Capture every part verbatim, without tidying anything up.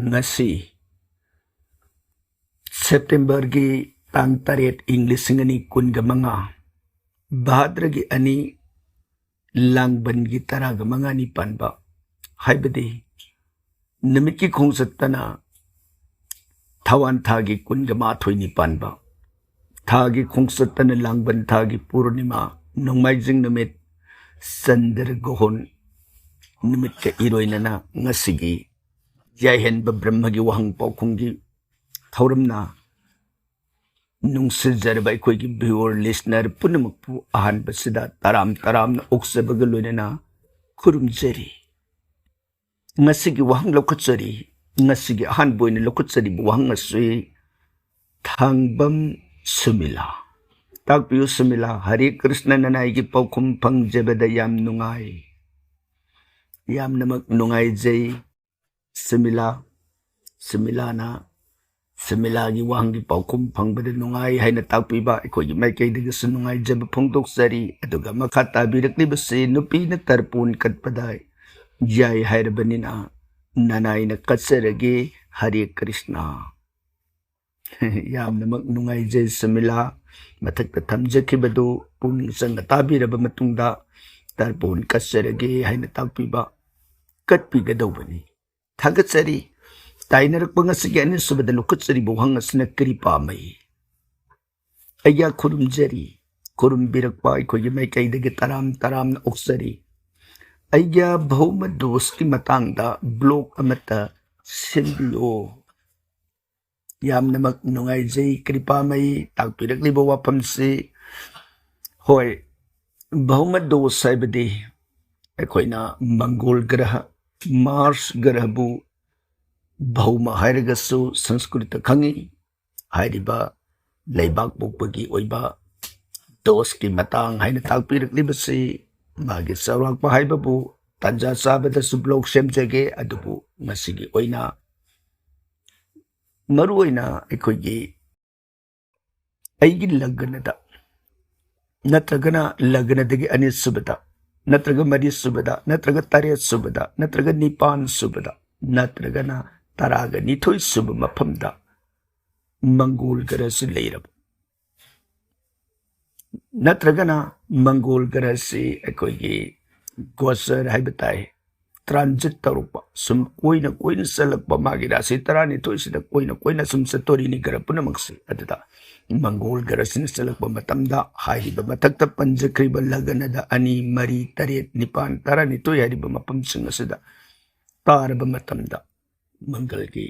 ꯉꯁꯤ ꯁꯦꯞꯇꯦꯝꯕꯔꯒꯤ ꯇꯥꯡ ꯇꯔꯦꯠ, ꯏꯪ ꯂꯤꯁꯤꯡ ꯑꯅꯤ ꯀꯨꯟꯒ ꯃꯉꯥ, ꯚꯥꯗ꯭ꯔꯒꯤ ꯑꯅꯤ, ꯂꯥꯡꯕꯟꯒꯤ ꯇꯔꯥꯒ ꯃꯉꯥꯅꯤ ꯄꯥꯟꯕ, ꯍꯥꯏꯕꯗꯤ ꯅꯨꯃꯤꯠꯀꯤ ꯈꯣꯡꯆꯠꯇꯅ ꯊꯋꯥꯟ ꯊꯥꯒꯤ ꯀꯨꯟꯒ ꯃꯥꯊꯣꯏꯅꯤ ꯄꯥꯟꯕ, ꯊꯥꯒꯤ ꯈꯣꯡꯆꯠꯇꯅ ꯂꯥꯡꯕꯟ ꯊꯥꯒꯤ ꯄꯨꯔꯅꯤꯃꯥ, ꯅꯣꯡꯃꯥꯏꯖꯤꯡ ꯅꯨꯃꯤꯠ, ꯆꯟꯗ꯭ꯔ ꯒ꯭ꯔꯍꯣꯟ ꯅꯨꯃꯤꯠꯀ ꯏꯔꯣꯏꯅꯅ ꯉꯁꯤꯒꯤ ꯌꯥꯏꯍꯟꯕ ꯕ꯭ꯔꯍ꯭ꯃꯒꯤ ꯋꯥꯍꯪ ꯄꯥꯎꯈꯨꯝꯒꯤ ꯊꯧꯔꯝꯅ ꯅꯨꯡꯁꯤꯖꯔꯕ ꯑꯩꯈꯣꯏꯒꯤ viewer, listener ꯄꯨꯝꯅꯃꯛꯄꯨ ꯑꯍꯥꯟꯕꯁꯤꯗ ꯇꯔꯥꯝ ꯇꯔꯥꯝꯅ ꯑꯣꯛꯆꯕꯒ ꯂꯣꯏꯅꯅ ꯈꯨꯔꯨꯝꯖꯔꯤ꯫ ꯉꯁꯤꯒꯤ ꯋꯥꯍꯪ ꯂꯧꯈꯠꯆꯔꯤ꯫ ꯉꯁꯤꯒꯤ ꯑꯍꯥꯟꯕ ꯑꯣꯏꯅ ꯂꯧꯈꯠꯆꯔꯤꯕ ꯋꯥꯍꯪ ꯑꯁꯤ ꯊꯥꯡꯕꯝ ꯁꯨꯃꯤꯂꯥ꯫ ꯇꯥꯛꯄꯤꯌꯨ ꯁꯨꯃꯤꯂꯥ, ꯍꯔꯦ ꯀ꯭ꯔꯤꯁꯅ, ꯅꯅꯥꯏꯒꯤ ꯄꯥꯎꯈꯨꯝ ꯐꯪꯖꯕꯗ ꯌꯥꯝ ꯅꯨꯡꯉꯥꯏ꯫ ꯌꯥꯝꯅꯃꯛ ꯅꯨꯡꯉꯥꯏꯖꯩ ꯁꯨꯃꯤꯂꯥ꯫ ꯁꯨꯃꯤꯂꯥꯅ, ꯁꯨꯃꯤꯂꯥꯒꯤ ꯋꯥꯍꯪꯒꯤ ꯄꯥꯎꯈꯨꯝ ꯐꯪꯕꯗ ꯅꯨꯡꯉꯥꯏ ꯍꯥꯏꯅ ꯇꯥꯛꯄꯤꯕ ꯑꯩꯈꯣꯏꯒꯤ ꯃꯥꯏꯀꯩꯗꯒꯤꯁꯨ ꯅꯨꯡꯉꯥꯏꯖꯕ ꯐꯣꯡꯗꯣꯛꯆꯔꯤ꯫ ꯑꯗꯨꯒ ꯃꯈꯥ ꯇꯥꯕꯤꯔꯛꯂꯤꯕꯁꯤ ꯅꯨꯄꯤꯅ ꯇꯔꯄꯣꯟ ꯀꯠꯄꯗ ꯌꯥꯏ ꯍꯥꯏꯔꯕꯅꯤꯅ ꯅꯅꯥꯏꯅ ꯀꯠꯆꯔꯒꯦ꯫ ꯍꯔꯦ ꯀ꯭ꯔꯤꯁꯅ꯫ ꯌꯥꯝꯅꯃꯛ ꯅꯨꯡꯉꯥꯏꯖꯩ ꯁꯨꯃꯤꯂꯥ꯫ ꯃꯊꯛꯇ ꯊꯝꯖꯈꯤꯕꯗꯨ ꯄꯨꯛꯅꯤꯡ ꯆꯪꯅ ꯇꯥꯕꯤꯔꯕ ꯃꯇꯨꯡꯗ ꯇꯔꯄꯣꯟ ꯀꯠꯆꯔꯒꯦ ꯍꯥꯏꯅ ꯇꯥꯛꯄꯤꯕ ꯀꯠꯄꯤꯒꯗꯧꯕꯅꯤ꯫ ꯊꯥꯒꯠꯆꯔꯤ꯫ ꯇꯥꯏꯅꯔꯛꯄ ꯉꯁꯤꯒꯤ ꯑꯅꯤꯁꯨꯕꯗ ꯂꯧꯈꯠꯆꯔꯤꯕ ꯋꯥꯍꯪ ꯑꯁꯤꯅ ꯀ꯭ꯔꯤꯄꯥꯃꯩ꯫ ꯑꯩꯒ ꯈꯨꯔꯨꯝꯖꯔꯤ꯫ ꯈꯨꯔꯨꯝꯕꯤꯔꯛꯄ ꯑꯩꯈꯣꯏꯒꯤ ꯃꯥꯏꯀꯩꯗꯒꯤ ꯇꯔꯥꯝ ꯇꯔꯥꯝꯅ ꯑꯣꯛꯆꯔꯤ꯫ ꯑꯩꯒ ꯚꯧꯃ ꯗꯣꯁꯀꯤ ꯃꯇꯥꯡꯗ blog ꯑꯃꯠꯇ ꯁꯦꯝꯕꯤꯌꯣ꯫ ꯌꯥꯝꯅꯃꯛ ꯅꯨꯡꯉꯥꯏꯖꯩ ꯀ꯭ꯔꯤꯄꯥꯃꯩ ꯇꯥꯛꯄꯤꯔꯛꯂꯤꯕ ꯋꯥꯐꯝꯁꯤ꯫ ꯍꯣꯏ, ꯚꯧꯃ ꯗꯣꯁ ꯍꯥꯏꯕꯗꯤ ꯑꯩꯈꯣꯏꯅ ꯃꯪꯒꯣꯜ ꯒ꯭ꯔꯍ, ꯃꯥꯔꯁ ꯒ꯭ꯔꯍꯕꯨ ꯚꯧꯃ ꯍꯥꯏꯔꯒꯁꯨ ꯁꯪꯁꯀ꯭ꯔꯤꯠꯇ ꯈꯪꯉꯤ꯫ ꯍꯥꯏꯔꯤꯕ ꯂꯩꯕꯥꯛ ꯄꯣꯛꯄꯒꯤ ꯑꯣꯏꯕ ꯗꯣꯁꯀꯤ ꯃꯇꯥꯡ ꯍꯥꯏꯅ ꯇꯥꯛꯄꯤꯔꯛꯂꯤꯕꯁꯤ ꯃꯥꯒꯤ ꯆꯥꯎꯔꯥꯛꯄ ꯍꯥꯏꯕꯕꯨ ꯇꯥꯟꯖꯥ ꯆꯥꯕꯗꯁꯨ blog ꯁꯦꯝꯖꯒꯦ, ꯑꯗꯨꯕꯨ ꯉꯁꯤꯒꯤ ꯑꯣꯏꯅ ꯃꯔꯨꯑꯣꯏꯅ ꯑꯩꯈꯣꯏꯒꯤ ꯑꯩꯒꯤ ꯂꯒꯅꯗ ꯅꯠꯇ꯭ꯔꯒꯅ ꯂꯒꯅꯗꯒꯤ ꯑꯅꯤꯁꯨꯕꯗ ꯅꯠꯇ꯭ꯔꯒ ꯃꯔꯤꯁꯨꯕꯗ ꯅꯠꯇ꯭ꯔꯒ ꯇꯔꯦꯠꯁꯨꯕꯗ ꯅꯠꯇ꯭ꯔꯒ ꯅꯤꯄꯥꯟꯁꯨꯕꯗ ꯅꯠꯇ꯭ꯔꯒꯅ ꯇꯔꯥꯒ ꯅꯤꯊꯣꯏ ꯁꯨꯕ ꯃꯐꯝꯗ ꯃꯪꯒꯣꯜ ꯒ꯭ꯔꯍꯁꯤ ꯂꯩꯔꯕ, ꯅꯠꯇ꯭ꯔꯒꯅ ꯃꯪꯒꯣꯜ ꯒ꯭ꯔꯍꯁꯤ ꯑꯩꯈꯣꯏꯒꯤ ꯒꯣꯆꯔ ꯍꯥꯏꯕ ꯇꯥꯏ, ꯇ꯭ꯔꯥꯟꯖꯤꯠ ꯇꯧꯔꯛꯄ, ꯁꯨꯝ ꯀꯣꯏꯅ ꯀꯣꯏꯅ ꯆꯠꯂꯛꯄ, ꯃꯥꯒꯤ ꯔꯥꯁꯤ ꯇꯔꯥꯅꯤꯊꯣꯏꯁꯤꯗ ꯀꯣꯏꯅ ꯀꯣꯏꯅ ꯁꯨꯝ ꯆꯠꯇꯣꯔꯤꯅꯤ ꯒ꯭ꯔꯍ ꯄꯨꯝꯅꯃꯛꯁꯦ꯫ ꯑꯗꯨꯗ ꯃꯪꯒꯣꯜ ꯒ꯭ꯔꯍꯁꯤꯅ ꯆꯠꯂꯛꯄ ꯃꯇꯝꯗ ꯍꯥꯏꯔꯤꯕ ꯃꯊꯛꯇ ꯄꯟꯖꯈ꯭ꯔꯤꯕ ꯂꯒꯅꯗ ꯑꯅꯤ, ꯃꯔꯤ, ꯇꯔꯦꯠ, ꯅꯤꯄꯥꯟ, ꯇꯔꯥꯅꯤꯊꯣꯏ ꯍꯥꯏꯔꯤꯕ ꯃꯐꯝꯁꯤꯡ ꯑꯁꯤꯗ ꯇꯥꯔꯕ ꯃꯇꯝꯗ ꯃꯪꯒꯜꯒꯤ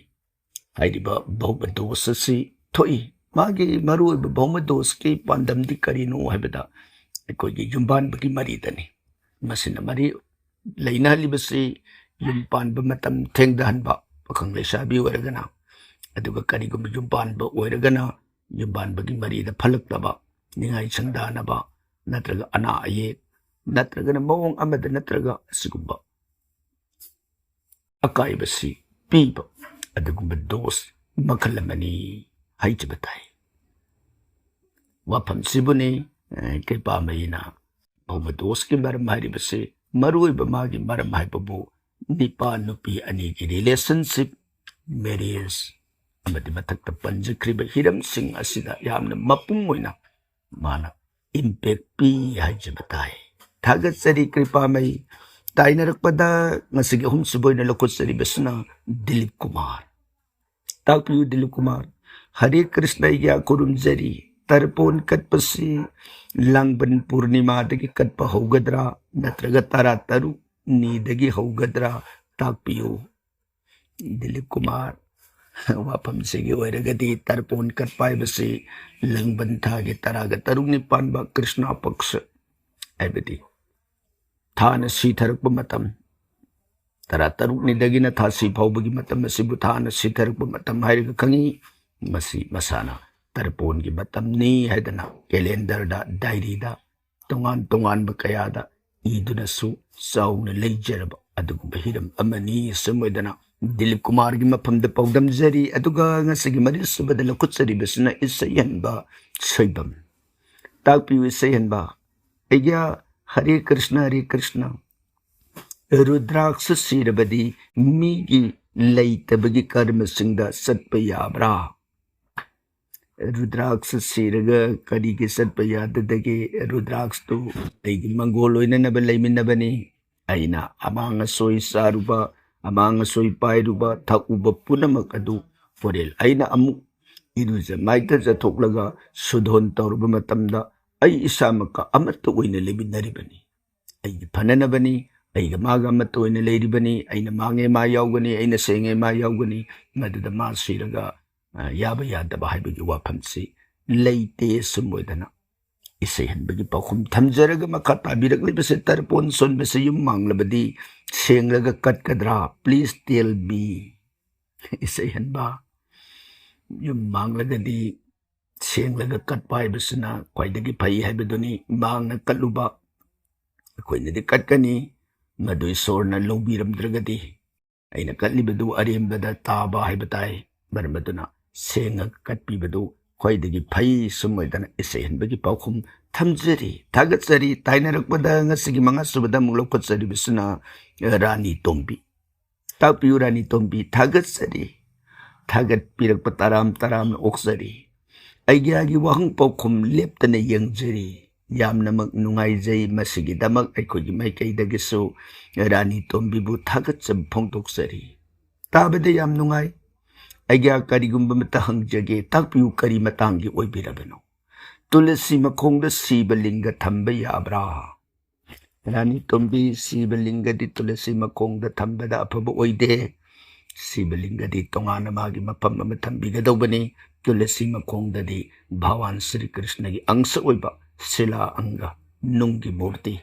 ꯍꯥꯏꯔꯤꯕ ꯚꯧꯃ ꯗꯣꯁ ꯑꯁꯤ ꯊꯣꯛꯏ꯫ ꯃꯥꯒꯤ ꯃꯔꯨꯑꯣꯏꯕ ꯚꯧꯃ ꯗꯣꯁꯀꯤ ꯄꯥꯟꯗꯝꯗꯤ ꯀꯔꯤꯅꯣ ꯍꯥꯏꯕꯗ ꯑꯩꯈꯣꯏꯒꯤ ꯌꯨꯝꯕꯥꯟꯕꯒꯤ ꯃꯔꯤꯗꯅꯤ꯫ ꯃꯁꯤꯅ ꯃꯔꯤ ꯂꯩꯅꯍꯜꯂꯤꯕꯁꯤ ꯌꯨꯝ ꯄꯥꯟꯕ ꯃꯇꯝ ꯊꯦꯡꯊꯍꯟꯕ, ꯄꯥꯈꯪ ꯂꯩꯁꯥꯕꯤ ꯑꯣꯏꯔꯒꯅ, ꯑꯗꯨꯒ ꯀꯔꯤꯒꯨꯝꯕ ꯌꯨꯝ ꯄꯥꯟꯕ ꯑꯣꯏꯔꯒꯅ ꯌꯨꯝꯕꯥꯟꯕꯒꯤ ꯃꯔꯤꯗ ꯐꯠꯂꯛꯇꯕ, ꯅꯤꯡꯉꯥꯏ ꯁꯪꯗꯥꯅꯕ, ꯅꯠꯇ꯭ꯔꯒ ꯑꯅꯥ ꯑꯌꯦꯛ, ꯅꯠꯇ꯭ꯔꯒꯅ ꯃꯑꯣꯡ ꯑꯃꯗ ꯅꯠꯇ꯭ꯔꯒ ꯑꯁꯤꯒꯨꯝꯕ ꯑꯀꯥꯏꯕꯁꯤ ꯄꯤꯕ ꯑꯗꯨꯒꯨꯝꯕ ꯗꯣꯁ ꯃꯈꯜ ꯑꯃꯅꯤ ꯍꯥꯏꯖꯕ ꯇꯥꯏ꯫ ꯋꯥꯐꯝꯁꯤꯕꯨꯅꯤ, ꯑꯦ, ꯀ꯭ꯔꯤꯄꯥꯃꯌꯤꯅ ꯚꯧꯃ ꯗꯣꯁꯀꯤ ꯃꯔꯝ ꯍꯥꯏꯔꯤꯕꯁꯤ, ꯃꯔꯨꯑꯣꯏꯕ ꯃꯥꯒꯤ ꯃꯔꯝ ꯍꯥꯏꯕꯕꯨ ꯅꯤꯄꯥ ꯅꯨꯄꯤ ꯑꯅꯤꯒꯤ ꯔꯤꯂꯦꯁꯟꯁꯤꯞ, ꯃꯦꯔꯤꯌꯦꯖ ꯑꯃꯗꯤ ꯃꯊꯛꯇ ꯄꯟꯖꯈ꯭ꯔꯤꯕ ꯍꯤꯔꯝꯁꯤꯡ ꯑꯁꯤꯗ ꯌꯥꯝꯅ ꯃꯄꯨꯡ ꯑꯣꯏꯅ ꯃꯥꯅ ꯏꯝꯄꯦꯛ ꯄꯤ ꯍꯥꯏꯖꯕ ꯇꯥꯏ꯫ ꯊꯥꯒꯠꯆꯔꯤ ꯀ꯭ꯔꯤꯄꯥꯃꯩ꯫ ꯇꯥꯏꯅꯔꯛꯄꯗ ꯉꯁꯤꯒꯤ ꯑꯍꯨꯝꯁꯨꯕ ꯑꯣꯏꯅ ꯂꯧꯈꯠꯆꯔꯤꯕꯁꯤꯅ ꯗꯤꯂꯤꯞ ꯀꯨꯃꯥꯔ꯫ ꯇꯥꯛꯄꯤꯌꯨ ꯗꯤꯂꯤꯞ ꯀꯨꯃꯥꯔ꯫ ꯍꯔꯦ ꯀ꯭ꯔꯤꯁꯅ, ꯑꯩꯒꯤ ꯈꯨꯔꯨꯝꯖꯔꯤ꯫ ꯇꯔꯄꯣꯟ ꯀꯠꯄꯁꯤ ꯂꯥꯡꯕꯟ ꯄꯨꯔꯅꯤꯃꯥꯗꯒꯤ ꯀꯠꯄ ꯍꯧꯒꯗ꯭ꯔꯥ ꯅꯠꯇ꯭ꯔꯒ ꯇꯔꯥ ꯇꯔꯨꯛꯅꯤꯗꯒꯤ ꯍꯧꯒꯗ꯭ꯔꯥ? ꯇꯥꯛꯄꯤꯌꯨ꯫ ꯗꯤꯂꯤꯞ ꯀꯨꯃꯥꯔ, ꯋꯥꯐꯝꯁꯤꯒꯤ ꯑꯣꯏꯔꯒꯗꯤ ꯇꯔꯄꯣꯟ ꯀꯠꯄ ꯍꯥꯏꯕꯁꯤ ꯂꯪꯕꯟ ꯊꯥꯒꯤ ꯇꯔꯥꯒ ꯇꯔꯨꯛꯅꯤ ꯄꯥꯟꯕ ꯀ꯭ꯔꯤꯁꯅ ꯄꯛꯁ, ꯍꯥꯏꯕꯗꯤ ꯊꯥꯅ ꯁꯤꯊꯔꯛꯄ ꯃꯇꯝ, ꯇꯔꯥ ꯇꯔꯨꯛꯅꯤꯗꯒꯤꯅ ꯊꯥꯁꯤ ꯐꯥꯎꯕꯒꯤ ꯃꯇꯝ ꯑꯁꯤꯕꯨ ꯊꯥꯅ ꯁꯤꯊꯔꯛꯄ ꯃꯇꯝ ꯍꯥꯏꯔꯒ ꯈꯪꯉꯤ꯫ ꯃꯁꯤ ꯃꯁꯥꯅ ꯇꯔꯄꯣꯟꯒꯤ ꯃꯇꯝꯅꯤ ꯍꯥꯏꯗꯅ ꯀꯦꯂꯦꯟꯗꯔꯗ, ꯗꯥꯏꯔꯤꯗ, ꯇꯣꯉꯥꯟ ꯇꯣꯉꯥꯟꯕ ꯀꯌꯥꯗ ꯏꯗꯨꯅꯁꯨ ꯆꯥꯎꯅ ꯂꯩꯖꯔꯕ ꯑꯗꯨꯒꯨꯝꯕ ꯍꯤꯔꯝ ꯑꯃꯅꯤ꯫ ꯑꯁꯨꯝ ꯑꯣꯏꯗꯅ ꯗꯤꯂꯤꯞ ꯀꯨꯃꯥꯔꯒꯤ ꯃꯐꯝꯗ ꯄꯥꯎꯗꯝꯖꯔꯤ꯫ ꯑꯗꯨꯒ ꯉꯁꯤꯒꯤ ꯃꯔꯤꯁꯨꯕꯗ ꯂꯧꯈꯠꯆꯔꯤꯕꯁꯤꯅ ꯏꯁꯩ ꯍꯟꯕ ꯁꯣꯏꯕꯝ꯫ ꯇꯥꯛꯄꯤꯌꯨ ꯏꯁꯩ ꯍꯟꯕ꯫ ꯑꯩꯒ꯭ꯌꯥ ꯍꯔꯦ ꯀ꯭ꯔꯤꯁꯅ, ꯍꯔꯦ ꯀ꯭ꯔꯤꯁꯅ꯫ ꯔꯨꯗ꯭ꯔꯥꯛꯁ ꯁꯤꯔꯕꯗꯤ ꯃꯤꯒꯤ ꯂꯩꯇꯕꯒꯤ ꯀꯔꯃꯁꯤꯡꯗ ꯆꯠꯄ ꯌꯥꯕ꯭ꯔꯥ? ꯔꯨꯗ꯭ꯔꯥꯛꯁ ꯁꯤꯔꯒ ꯀꯔꯤꯒꯤ ꯆꯠꯄ ꯌꯥꯗꯗꯒꯦ? ꯔꯨꯗ꯭ꯔꯥꯛꯁꯇꯨ ꯑꯩꯒꯤ ꯃꯪꯒꯣꯜ ꯑꯣꯏꯅꯅꯕ ꯂꯩꯃꯤꯟꯅꯕꯅꯤ꯫ ꯑꯩꯅ ꯑꯃꯥꯡ ꯑꯁꯣꯏ ꯆꯥꯔꯨꯕ, ꯑꯃꯥꯡ ꯑꯁꯣꯏ ꯄꯥꯏꯔꯨꯕ, ꯊꯛꯎꯕ ꯄꯨꯝꯅꯃꯛ ꯑꯗꯨ ꯍꯣꯔꯦꯟ ꯑꯩꯅ ꯑꯃꯨꯛ ꯏꯔꯨꯖ ꯃꯥꯏꯊꯖ ꯊꯣꯛꯂꯒ ꯁꯨꯗꯣꯟ ꯇꯧꯔꯕ ꯃꯇꯝꯗ ꯑꯩ ꯏꯁꯥꯃꯛꯀ ꯑꯃꯠꯇ ꯑꯣꯏꯅ ꯂꯩꯃꯤꯟꯅꯔꯤꯕꯅꯤ꯫ ꯑꯩꯒꯤ ꯐꯅꯅꯕꯅꯤ, ꯑꯩꯒ ꯃꯥꯒ ꯑꯃꯠꯇ ꯑꯣꯏꯅ ꯂꯩꯔꯤꯕꯅꯤ꯫ ꯑꯩꯅ ꯃꯥꯡꯉꯦ ꯃꯥ ꯌꯥꯎꯒꯅꯤ, ꯑꯩꯅ ꯁꯦꯡꯉꯦ ꯃꯥ ꯌꯥꯎꯒꯅꯤ꯫ ꯃꯗꯨꯗ ꯃꯥ ꯁꯤꯔꯒ, ꯑ, ꯌꯥꯕ ꯌꯥꯗꯕ ꯍꯥꯏꯕꯒꯤ ꯋꯥꯐꯝꯁꯤ ꯂꯩꯇꯦ꯫ ꯁꯨꯝ ꯑꯣꯏꯗꯅ ꯏꯁꯩ ꯍꯟꯕꯒꯤ ꯄꯥꯎꯈꯨꯝ ꯊꯝꯖꯔꯒ ꯃꯈꯥ ꯇꯥꯕꯤꯔꯛꯂꯤꯕꯁꯤ ꯇꯔꯄꯣꯟ ꯁꯣꯟꯕꯁꯤ ꯌꯨꯝ ꯃꯥꯡꯂꯕꯗꯤ ꯁꯦꯡꯂꯒ ꯀꯠꯀꯗ꯭ꯔꯥ? Please tell me꯫ ꯏꯁꯩ ꯍꯟꯕ, ꯌꯨꯝ ꯃꯥꯡꯂꯒꯗꯤ ꯁꯦꯡꯂꯒ ꯀꯠꯄ ꯍꯥꯏꯕꯁꯤꯅ ꯈ꯭ꯋꯥꯏꯗꯒꯤ ꯐꯩ ꯍꯥꯏꯕꯗꯨꯅꯤ꯫ ꯃꯥꯡꯅ ꯀꯠꯂꯨꯕ ꯑꯩꯈꯣꯏꯅꯗꯤ ꯀꯠꯀꯅꯤ, ꯃꯗꯨ ꯏꯁꯣꯔꯅ ꯂꯧꯕꯤꯔꯝꯗ꯭ꯔꯒꯗꯤ ꯑꯩꯅ ꯀꯠꯂꯤꯕꯗꯨ ꯑꯔꯦꯝꯕꯗ ꯇꯥꯕ ꯍꯥꯏꯕ ꯇꯥꯏ꯫ ꯃꯔꯝ ꯑꯗꯨꯅ ꯁꯦꯡꯅ ꯀꯠꯄꯤꯕꯗꯨ ꯈ꯭ꯋꯥꯏꯗꯒꯤ ꯐꯩ꯫ ꯁꯨꯝ ꯑꯣꯏꯗꯅ ꯏꯁꯩ ꯍꯟꯕꯒꯤ ꯄꯥꯎꯈꯨꯝ ꯊꯝꯖꯔꯤ꯫ ꯊꯥꯒꯠꯆꯔꯤ꯫ ꯇꯥꯏꯅꯔꯛꯄꯗ ꯉꯁꯤꯒꯤ ꯃꯉꯥ ꯁꯨꯕꯗ ꯑꯃꯨꯛ ꯂꯧꯈꯠꯆꯔꯤꯕꯁꯤꯅ ꯔꯥꯅꯤ ꯇꯣꯝꯕꯤ꯫ ꯇꯥꯛꯄꯤꯌꯨ ꯔꯥꯅꯤ ꯇꯣꯝꯕꯤ, ꯊꯥꯒꯠꯆꯔꯤ꯫ ꯊꯥꯒꯠꯄꯤꯔꯛꯄ ꯇꯔꯥꯝ ꯇꯔꯥꯝꯅ ꯑꯣꯛꯆꯔꯤ꯫ ꯑꯩꯒꯤ ꯋꯥꯍꯪ ꯄꯥꯎꯈꯨꯝ ꯂꯦꯞꯇꯅ ꯌꯦꯡꯖꯔꯤ꯫ ꯌꯥꯝꯅꯃꯛ ꯅꯨꯡꯉꯥꯏꯖꯩ꯫ ꯃꯁꯤꯒꯤꯗꯃꯛ ꯑꯩꯈꯣꯏꯒꯤ ꯃꯥꯏꯀꯩꯗꯒꯤꯁꯨ ꯔꯥꯅꯤ ꯇꯣꯝꯕꯤꯕꯨ ꯊꯥꯒꯠꯆꯕ ꯐꯣꯡꯗꯣꯛꯆꯔꯤ꯫ ꯇꯥꯕꯗ ꯌꯥꯝ ꯅꯨꯡꯉꯥꯏ꯫ ꯑꯩꯒꯤ ꯀꯔꯤꯒꯨꯝꯕ ꯑꯃꯇ ꯍꯪꯖꯒꯦ, ꯇꯥꯛꯄꯤꯌꯨ, ꯀꯔꯤ ꯃꯇꯥꯡꯒꯤ ꯑꯣꯏꯕꯤꯔꯕꯅꯣ? ꯇꯨꯂꯁꯤ ꯃꯈꯣꯡꯗ ꯁꯤꯕ ꯂꯤꯡꯒ ꯊꯝꯕ ꯌꯥꯕ꯭ꯔꯥ? ꯔꯥꯅꯤ ꯇꯣꯝꯕꯤ, ꯁꯤꯕ ꯂꯤꯡꯒꯗꯤ ꯇꯨꯂꯁꯤ ꯃꯈꯣꯡꯗ ꯊꯝꯕꯗ ꯑꯐꯕ ꯑꯣꯏꯗꯦ꯫ ꯁꯤꯕ ꯂꯤꯡꯒꯗꯤ ꯇꯣꯉꯥꯟꯅ ꯃꯥꯒꯤ ꯃꯐꯝ ꯑꯃ ꯊꯝꯕꯤꯒꯗꯧꯕꯅꯤ꯫ ꯇꯨꯂꯁꯤ ꯃꯈꯣꯡꯗꯗꯤ ꯚꯒꯋꯥꯟ ꯁ꯭ꯔꯤ ꯀ꯭ꯔꯤꯁꯅꯒꯤ ꯑꯪꯁ ꯑꯣꯏꯕ ꯁꯤꯂꯥ ꯑꯪꯒ, ꯅꯨꯡꯒꯤ ꯃꯨꯔꯇꯤ,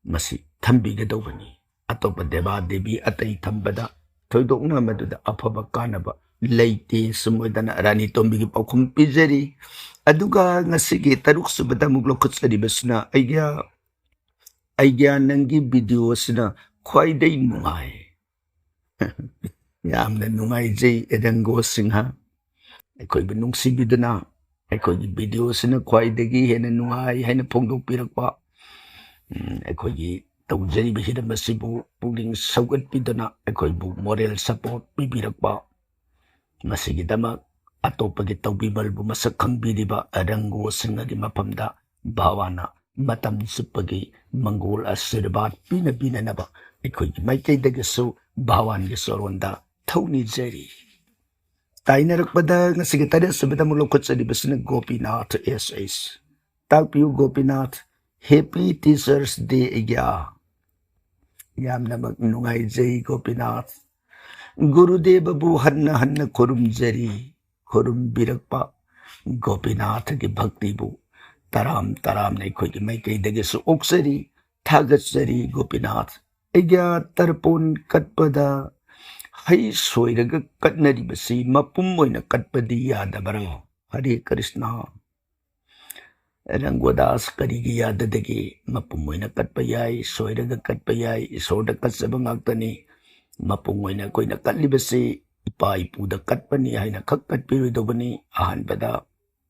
ꯃꯁꯤ ꯊꯝꯕꯤꯒꯗꯧꯕꯅꯤ꯫ ꯑꯇꯣꯞꯄ ꯗꯦꯕꯥ ꯗꯦꯕꯤ ꯑꯇꯩ ꯊꯝꯕꯗ ꯊꯣꯏꯗꯣꯛꯅ ꯃꯗꯨꯗ ꯑꯐꯕ ꯀꯥꯟꯅꯕ ꯂꯩꯇꯦ꯫ ꯁꯨꯝ ꯑꯣꯏꯗꯅ ꯔꯥꯅꯤ ꯇꯣꯝꯕꯤꯒꯤ ꯄꯥꯎꯈꯨꯝ ꯄꯤꯖꯔꯤ꯫ ꯑꯗꯨꯒ ꯉꯁꯤꯒꯤ ꯇꯔꯨꯛ ꯁꯨꯕꯗ ꯑꯃꯨꯛ ꯂꯧꯈꯠꯆꯔꯤꯕꯁꯤꯅ ꯑꯩꯒꯤ, ꯑꯩꯒꯤ ꯅꯪꯒꯤ ꯚꯤꯗꯤꯑꯣ ꯑꯁꯤꯅ ꯈ꯭ꯋꯥꯏꯗꯒꯤ ꯅꯨꯡꯉꯥꯏ꯫ ꯌꯥꯝꯅ ꯅꯨꯡꯉꯥꯏꯖꯩ ꯑꯦꯔꯪꯒꯣ ꯁꯤꯡꯍ꯫ ꯑꯩꯈꯣꯏꯕꯨ ꯅꯨꯡꯁꯤꯕꯤꯗꯨꯅ ꯑꯩꯈꯣꯏꯒꯤ ꯚꯤꯗꯤꯑꯣꯁꯤꯅ ꯈ꯭ꯋꯥꯏꯗꯒꯤ ꯍꯦꯟꯅ ꯅꯨꯡꯉꯥꯏ ꯍꯥꯏꯅ ꯐꯣꯡꯗꯣꯛꯄꯤꯔꯛꯄ, ꯎꯝ, ꯑꯩꯈꯣꯏꯒꯤ ꯇꯧꯖꯔꯤꯕ ꯍꯤꯔꯝ ꯑꯁꯤꯕꯨ ꯄꯨꯛꯅꯤꯡ ꯁꯧꯒꯠꯄꯤꯗꯨꯅ ꯑꯩꯈꯣꯏꯕꯨ moral support ꯄꯤꯕꯤꯔꯛꯄ, ꯃꯁꯤꯒꯤꯗꯃꯛ ꯑꯇꯣꯞꯄꯒꯤ ꯇꯧꯕꯤꯃꯜꯕꯨ ꯃꯁꯛ ꯈꯪꯕꯤꯔꯤꯕ ꯔꯪꯒꯣ ꯁꯤꯡꯍꯒꯤ ꯃꯐꯝꯗ ꯚꯒꯋꯥꯟꯅ ꯃꯇꯝ ꯆꯨꯞꯄꯒꯤ ꯃꯪꯒꯣꯜ ꯑꯁꯤꯔꯕꯥꯗ ꯄꯤꯅ ꯄꯤꯅꯅꯕ ꯑꯩꯈꯣꯏꯒꯤ ꯃꯥꯏꯀꯩꯗꯒꯤꯁꯨ ꯚꯒꯋꯥꯟꯒꯤ ꯆꯔꯣꯟꯗ ꯊꯧꯅꯤꯖꯔꯤ꯫ ꯇꯥꯏꯅꯔꯛꯄꯗ ꯉꯁꯤꯒꯤ ꯇꯔꯦꯠ ꯁꯨꯕꯗ ꯑꯃꯨꯛ ꯂꯧꯈꯠꯆꯔꯤꯕꯁꯤꯅ ꯒꯣꯄꯤꯅꯥꯊ ꯑꯦꯁ ꯑꯦꯁ꯫ ꯇꯥꯛꯄꯤꯌꯨ ꯒꯣꯄꯤꯅꯥꯊ, Happy Teachers Day ꯑꯩꯒ꯭ꯌꯥ꯫ ꯌꯥꯝꯅꯃꯛ ꯅꯨꯡꯉꯥꯏꯖꯩ ꯒꯣꯄꯤꯅꯥꯊ꯫ ꯒꯨꯔꯨꯗꯦꯕꯕꯨ ꯍꯟꯅ ꯍꯟꯅ ꯈꯨꯔꯨꯝꯖꯔꯤ꯫ ꯈꯨꯔꯨꯝꯕꯤꯔꯛꯄ ꯒꯣꯄꯤꯅꯥꯊꯒꯤ ꯚꯛꯇꯤꯕꯨ ꯇꯔꯥꯝ ꯇꯔꯥꯝꯅ ꯑꯩꯈꯣꯏꯒꯤ ꯃꯥꯏꯀꯩꯗꯒꯤꯁꯨ ꯑꯣꯛꯆꯔꯤ, ꯊꯥꯒꯠꯆꯔꯤ ꯒꯣꯄꯤꯅꯥꯊ꯫ ꯑꯩꯒ꯭ꯌꯥ ꯇꯔꯄꯣꯟ ꯀꯠꯄꯗ ꯍꯩ ꯁꯣꯏꯔꯒ ꯀꯠꯅꯔꯤꯕꯁꯤ ꯃꯄꯨꯝ ꯑꯣꯏꯅ ꯀꯠꯄꯗꯤ ꯌꯥꯗꯕꯔꯣ? ꯍꯔꯦ ꯀ꯭ꯔꯤꯁꯅ꯫ ꯔꯪꯒꯣꯗꯥꯁ, ꯀꯔꯤꯒꯤ ꯌꯥꯗꯗꯒꯦ? ꯃꯄꯨꯝ ꯑꯣꯏꯅ ꯀꯠꯄ ꯌꯥꯏ, ꯁꯣꯏꯔꯒ ꯀꯠꯄ ꯌꯥꯏ, ꯏꯁꯣꯔꯗ ꯀꯠꯆꯕ ꯉꯥꯛꯇꯅꯤ꯫ ꯃꯄꯨꯡ ꯑꯣꯏꯅ ꯑꯩꯈꯣꯏꯅ ꯀꯠꯂꯤꯕꯁꯤ ꯏꯄꯥ ꯏꯄꯨꯗ ꯀꯠꯄꯅꯤ ꯍꯥꯏꯅ ꯈꯛ ꯀꯠꯄꯤꯔꯣꯏꯗꯧꯕꯅꯤ꯫ ꯑꯍꯥꯟꯕꯗ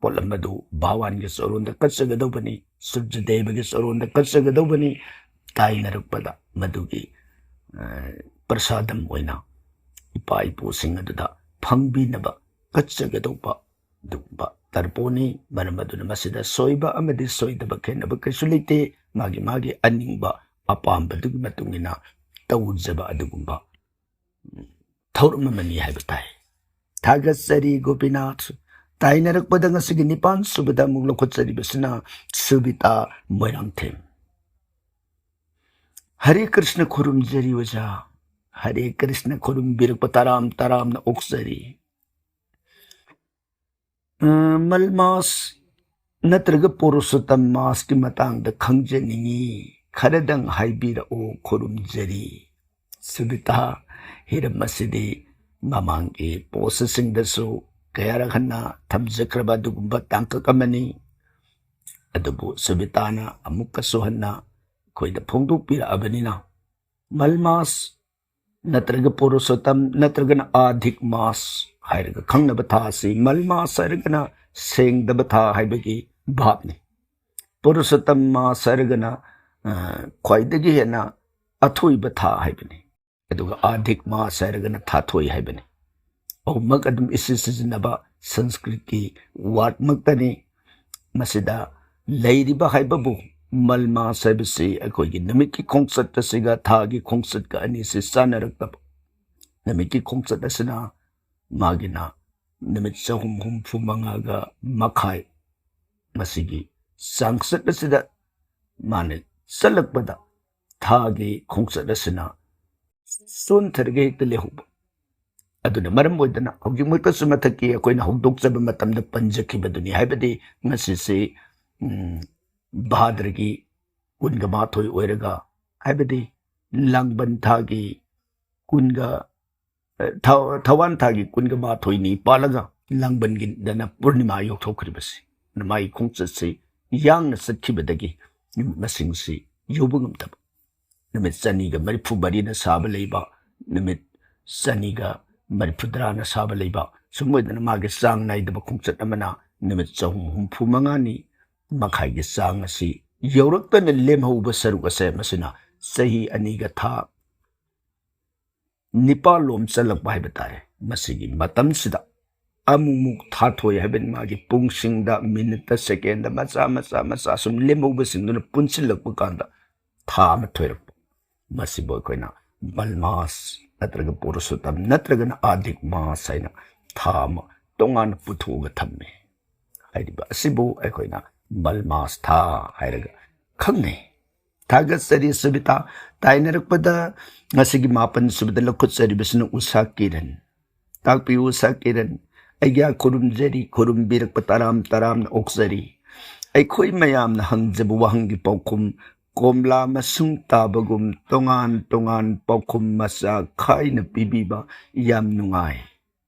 ꯄꯣꯠꯂꯝ ꯑꯗꯨ ꯚꯒꯋꯥꯟꯒꯤ ꯆꯔꯣꯟꯗ ꯀꯠꯆꯒꯗꯧꯕꯅꯤ, ꯁꯨꯔꯖꯗꯦꯕꯒꯤ ꯆꯔꯣꯟꯗ ꯀꯠꯆꯒꯗꯧꯕꯅꯤ꯫ ꯇꯥꯏꯅꯔꯛꯄꯗ ꯃꯗꯨꯒꯤ, ꯑ, ꯄ꯭ꯔꯁꯥꯗꯝ ꯑꯣꯏꯅ ꯏꯄꯥ ꯏꯄꯨꯁꯤꯡ ꯑꯗꯨꯗ ꯐꯪꯕꯤꯅꯕ ꯀꯠꯆꯒꯗꯧꯕ ꯑꯗꯨꯒꯨꯝꯕ ꯇꯔꯄꯣꯟꯅꯤ꯫ ꯃꯔꯝ ꯑꯗꯨꯅ ꯃꯁꯤꯗ ꯁꯣꯏꯕ ꯑꯃꯗꯤ ꯁꯣꯏꯗꯕ ꯈꯦꯠꯅꯕ ꯀꯩꯁꯨ ꯂꯩꯇꯦ꯫ ꯃꯥꯒꯤ ꯃꯥꯒꯤ ꯑꯅꯤꯡꯕ ꯑꯄꯥꯝꯕꯗꯨꯒꯤ ꯃꯇꯨꯡ ꯏꯟꯅ ꯇꯧꯖꯕ ꯑꯗꯨꯒꯨꯝꯕ ꯊꯧꯔꯝ ꯑꯃꯅꯤ ꯍꯥꯏꯕ ꯇꯥꯏ꯫ ꯊꯥꯒꯠꯆꯔꯤ ꯒꯣꯄꯤꯅꯥꯊ꯫ ꯇꯥꯏꯅꯔꯛꯄꯗ ꯉꯁꯤꯒꯤ ꯅꯤꯄꯥꯟ ꯁꯨꯕꯗ ꯑꯃꯨꯛ ꯂꯧꯈꯠꯆꯔꯤꯕꯁꯤꯅ ꯁꯨꯕꯤꯇꯥ ꯃꯣꯏꯔꯥꯡꯊꯦꯝ꯫ ꯍꯔꯦ ꯀ꯭ꯔꯤꯁꯅ ꯈꯨꯔꯨꯝꯖꯔꯤ ꯑꯣꯖꯥ꯫ ꯍꯔꯦ ꯀ꯭ꯔꯤꯁꯅ ꯈꯨꯔꯨꯝꯕꯤꯔꯛꯄ ꯇꯔꯥꯝ ꯇꯔꯥꯝꯅ ꯑꯣꯛꯆꯔꯤ꯫ ꯑ, ꯃꯜꯃꯥꯁ ꯅꯠꯇ꯭ꯔꯒ ꯄꯨꯔꯨꯁꯣꯠꯇꯝ ꯃꯥꯁꯀꯤ ꯃꯇꯥꯡꯗ ꯈꯪꯖꯅꯤꯡꯉꯤ, ꯈꯔꯗꯪ ꯍꯥꯏꯕꯤꯔꯛꯑꯣ, ꯈꯨꯔꯨꯝꯖꯔꯤ꯫ ꯁꯨꯕꯤꯇꯥ, ꯍꯤꯔꯝ ꯑꯁꯤꯗꯤ ꯃꯃꯥꯡꯒꯤ ꯄꯣꯁꯁꯤꯡꯗꯁꯨ ꯀꯌꯥꯔꯛ ꯍꯟꯅ ꯊꯝꯖꯈ꯭ꯔꯕ ꯑꯗꯨꯒꯨꯝꯕ ꯇꯥꯡꯀꯛ ꯑꯃꯅꯤ꯫ ꯑꯗꯨꯕꯨ ꯁꯨꯕꯤꯇꯥꯅ ꯑꯃꯨꯛꯀꯁꯨ ꯍꯟꯅ ꯑꯩꯈꯣꯏꯗ ꯐꯣꯡꯗꯣꯛꯄꯤꯔꯛꯑꯕꯅꯤꯅ, ꯃꯜꯃꯥꯁ ꯅꯠꯇ꯭ꯔꯒ ꯄꯨꯔꯨꯁꯣꯠꯇꯝ ꯅꯠꯇ꯭ꯔꯒꯅ ꯑꯥꯙꯤꯛ ꯃꯥꯁ ꯍꯥꯏꯔꯒ ꯈꯪꯅꯕ ꯊꯥ ꯑꯁꯤ, ꯃꯜꯃꯥꯁ ꯍꯥꯏꯔꯒꯅ ꯁꯦꯡꯗꯕ ꯊꯥ ꯍꯥꯏꯕꯒꯤ ꯚꯥꯞꯅꯤ꯫ ꯄꯨꯔꯨꯁꯣꯠꯇꯝ ꯃꯥꯁ ꯍꯥꯏꯔꯒꯅ ꯑ, ꯈ꯭ꯋꯥꯏꯗꯒꯤ ꯍꯦꯟꯅ ꯑꯊꯣꯏꯕ ꯊꯥ ꯍꯥꯏꯕꯅꯤ꯫ ꯑꯗꯨꯒ ꯑꯥꯗꯤꯛ ꯃꯥꯁ ꯍꯥꯏꯔꯒꯅ ꯊꯥꯊꯣꯏ ꯍꯥꯏꯕꯅꯤ꯫ ꯑꯍꯨꯝꯃꯛ ꯑꯗꯨꯝ ꯏꯁꯤ ꯁꯤꯖꯤꯟꯅꯕ ꯁꯪꯁꯀ꯭ꯔꯤꯠꯀꯤ ꯋꯥꯔꯗꯃꯛꯇꯅꯤ꯫ ꯃꯁꯤꯗ ꯂꯩꯔꯤꯕ ꯍꯥꯏꯕꯕꯨ ꯃꯜꯃꯥꯁ ꯍꯥꯏꯕꯁꯤ ꯑꯩꯈꯣꯏꯒꯤ ꯅꯨꯃꯤꯠꯀꯤ ꯈꯣꯡꯆꯠ ꯑꯁꯤꯒ ꯊꯥꯒꯤ ꯈꯣꯡꯆꯠꯀ ꯑꯅꯤꯁꯤ ꯆꯥꯟꯅꯔꯛꯇꯕ꯫ ꯅꯨꯃꯤꯠꯀꯤ ꯈꯣꯡꯆꯠ ꯑꯁꯤꯅ ꯃꯥꯒꯤꯅ ꯅꯨꯃꯤꯠ ꯆꯍꯨꯝ ꯍꯨꯝꯐꯨ ꯃꯉꯥꯒ ꯃꯈꯥꯏ꯫ ꯃꯁꯤꯒꯤ ꯆꯥꯡꯆꯠ ꯑꯁꯤꯗ ꯃꯥꯅ ꯆꯠꯂꯛꯄꯗ ꯊꯥꯒꯤ ꯈꯣꯡꯆꯠ ꯑꯁꯤꯅ ꯆꯣꯟꯊꯔꯒ ꯍꯦꯛꯇ ꯂꯩꯍꯧꯕ꯫ ꯑꯗꯨꯅ ꯃꯔꯝ ꯑꯣꯏꯗꯅ ꯍꯧꯖꯤꯛꯃꯛꯇꯁꯨ ꯃꯊꯛꯀꯤ ꯑꯩꯈꯣꯏꯅ ꯍꯧꯗꯣꯛꯆꯕ ꯃꯇꯝꯗ ꯄꯟꯖꯈꯤꯕꯗꯨꯅꯤ, ꯍꯥꯏꯕꯗꯤ ꯉꯁꯤꯁꯤ, ꯎꯝ, ꯚꯥꯗ꯭ꯔꯒꯤ ꯀꯨꯟꯒ ꯃꯥꯊꯣꯏ ꯑꯣꯏꯔꯒ, ꯍꯥꯏꯕꯗꯤ ꯂꯥꯡꯕꯟ ꯊꯥꯒꯤ ꯀꯨꯟꯒ, ꯑ, ꯊ-, ꯊꯋꯥꯟ ꯊꯥꯒꯤ ꯀꯨꯟꯒ ꯃꯥꯊꯣꯏꯅꯤ ꯄꯥꯜꯂꯒ ꯂꯥꯡꯕꯟꯒꯤꯗꯅ ꯄꯨꯔꯅꯤꯃꯥ ꯌꯧꯊꯣꯛꯈ꯭ꯔꯤꯕꯁꯤ꯫ ꯃꯥꯒꯤ ꯈꯣꯡꯆꯠꯁꯤ ꯌꯥꯡꯅ ꯆꯠꯈꯤꯕꯗꯒꯤ ꯅꯨꯃꯤꯠ ꯃꯁꯤꯡꯁꯤ ꯌꯧꯕ ꯉꯝꯗꯕ꯫ ꯅꯨꯃꯤꯠ ꯆꯅꯤꯒ ꯃꯔꯤꯐꯨ ꯃꯔꯤꯅ ꯁꯥꯕ ꯂꯩꯕ, ꯅꯨꯃꯤꯠ ꯆꯅꯤꯒ ꯃꯔꯤꯐꯨꯇꯔꯥꯅ ꯁꯥꯕ ꯂꯩꯕ, ꯁꯨꯝ ꯑꯣꯏꯗꯅ ꯃꯥꯒꯤ ꯆꯥꯡ ꯅꯥꯏꯗꯕ ꯈꯣꯡꯆꯠ ꯑꯃꯅ ꯅꯨꯃꯤꯠ ꯆꯍꯨꯝ ꯍꯨꯝꯐꯨ ꯃꯉꯥꯅꯤ ꯃꯈꯥꯏꯒꯤ ꯆꯥꯡ ꯑꯁꯤ ꯌꯧꯔꯛꯇꯅ ꯂꯦꯝꯍꯧꯕ ꯁꯔꯨꯛ ꯑꯁꯦ, ꯃꯁꯤꯅ ꯆꯍꯤ ꯑꯅꯤꯒ ꯊꯥ ꯅꯤꯄꯥꯜꯂꯣꯝ ꯆꯜꯂꯛꯄ ꯍꯥꯏꯕ ꯇꯥꯔꯦ꯫ ꯃꯁꯤꯒꯤ ꯃꯇꯝꯁꯤꯗ ꯑꯃꯨꯛꯃꯨꯛ ꯊꯥꯊꯣꯏ ꯍꯥꯏꯕꯗꯤ ꯃꯥꯒꯤ ꯄꯨꯡꯁꯤꯡꯗ, ꯃꯤꯅꯤꯠꯇ, ꯁꯦꯀꯦꯟꯗ ꯃꯆꯥ ꯃꯆꯥ ꯃꯆꯥ ꯁꯨꯝ ꯂꯦꯝꯍꯧꯕꯁꯤꯡꯗꯨꯅ ꯄꯨꯟꯁꯤꯜꯂꯛꯄ ꯀꯥꯟꯗ ꯊꯥ ꯑꯃ ꯊꯣꯏꯔꯛꯄ꯫ ꯃꯁꯤꯕꯨ ꯑꯩꯈꯣꯏꯅ ꯃꯜꯃꯥꯁ ꯅꯠꯇ꯭ꯔꯒ ꯄꯨꯔꯨꯁꯣꯠꯇꯝ ꯅꯠꯇ꯭ꯔꯒꯅ ꯑꯥꯗꯤꯛ ꯃꯥꯁ ꯍꯥꯏꯅ ꯊꯥ ꯑꯃ ꯇꯣꯉꯥꯟꯅ ꯄꯨꯊꯣꯛꯑꯒ ꯊꯝꯃꯤ꯫ ꯍꯥꯏꯔꯤꯕ ꯑꯁꯤꯕꯨ ꯑꯩꯈꯣꯏꯅ ꯃꯜꯃꯥꯁ ꯊꯥ ꯍꯥꯏꯔꯒ ꯈꯪꯅꯩ꯫ ꯊꯥꯒꯠꯆꯔꯤ ꯁꯨꯕꯤꯇꯥ꯫ ꯇꯥꯏꯅꯔꯛꯄꯗ ꯉꯁꯤꯒꯤ ꯃꯥꯄꯟ ꯁꯨꯕꯗ ꯂꯧꯈꯠꯆꯔꯤꯕꯁꯤꯅ ꯎꯁꯥ ꯀꯤꯔꯟ꯫ ꯇꯥꯛꯄꯤꯌꯨ ꯎꯁꯥ ꯀꯤꯔꯟ꯫ ꯑꯩꯒꯤ ꯈꯨꯔꯨꯝꯖꯔꯤ, ꯈꯨꯔꯨꯝꯕꯤꯔꯛꯄ ꯇꯔꯥꯝ ꯇꯔꯥꯝꯅ ꯑꯣꯛꯆꯔꯤ꯫ ꯑꯩꯈꯣꯏ ꯃꯌꯥꯝꯅ ꯍꯪꯖꯕ ꯋꯥꯍꯪꯒꯤ ꯄꯥꯎꯈꯨꯝ, ꯀꯣꯝꯂꯥ ꯃꯁꯨꯡ ꯇꯥꯕꯒꯨꯝ ꯇꯣꯉꯥꯟ ꯇꯣꯉꯥꯟ ꯄꯥꯎꯈꯨꯝ ꯃꯆꯥ ꯈꯥꯏꯅ ꯄꯤꯕꯤꯕ ꯌꯥꯝ ꯅꯨꯡꯉꯥꯏ꯫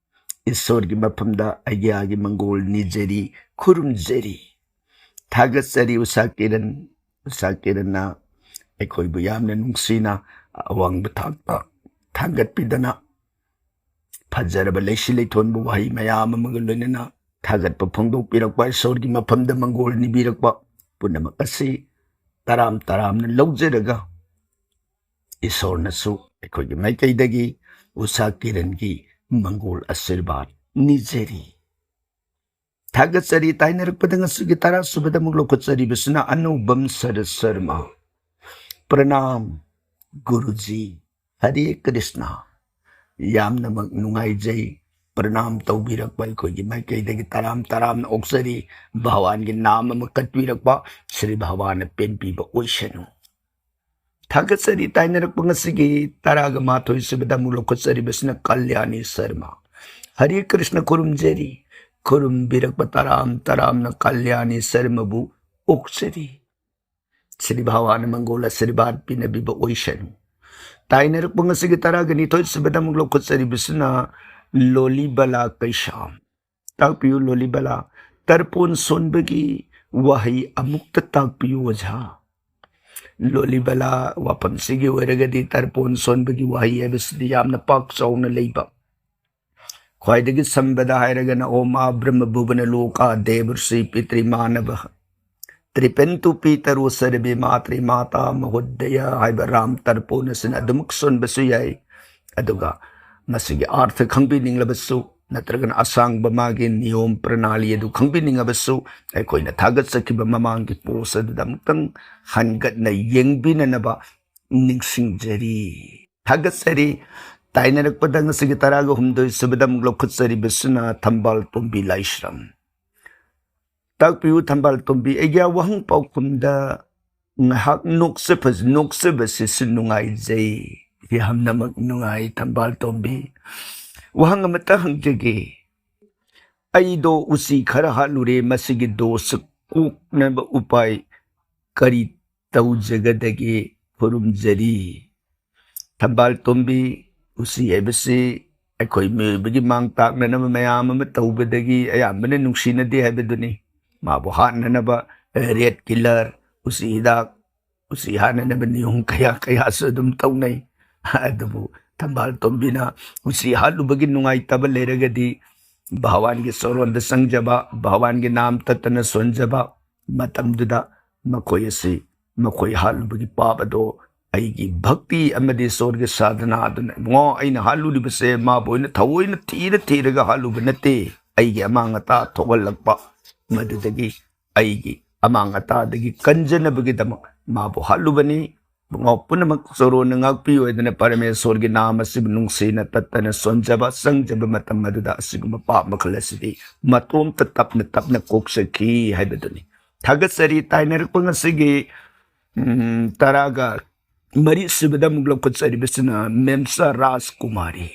ꯏꯁꯣꯔꯒꯤ ꯃꯐꯝꯗ ꯑꯩꯒꯤ ꯃꯪꯒꯣꯜ ꯅꯤꯖꯔꯤ, ꯈꯨꯔꯨꯝꯖꯔꯤ꯫ ꯊꯥꯒꯠꯆꯔꯤ ꯎꯁꯥ ꯀꯤꯔꯟ꯫ ꯎꯁꯥ ꯀꯤꯔꯟꯅ ꯑꯩꯈꯣꯏꯕꯨ ꯌꯥꯝꯅ ꯅꯨꯡꯁꯤꯅ ꯑꯋꯥꯡꯕ ꯊꯥꯛꯇ ꯊꯥꯡꯒꯠꯄꯤꯗꯅ ꯐꯖꯔꯕ ꯂꯩꯁꯤ ꯂꯩꯊꯣꯟꯕ ꯋꯥꯍꯩ ꯃꯌꯥꯝ ꯑꯃꯒ ꯂꯣꯏꯅꯅ ꯊꯥꯒꯠꯄ ꯐꯣꯡꯗꯣꯛꯄꯤꯔꯛꯄ, ꯏꯁꯣꯔꯒꯤ ꯃꯐꯝꯗ ꯃꯪꯒꯣꯜ ꯅꯤꯕꯤꯔꯛꯄ ꯄꯨꯝꯅꯃꯛ ꯑꯁꯤ ꯇꯔꯥꯝ ꯇꯔꯥꯝꯅ ꯂꯧꯖꯔꯒ ꯏꯁꯣꯔꯅꯁꯨ ꯑꯩꯈꯣꯏꯒꯤ ꯃꯥꯏꯀꯩꯗꯒꯤ ꯎꯁꯥ ꯀꯤꯔꯟꯒꯤ ꯃꯪꯒꯣꯜ ꯑꯁꯤꯔꯕꯥꯗ ꯅꯤꯖꯔꯤ꯫ ꯊꯥꯒꯠꯆꯔꯤ꯫ ꯇꯥꯏꯅꯔꯛꯄꯗ ꯉꯁꯤꯒꯤ ꯇꯔꯥ ꯁꯨꯕꯗ ꯑꯃꯨꯛ ꯂꯧꯈꯠꯆꯔꯤꯕꯁꯤꯅ ꯑꯅꯧꯕꯝ ꯁꯔꯠ ꯁꯔꯃ꯫ ꯄ꯭ꯔꯅꯥꯝ ꯒꯨꯔꯨꯖꯤ꯫ ꯍꯔꯦ ꯀ꯭ꯔꯤꯁꯅ꯫ ꯌꯥꯝꯅꯃꯛ ꯅꯨꯡꯉꯥꯏꯖꯩ꯫ ꯄ꯭ꯔꯅꯥꯝ ꯇꯧꯕꯤꯔꯛꯄ ꯑꯩꯈꯣꯏꯒꯤ ꯃꯥꯏꯀꯩꯗꯒꯤ ꯇꯔꯥꯝ ꯇꯔꯥꯝꯅ ꯑꯣꯛꯆꯔꯤ꯫ ꯚꯒꯋꯥꯟꯒꯤ ꯅꯥꯝ ꯑꯃ ꯀꯠꯄꯤꯔꯛꯄ ꯁ꯭ꯔꯤ ꯚꯒꯋꯥꯟꯅ ꯄꯦꯟꯕꯤꯕ ꯑꯣꯏꯁꯅꯨ꯫ ꯊꯥꯒꯠꯆꯔꯤ꯫ ꯇꯥꯏꯅꯔꯛꯄ ꯉꯁꯤꯒꯤ ꯇꯔꯥꯒ ꯃꯥꯊꯣꯏ ꯁꯨꯕꯗ ꯑꯃꯨꯛ ꯂꯧꯈꯠꯆꯔꯤꯕꯁꯤꯅ ꯀꯜꯌꯥꯅꯤ ꯁꯔꯃ꯫ ꯍꯔꯦ ꯀ꯭ꯔꯤꯁꯅ ꯈꯨꯔꯨꯝꯖꯔꯤ꯫ ꯈꯨꯔꯨꯝꯕꯤꯔꯛꯄ ꯇꯔꯥꯝ ꯇꯔꯥꯝꯅ ꯀꯜꯌꯥꯅꯤ ꯁꯔꯃꯕꯨ ꯑꯣꯛꯆꯔꯤ꯫ ꯁ꯭ꯔꯤ ꯚꯒꯋꯥꯟꯅ ꯃꯪꯒꯣꯜ ꯑꯁꯤꯔꯕꯥꯗ ꯄꯤꯅꯕꯤꯕ ꯑꯣꯏꯁꯅꯨ꯫ ꯇꯥꯏꯅꯔꯛꯄ ꯉꯁꯤꯒꯤ ꯇꯔꯥꯒ ꯅꯤꯊꯣꯏ ꯁꯨꯕꯗ ꯑꯃꯨꯛ ꯂꯧꯈꯠꯆꯔꯤꯕꯁꯤꯅ ꯂꯣꯂꯤꯕꯂꯥ ꯀꯩꯁꯥꯝ꯫ ꯇꯥꯛꯄꯤꯌꯨ ꯂꯣꯂꯤꯕꯂꯥ, ꯇꯔꯄꯣꯟ ꯁꯣꯟꯕꯒꯤ ꯋꯥꯍꯩ ꯑꯃꯨꯛꯇ ꯇꯥꯛꯄꯤꯌꯨ ꯑꯣꯖꯥ꯫ ꯂꯣꯂꯤꯕꯂꯥ ꯋꯥꯐꯝꯁꯤꯒꯤ ꯑꯣꯏꯔꯒꯗꯤ ꯇꯔꯄꯣꯟ ꯁꯣꯟꯕꯒꯤ ꯋꯥꯍꯩ ꯍꯥꯏꯕꯁꯤꯗꯤ ꯌꯥꯝꯅ ꯄꯥꯛ ꯆꯥꯎꯅ ꯂꯩꯕ꯫ ꯈ꯭ꯋꯥꯏꯗꯒꯤ ꯁꯝꯕꯗ ꯍꯥꯏꯔꯒꯅ ꯑꯣꯝ ꯑꯥ ꯕ꯭ꯔꯍ꯭ꯃ ꯚꯨꯕꯅ ꯂꯣꯀꯥ ꯗꯦꯕꯔꯁꯤ ꯄꯤꯇ꯭ꯔꯤ ꯃꯥꯅꯕ ꯇ꯭ꯔꯤꯄꯦꯟꯇꯨ ꯄꯤꯇꯔꯨ ꯁꯔꯕꯤ ꯃꯥꯇ꯭ꯔꯤ ꯃꯥꯇꯥ ꯃꯍꯣꯗꯌ ꯍꯥꯏꯕ ꯔꯥꯝ ꯇꯔꯄꯣꯟ ꯑꯁꯤꯅ ꯑꯗꯨꯃꯛ ꯁꯣꯟꯕꯁꯨ ꯌꯥꯏ꯫ ꯑꯗꯨꯒ ꯃꯁꯤꯒꯤ ꯑꯥꯔꯊ ꯈꯪꯕꯤꯅꯤꯡꯂꯕꯁꯨ ꯅꯠꯇ꯭ꯔꯒꯅ ꯑꯁꯥꯡꯕ ꯃꯥꯒꯤ ꯅꯤꯌꯣꯝ ꯄ꯭ꯔꯅꯥꯂꯤ ꯑꯗꯨ ꯈꯪꯕꯤꯅꯤꯡꯂꯕꯁꯨ ꯑꯩꯈꯣꯏꯅ ꯊꯥꯒꯠꯆꯈꯤꯕ ꯃꯃꯥꯡꯒꯤ ꯄꯣꯁ ꯑꯗꯨꯗ ꯑꯃꯨꯛꯇꯪ ꯍꯟꯒꯠꯅ ꯌꯦꯡꯕꯤꯅꯅꯕ ꯅꯤꯡꯁꯤꯡꯖꯔꯤ꯫ ꯊꯥꯒꯠꯆꯔꯤ꯫ ꯇꯥꯏꯅꯔꯛꯄꯗ ꯉꯁꯤꯒꯤ ꯇꯔꯥꯒ ꯍꯨꯝꯗꯣꯏ ꯁꯨꯕꯗ ꯑꯃꯨꯛ ꯂꯧꯈꯠꯆꯔꯤꯕꯁꯤꯅ ꯊꯝꯕꯥꯜ ꯇꯣꯝꯕꯤ ꯂꯥꯏꯁ꯭ꯔꯝ꯫ ꯇꯥꯛꯄꯤꯌꯨ ꯊꯝꯕꯥꯜ ꯇꯣꯝꯕꯤ, ꯑꯩꯒꯤ ꯋꯥꯍꯪ ꯄꯥꯎꯈꯨꯝꯗ ꯉꯥꯏꯍꯥꯛ ꯅꯣꯛꯆꯕ-, ꯅꯣꯛꯆꯕꯁꯤꯁꯨ ꯅꯨꯡꯉꯥꯏꯖꯩ꯫ ꯌꯥꯝꯅꯃꯛ ꯅꯨꯡꯉꯥꯏ ꯊꯝꯕꯥꯜ ꯇꯣꯝꯕꯤ꯫ ꯋꯥꯍꯪ ꯑꯃꯇ ꯍꯪꯖꯒꯦ꯫ ꯑꯩꯗꯣ ꯎꯆꯤ ꯈꯔ ꯍꯥꯠꯂꯨꯔꯦ, ꯃꯁꯤꯒꯤ ꯗꯣꯁ ꯀꯣꯛꯅꯕ ꯎꯄꯥꯏ ꯀꯔꯤ ꯇꯧꯖꯒꯗꯒꯦ? ꯈꯨꯔꯨꯝꯖꯔꯤ꯫ ꯊꯝꯕꯥꯜ ꯇꯣꯝꯕꯤ, ꯎꯆꯤ ꯍꯥꯏꯕꯁꯤ ꯑꯩꯈꯣꯏ ꯃꯤꯑꯣꯏꯕꯒꯤ ꯃꯥꯡ ꯇꯥꯛꯅꯅꯕ ꯃꯌꯥꯝ ꯑꯃ ꯇꯧꯕꯗꯒꯤ ꯑꯌꯥꯝꯕꯅ ꯅꯨꯡꯁꯤꯅꯗꯦ ꯍꯥꯏꯕꯗꯨꯅꯤ꯫ ꯃꯥꯕꯨ ꯍꯥꯠꯅꯅꯕ ꯔꯦꯠ ꯀꯤꯂꯔ, ꯎꯆꯤ ꯍꯤꯗꯥꯛ, ꯎꯆꯤ ꯍꯥꯠꯅꯅꯕ ꯅꯤꯌꯣꯝ ꯀꯌꯥ ꯀꯌꯥꯁꯨ ꯑꯗꯨꯝ ꯇꯧꯅꯩ꯫ ꯑꯗꯨꯕꯨ ꯊꯝꯕꯥꯜ ꯇꯣꯝꯕꯤꯅ ꯎꯆꯤ ꯍꯥꯠꯂꯨꯕꯒꯤ ꯅꯨꯡꯉꯥꯏꯇꯕ ꯂꯩꯔꯒꯗꯤ ꯚꯒꯋꯥꯟꯒꯤ ꯆꯣꯔꯣꯟꯗ ꯆꯪꯖꯕ, ꯚꯒꯋꯥꯟꯒꯤ ꯅꯥꯝ ꯇꯠꯇꯅ ꯁꯣꯟꯖꯕ, ꯃꯇꯝꯗꯨꯗ ꯃꯈꯣꯏ ꯑꯁꯤ ꯃꯈꯣꯏ ꯍꯥꯠꯂꯨꯕꯒꯤ ꯄꯥꯞ ꯑꯗꯣ ꯑꯩꯒꯤ ꯚꯛꯇꯤ ꯑꯃꯗꯤ ꯏꯁꯣꯔꯒꯤ ꯁꯥꯙꯅꯥ ꯑꯗꯨꯅ, ꯏꯕꯨꯡꯉꯣ, ꯑꯩꯅ ꯍꯥꯠꯂꯨꯔꯤꯕꯁꯦ ꯃꯥꯕꯨ ꯑꯩꯅ ꯊꯑꯣꯏꯅ ꯊꯤꯔ ꯊꯤꯔꯒ ꯍꯥꯠꯂꯨꯕ ꯅꯠꯇꯦ, ꯑꯩꯒꯤ ꯑꯃꯥꯡ ꯑꯇꯥ ꯊꯣꯛꯍꯜꯂꯛꯄ, ꯃꯗꯨꯗꯒꯤ ꯑꯩꯒꯤ ꯑꯃꯥꯡ ꯑꯇꯥꯗꯒꯤ ꯀꯟꯖꯅꯕꯒꯤꯗꯃꯛ ꯃꯥꯕꯨ ꯍꯥꯠꯂꯨꯕꯅꯤ꯫ ꯏꯕꯨꯡꯉꯣ ꯄꯨꯝꯅꯃꯛ ꯆꯣꯔꯣꯟꯅ ꯉꯥꯛꯄꯤꯌꯨ ꯍꯥꯏꯗꯅ ꯄꯔꯃꯦꯁꯣꯔꯒꯤ ꯅꯥꯝ ꯑꯁꯤꯕꯨ ꯅꯨꯡꯁꯤꯅ ꯇꯠꯇꯅ ꯁꯣꯟꯖꯕ ꯆꯪꯖꯕ ꯃꯇꯝ ꯑꯗꯨꯗ ꯑꯁꯤꯒꯨꯝꯕ ꯄꯥꯞ ꯃꯈꯜ ꯑꯁꯤꯗꯤ ꯃꯇꯣꯝꯇ ꯇꯞꯅ ꯇꯞꯅ ꯀꯣꯛꯆꯈꯤ ꯍꯥꯏꯕꯗꯨꯅꯤ꯫ ꯊꯥꯒꯠꯆꯔꯤ꯫ ꯇꯥꯏꯅꯔꯛꯄ ꯉꯁꯤꯒꯤ, ꯎꯝ, ꯇꯔꯥꯒ ꯃꯔꯤ ꯁꯨꯕꯗ ꯑꯃꯨꯛ ꯂꯧꯈꯠꯆꯔꯤꯕꯁꯤꯅ ꯃꯦꯝꯆꯥ ꯔꯥꯖꯀꯨꯃꯥꯔꯤ꯫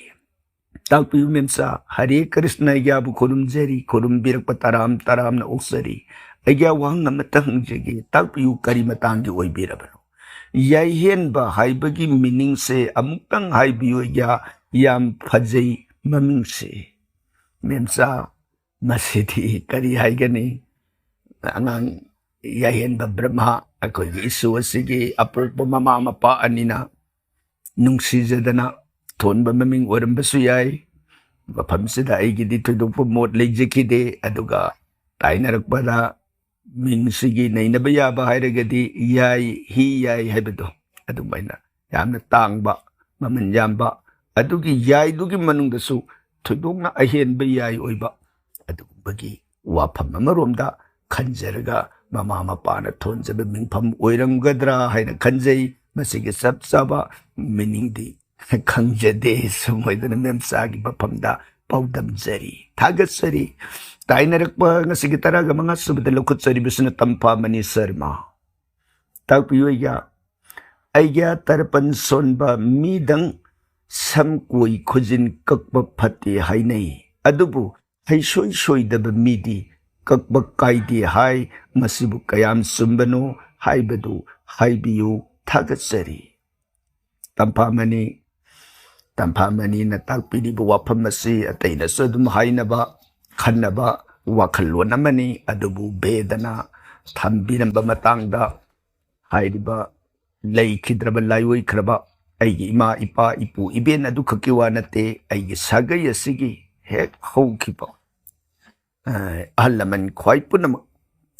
ꯇꯥꯛꯄꯤꯌꯨ ꯃꯦꯝꯆꯥ, ꯍꯔꯦ ꯀ꯭ꯔꯤꯁꯅ, ꯑꯩꯒ꯭ꯌꯥꯕꯨ ꯈꯨꯔꯨꯝꯖꯔꯤ, ꯈꯨꯔꯨꯝꯕꯤꯔꯛꯄ ꯇꯔꯥꯝ ꯇꯔꯥꯝꯅ ꯑꯣꯛꯆꯔꯤ꯫ ꯑꯩꯒ꯭ꯌꯥ ꯋꯥꯍꯪ ꯑꯃꯇ ꯍꯪꯖꯒꯦ, ꯇꯥꯛꯄꯤꯌꯨ ꯀꯔꯤ ꯃꯇꯥꯡꯒꯤ ꯑꯣꯏꯕꯤꯔꯕꯅꯣ? ꯌꯥꯏꯍꯦꯟꯕ ꯍꯥꯏꯕꯒꯤ meaningꯁꯦ ꯑꯃꯨꯛꯇꯪ ꯍꯥꯏꯕꯤꯌꯨ ꯑꯩꯒ꯭ꯌꯥ, ꯌꯥꯝ ꯐꯖꯩ ꯃꯃꯤꯡꯁꯦ꯫ ꯃꯦꯝꯆꯥ, ꯃꯁꯤꯗꯤ ꯀꯔꯤ ꯍꯥꯏꯒꯅꯤ? ꯑꯉꯥꯡ ꯌꯥꯏꯍꯦꯟꯕ ꯕ꯭ꯔꯍ꯭ꯃ, ꯑꯩꯈꯣꯏꯒꯤ ꯏꯁꯨ ꯑꯁꯤꯒꯤ ꯑꯄꯣꯛꯄ ꯃꯃꯥ ꯃꯄꯥ ꯑꯅꯤꯅ ꯅꯨꯡꯁꯤꯖꯗꯅ ꯊꯣꯟꯕ ꯃꯃꯤꯡ ꯑꯣꯏꯔꯝꯕꯁꯨ ꯌꯥꯏ꯫ ꯃꯐꯝꯁꯤꯗ ꯑꯩꯒꯤꯗꯤ ꯊꯣꯏꯗꯣꯛꯄ ꯃꯣꯠ ꯂꯩꯖꯈꯤꯗꯦ꯫ ꯑꯗꯨꯒ ꯇꯥꯏꯅꯔꯛꯄꯗ ꯃꯤꯡꯁꯤꯒꯤ ꯅꯩꯅꯕ ꯌꯥꯕ ꯍꯥꯏꯔꯒꯗꯤ ꯌꯥꯏ, ꯍꯤ ꯌꯥꯏ ꯍꯥꯏꯕꯗꯣ, ꯑꯗꯨꯃꯥꯏꯅ ꯌꯥꯝꯅ ꯇꯥꯡꯕ, ꯃꯃꯜ ꯌꯥꯝꯕ, ꯑꯗꯨꯒꯤ ꯌꯥꯏꯗꯨꯒꯤ ꯃꯅꯨꯡꯗꯁꯨ ꯊꯣꯏꯗꯣꯛꯅ ꯑꯍꯦꯟꯕ ꯌꯥꯏ ꯑꯣꯏꯕ, ꯑꯗꯨꯒꯨꯝꯕꯒꯤ ꯋꯥꯐꯝ ꯑꯃꯔꯣꯝꯗ ꯈꯟꯖꯔꯒ ꯃꯃꯥ ꯃꯄꯥꯅ ꯊꯣꯟꯖꯕ ꯃꯤꯡꯐꯝ ꯑꯣꯏꯔꯝꯒꯗ꯭ꯔꯥ ꯍꯥꯏꯅ ꯈꯟꯖꯩ꯫ ꯃꯁꯤꯒꯤ ꯆꯞ ꯆꯥꯕ meaningꯗꯤ ꯈꯪꯖꯗꯦ꯫ ꯁꯨꯝ ꯑꯣꯏꯗꯅ ꯃꯦꯝꯆꯥꯒꯤ ꯃꯐꯝꯗ ꯄꯥꯎꯗꯝꯖꯔꯤ, ꯊꯥꯒꯠꯆꯔꯤ꯫ ꯇꯥꯏꯅꯔꯛꯄ ꯉꯁꯤꯒꯤ ꯇꯔꯥꯒ ꯃꯉꯥ ꯁꯨꯕꯗ ꯂꯧꯈꯠꯆꯔꯤꯕꯁꯤꯅ ꯇꯝꯐꯥꯃꯅꯤ ꯁꯔꯃ꯫ ꯇꯥꯛꯄꯤꯌꯨ ꯑꯩꯒ꯭ꯌꯥ꯫ ꯑꯩꯒ꯭ꯌꯥ, ꯇꯔꯄꯟ ꯁꯣꯟꯕ ꯃꯤꯗꯪ ꯁꯝ ꯀꯣꯏ ꯈꯨꯖꯤꯟ ꯀꯛꯄ ꯐꯠꯇꯦ ꯍꯥꯏꯅꯩ, ꯑꯗꯨꯕꯨ ꯍꯩꯁꯣꯏ ꯁꯣꯏꯗꯕ ꯃꯤꯗꯤ ꯀꯛꯄ ꯀꯥꯏꯗꯦ ꯍꯥꯏ꯫ ꯃꯁꯤꯕꯨ ꯀꯌꯥꯝ ꯆꯨꯝꯕꯅꯣ ꯍꯥꯏꯕꯗꯨ ꯍꯥꯏꯕꯤꯌꯨ꯫ ꯊꯥꯒꯠꯆꯔꯤ꯫ ꯇꯝꯐꯥꯃꯅꯤ, ꯇꯝꯐꯥꯃꯅꯤꯅ ꯇꯥꯛꯄꯤꯔꯤꯕ ꯋꯥꯐꯝ ꯑꯁꯤ ꯑꯇꯩꯅꯁꯨ ꯑꯗꯨꯝ ꯍꯥꯏꯅꯕ, ꯈꯟꯅꯕ, ꯋꯥꯈꯜꯂꯣꯟ ꯑꯃꯅꯤ꯫ ꯑꯗꯨꯕꯨ ꯚꯦꯗꯅ ꯊꯝꯕꯤꯔꯝꯕ ꯃꯇꯥꯡꯗ ꯍꯥꯏꯔꯤꯕ ꯂꯩꯈꯤꯗ꯭ꯔꯕ, ꯂꯥꯏꯑꯣꯏꯈ꯭ꯔꯕ ꯑꯩꯒꯤ ꯏꯃꯥ, ꯏꯄꯥ, ꯏꯄꯨ, ꯏꯕꯦꯟ ꯑꯗꯨꯈꯛꯀꯤ ꯋꯥ ꯅꯠꯇꯦ, ꯑꯩꯒꯤ ꯁꯥꯒꯩ ꯑꯁꯤꯒꯤ ꯍꯦꯛ ꯍꯧꯈꯤꯕ, ꯑ, ꯑꯍꯜ ꯂꯃꯟ ꯈ꯭ꯋꯥꯏ ꯄꯨꯝꯅꯃꯛ